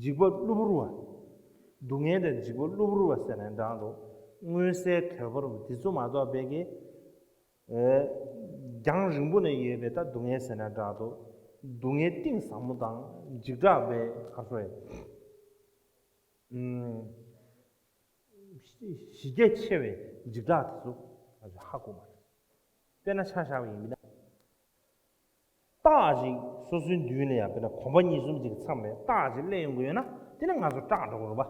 འཇིགས་པ་གློ་བུར་བ། སྡུག་བསྔལ་དང་འཇིགས་པ་གློ་བུར་བ་ཟེར་ནས་འདྲ་འདུག་མངོན་གསལ་དོད་པོ་རུ་དེ་ཚོ་མ་གཏོགས་པའི་གི། ཨེ། རྒྱང་རིང་པོ་ནས་ཡོད་པའི་ད་སྡུག་བསྔལ་ཟེར་ནས་འདྲ་འདུག་སྡུག་བསྔལ་གཏིང་ཟབ་མོ་དང་འཇིགས་སྐྲག་པའི་ག་རེ་ཟེར། ཨུམ། གཞི་རྒྱ་ཆེ་བའི་འཇིགས་སྐྲག་དེ་ཚོ་ང་ཚོས་ཧ་གོ་མ་རེད། དཔེར་ན་ཆ་བཞག་པ་ཡིན་ན། སྟག་ཅིག་སོ་སོའི་མདུན་ལ་ཡ་དཔེར་ན་གོམ་པ་གཉིས་གསུམ་ཅིག་གི་མཚམས་ལ་སྟག་ཅིག་སླེབས་ཡོང་གི་ཡོད་ན་དེ་ནི་ང་ཚོ་སྐྲག་འགྲོ་གི་རེད་པ།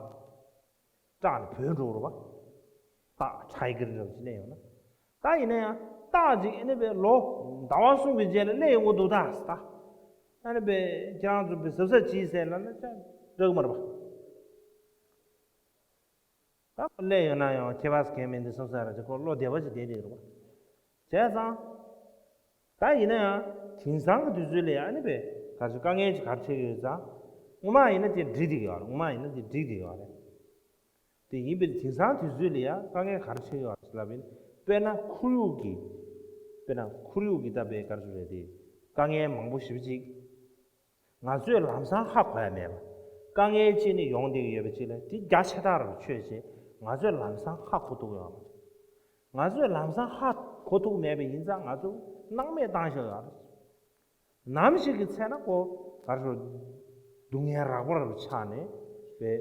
སྐྲག་ནས་བྲོས་འགྲོ་གི་རེད་པ། སྟག་ཊའི་གར་འདྲ་བོ་ཅིག་སླེབས་ཡོང་ན། ད་ཡིན་ན་ཡང་སྟག་ཅིག་ཨ་ནི་པའི་ལོ་ཟླ་བ་གསུམ་གྱི་རྗེས་ལ་སླེབས་ཡོང་གི་འདུག་ད་ད། ཨ་ནི་པའི་ཁྱེད་རང་ཚོ་པའི་གཟབ་གཟབ་གྱིས་ཟེར་ལབ་ན་ཅང་འགྲིག་གི་མ་རེད་པ། ད་ཁོ་སླེབས་ཡོང་ན་ཡང་ཁྱད་པར་གང་མེད་འདི་བསམ་ས་ར་ཅིག་ཁོ་བློ་བདེ་བ་ཅིག་བསྡད་བསྡད་རེད་པ། བྱས་ཙང་། ད་ཡིན་ན་ཡང་དེང་སང་གི་དུས་ཚོད་ལ་ཡང་ཨ་ནི་པའི་ག་ཚོད་དཀའ་ངལ་ཅིག་ག་རེ་འཕྲད་ཀྱི་ཡོད་ཙང་། སྔོན་མ་ཡིན་ན་དེ་འགྲིག་བསྡད་ཀྱི་ཡོད་རེད། སྔོན་མ་ཡིན་ན་དེ་འགྲིག་བསྡད་ཀྱི་ཡོད་རེད། དེ་ཡིན་པས་དེང་སང་དུས་ཚོད་ལ་ཡང་དཀའ་ངལ་ག་རེ་འཕྲད་ཀྱི་ཡོད་རེད་ལབ་ཡིན། དཔེར་ན་ཁོར་ཡུག་གི། དཔེར་ན་ཁོར་ཡུག་གི་ད་པའི་ག་རེ་ཟེར་རེད་དེ། དཀའ་ངལ་མང་པོ་ཞེ་པོ་ཅིག་ང་ཚོས་ལམ་སང་ཧ་གོ་ཡ་མེད་པ། དཀའ་ངལ་ཅིག་ནི་ཡོང་བསྡད་ཀྱི་ཡོད་པ་ཅིག་ལ་དེ་རྒྱ་ཆེ་ཐག་རུ་ཆོད་བྱས་ང་ཚོས་ལམ་སང་ཧ་གོ་ཐུབ་ཡོད་མ་རེད། ང་ཚོས་ལམ་སང་ཧ་གོ་ཐུབ་མེད་པ་ཡིན་ཙང་ང་ཚོ་སྣང་མེད་བཏང་བཞག་ཡོད་རེད། ནམ་ཞིག་གི་ཚེ་ན་ཁོ་ག་རེ་ཟེར། སྡུག་བསྔལ་རགས་པ་རུ་ཆགས་ནས་པའི་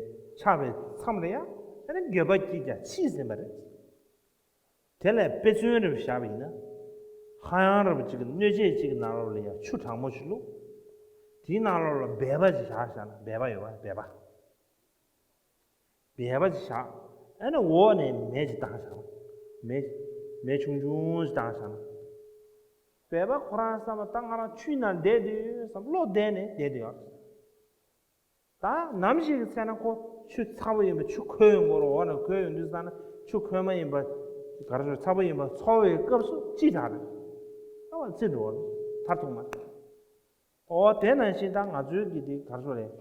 ཆགས་པའི་མཚམས་ལ་ཡང་ཨ་ནི་འགྱོད་པ་སྐྱེས་ཀྱང་ཕྱིས་ཟིན་པ་རེད། དེ་ལས་དཔེ་མཚོན་རེ་བཞག་པ་ཡིན་ན། ཧ་ཡང་ར་བ་ཅིག་གི་སྣོད་ཆས་ཅིག་གི་ནང་ལོགས་ལ་ཡང་ཆུ་གྲང་མོ་ཞིག་བླུགས། དེའི་ནང་ལོགས་ལ་སྦལ་པ་ཅིག་བཞག་བཞག་ན་སྦལ་པ་ཡོད་པ་སྦལ་པ། སྦལ་པ་ཅིག་བཞག་ཨ་ནི་འོག་ནས་མེ་ཅིག་བཏང་བཞག་ན། མེ། མེ་ཆུང་ཆུང་ཅིག་བཏང་བཞག་ན། སྦལ་པ་ཁོ་རང་བསམ་པ་ད་ང་རང་ཆུའི་ནང་བསྡད་དུས་བསམ་བློ་བསྡད་ནས་བསྡད་དུས་ཡོད། ད་ནམ་ཞིག་གི་ཚེ་ན་ཁོ་ཆུ་ཚ་པོ་ཡིན་པ་ཆུ་ཁོལ་ཡོང་གི་རེད། འོག་ནས་ཁོལ་ཡོང་དུས་ཙ་ན་ཆུ་ཁོལ་མ་ཡིན་པ་ག་རེ་ཟེར་ཚ་པོ་ཡིན་པ་ཚོར་བའི་སྐབས་སུ་ཅི་དྲག་རེད། ཨ་བ་ཚི་འགྲོ་བ་མཐར་ཐུག་མ། འོ་དེ་ནང་བཞིན་ད་ང་ཚོའི་གི་དེ་ག་རེ་ཟེར་རེད།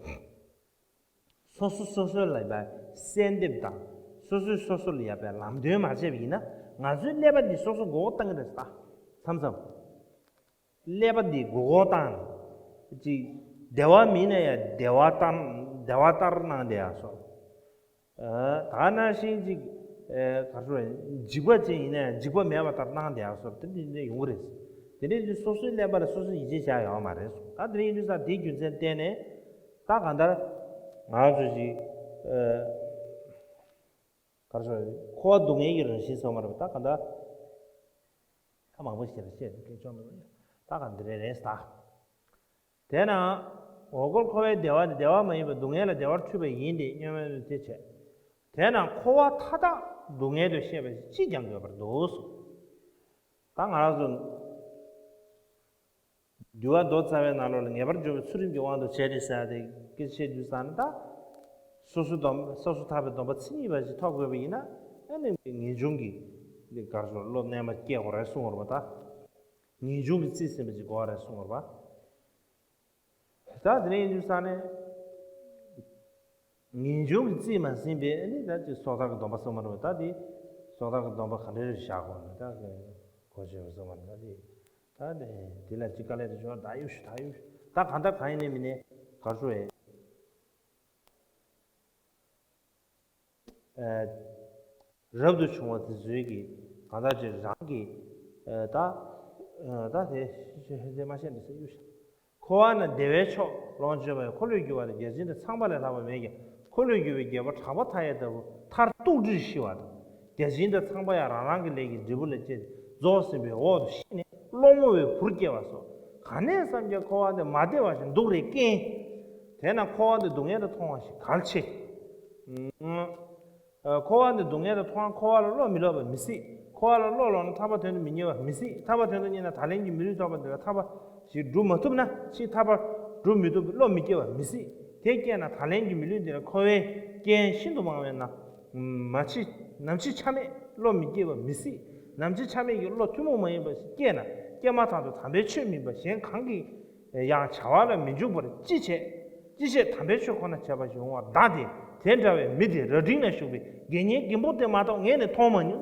སོ་སོ་སོ་སོ་ལ་ཡ་གསལ་འདེབས་དང་སོ་སོས་སོ་སོ་ལ་ཡ་པའི་ལམ་སྟོན་མ་བྱས་པ་ཡིན་ན་ང་ཚོའི་ཀླད་པ་འདི་སོ་སོ་མགོ་སྐོར་བཏང་གི་རེད་ད། མཚམས་མཚམས། ཀླད་པ་འདི་མགོ་སྐོར་བཏང་། ཅིག་བདེ་བ་མིན་ན་ཡང་བདེ་བ་ལྟར་བདེ་བ་ལྟར་སྣང་བསྡད་ཡག་སོགས། ད་ནང་བཞིན་ཅིག་ག་རེ་ཟེར། འཇིགས་པ་ཅན་ཡིན་ན་ཡང་འཇིགས་པ་མེད་པ་ལྟར་སྣང་བསྡད་ཡག་སོགས་དེ་འདྲ་ཡོང་གི་རེད། དེ་འདྲ་ཡིན་དུས་སོ་སོའི་ཀླད་པ་ལ་སོ་སོས་ཡིད་ཆེས་བྱ་ཡོད་མ་རེད། ད་དེ་འདྲ་ཡིན་དུས་ཙང་དེའི་རྒྱུ་མཚན་བརྟེན་ནས་ད་གང་ལྟར་ང་ཚོ་ཅིག་ག་རེ་ཟེར། འཁོར་བ་སྡུག་བསྔལ་གྱི་རང་བཞིན་ཟེར་བ་མ་རེད་པ། ད་གང་ལྟར། ད་མང་པོ་ཞིག་ལ་བཤད་དེ་སྐད་ཆོག་མི་འདུག་ད་གང་འདི་རེད་རེད་ད། དེས་ན། འོ་སྐོལ་འཁོར་བའི་བདེ་བ་ནི་བདེ་བ་མ་ཡིན་པ་སྡུག་བསྔལ་ལ་བདེ་བར་འཁྲུལ་པ་ཡིན་ཏེ་སྙམ་པའི་དེ་བྱས། དེས་ན་འཁོར་བ་མཐའ་དག་སྡུག་བསྔལ་དུ་ཤེས་པ་ཅིས་ཀྱང་འགོད་པར་འདུག་ད་ང་རང་ཚོ། འདུལ་བ་མདོ་རྩ་བའི་ནང་ལོགས་ལ་ངེས་པར་འབྱུང་བའི་ཚུལ་ཁྲིམས་ཀྱི་དབང་དུ་བྱས་ཏེ་ཟེར་ཏེ་སྐད་ཆ་བཤད་དུས་ཙང་ད། སོ་སོའི་སྡོམ་སོ་སོ་ཐར་པའི་སྡོམ་པ་མཚན་ཉིད་པ་ཞིག་ཐོབ་དགོས་པ་ཡིན་ན་ཨ་ནི་ངེས་འབྱུང་གི་འདི་གར་སོང་བློ་རྣལ་མ་སྐྱེ་དགོས་རེད་གསུངས་པ་རེད་པ་ད། ངེས་འབྱུང་གི་རྩིས་ཟིན་པ་ཅིག་དགོས་རེད་གསུངས་པ་རེད་པ། ད་དེ་ནས་ཡིན་དུས་ཙང་ནས། ངེས་འབྱུང་གི་རྩིས་མ་ཟིན་པའི་ཨ་ནི་ད་ཅིག་སོ་ཐར་གྱི་སྡོམ་པ་གསུངས་པ་རེད་པ་ད་དེ། སོ་ཐར་གྱི་སྡོམ་པ་ག་འདྲ་རེ་བཞག་དགོས་ན་ད་གོ་ཆོད་པ་གསུངས་པ་རེད་ད་དེ། ད་དེ་ལ་ཅི་དཀའ་ལས་རེ་བྱུང་ད་ཡུ་ཤུ་ད་ཡུ་ཤུ་ད་གང་ལྟར་གང་ཡིན་ནི་མིན་ནི་གར་ཤོ་ཨེ། རབ་ཏུ་བྱུང་བ་དེ་ཚོའི་གི་གང་ལྟར་ཅིག་རང་གི་ད་ད་དེ་ཤེས་ཤེས་མ་ཤེས་འདི་ཟེར་ཡུ་ཤུ། འཁོར་བ་ན་བདེ་བའི་མཆོག་ལོངས་སྤྱོད་པ་ཡི། འཁོར་ལོས་སྒྱུར་བ་ལ། བརྒྱ་བྱིན་དང་ཚངས་པ་ལས་ལྷག་པ་མེད་ཀྱང་། འཁོར་ལོས་སྒྱུར་བའི་རྒྱལ་པོ་གྲགས་པ་མཐའ་ཡས་ལྟ་བུ། མཐར་ཐུག་དྲིར་ཤི་བ་དང་། བརྒྱ་བྱིན་དང་ཚངས་པ་ཡང་རང་རང་གི་ལས་ཀྱི་འབྲས་བུ་ལ་སྤྱད་དེ་རྫོགས་ཟིན་པའི་འོག་ཏུ་ཤི་ནས་སློང་མོ་བའི་བུར་སྐྱེ་བ་སོགས་གང་ནས་བསམ་ཀྱང་འཁོར་བ་འདི་མ་བདེ་བ་ཞིག་འདུག་རེ་སྐན། དེས་ན་འཁོར་བ་འདི་སྡུག་བསྔལ་དུ་མཐོང་བ་ཞིག་གལ་ཆེ། འཁོར་བ་འདི་སྡུག་བསྔལ་དུ་མཐོང་ན་འཁོར་བ་ལ་བློ་མི་ལོག་པ་མི་སྲིད། འཁོར་བ་ལ་བློ་ལོག་ན་ཐར་པ་དོན་དུ་མི་གཉེར་བ་མི་སྲིད། ཐར་པ་དོན་དུ་གཉེར་ན་ད་ལན་གྱི་མི་ལུས་ཐོབ་པ་འདི་ལ་ཐར་པ་ཞིག་སྒྲུབ་མ་ཐུབ་ན་ཕྱིས་ཐར་པ་སྒྲུབ་མི་ཐུབ་པའི་བློ་མི་སྐྱེ་བ་མི་སྲིད། དེ་སྐྱེས་ན་ད་ལན་གྱི་མི་ལུས་འདི་ལ་འཁོར་བའི་རྐྱེན་ཤིན་ཏུ་མང་བས་ན། མ་ཕྱི་ནམ་ཕྱི་ཆ་མེད་བློ་མི་སྐྱེ་བ་མི་སྲིད། ནམ་ཕྱི་ཆ་མེད་ཀྱི་བློ་ཐུན་མོང་མ་ཡིན་པ་ཞིག་སྐྱེས་ན་སྐྱེས་མ་ཐག་ཏུ་དམ་པའི་ཆོས་མིན་པ་གཞན་གང་གིས་ཡང་བྱ་བ་ལ་མི་འཇུག་པར་ཅི་བྱེད། ཅི་བྱེད་དམ་པའི་ཆོས་ཁོ་ན་བྱས་པ་ཞིག་འོང་བར་གདའ་སྟེ། དེ་འདྲ་བའི་མི་དེ་རྭ་སྒྲེང་ན་བཞུགས་པའི་དགེ་བསྙེན་རྒན་པོ་དེ་མ་གཏོགས་ངས་ནི་མཐོང་མ་མྱོང་།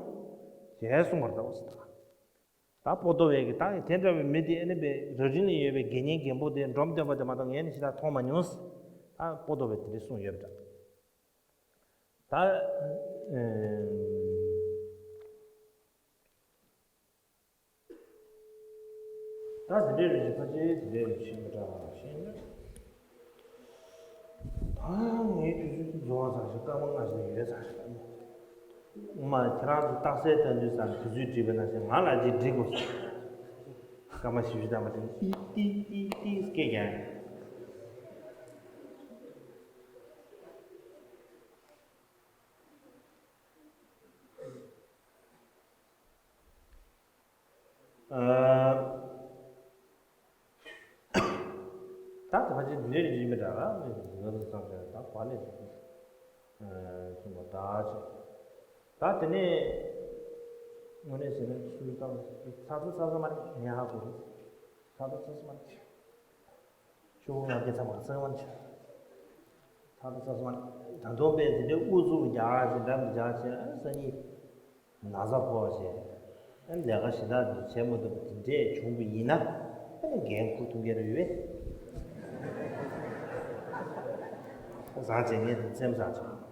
ཞེས་གསུངས་པར་གདའ་འོ་ཟེར། ད་པོ་ཏོ་བས་ཀྱི་ད་དེ་འདྲ་བའི་མི་དེ་ཨ་ནི་པའི་རྭ་སྒྲེང་ལ་ཡོད་པའི་དགེ་བསྙེན་རྒན་པོ་དེ་འབྲོམ་སྟོན་པ་དེ་མ་གཏོགས་ངས་ནི་ཞེ་དྲག་མཐོང་མ་མྱོང་ཟེར། ད་པོ་ཏོ་བས་དེ་འདྲ་གསུངས་ཡོད་པ་འདྲ། ད་ཨེ། ད་དེ་འདྲའི་རིགས་ཀྱི་ཕ་ཆེན་དེ་འདྲའི་རིགས་ཤིག་མི་འདྲ་བ་ཞིག་ཡིན། ད་ངའི་དུས་ཚོད་འདི་རྫོགས་ཚར་ཞིག་སྐར་མ་ལྔ་ཞིག་ཡོད་ཚར་ཞིག་ཨ་མ། ཁྱེད་རང་ཚོ་རྟགས་གསལ་བཏོན་དུས་ཙམ་དུས་ཚོད་བྲིས་པ་ནང་བཞིན་ང་ལ་ཅིག་འབྲི་དགོས། སྐར་མ་བཞི་བཅུ་ཐམ་པ་དེ་ཏི་ཏི་ཏི་ཏི་སྐད་རྒྱག་ད་ད་ཅི་འདི་འདྲའི་རིགས་མི་འདྲ་ར་མི་འདུག་ང་ཚོ་བསམ་བྱས་ད་བ་ལས་གསུངས་པ་ད་ཅི་ད་དེ་ནས་དངོས་གནས་བྱས་ན་ཆུ་ཙམ་ཚ་ཚ་ཚ་ཚ་མ་རེད་ངས་ཧ་གོ་རེད། ཚ་ཚ་ཚ་ཚ་མ་རེད། ཆུ་བོ་ང་སྐད་ཚ་མ་ཚ་མ་ཆུ་ཚ་ཚ་ཚ་ཚ་མ་རེད། ད་དུང་དཔེ་དེ་འདྲའི་ཨུ་ཚུགས་རྒྱག་ཞིག་འདྲ་མི་རྒྱག་བྱས་ཨ་སང་ཉིན། ན་ཚ་ཕོག་བྱས། ལས་ཀ་ཞེ་དྲག་འདི་བྱེད་མ་ཐུབ་པ་དེ་འདྲས་བྱུང་བ་ཡིན་ན། ཨ་ནི་འགན་འཁུར་ཐུབ་མཁན་རེ་ཡོད་པས། ཟ་བྱེད་མཁན་དེ་སེམས་ཟ་བྱེད།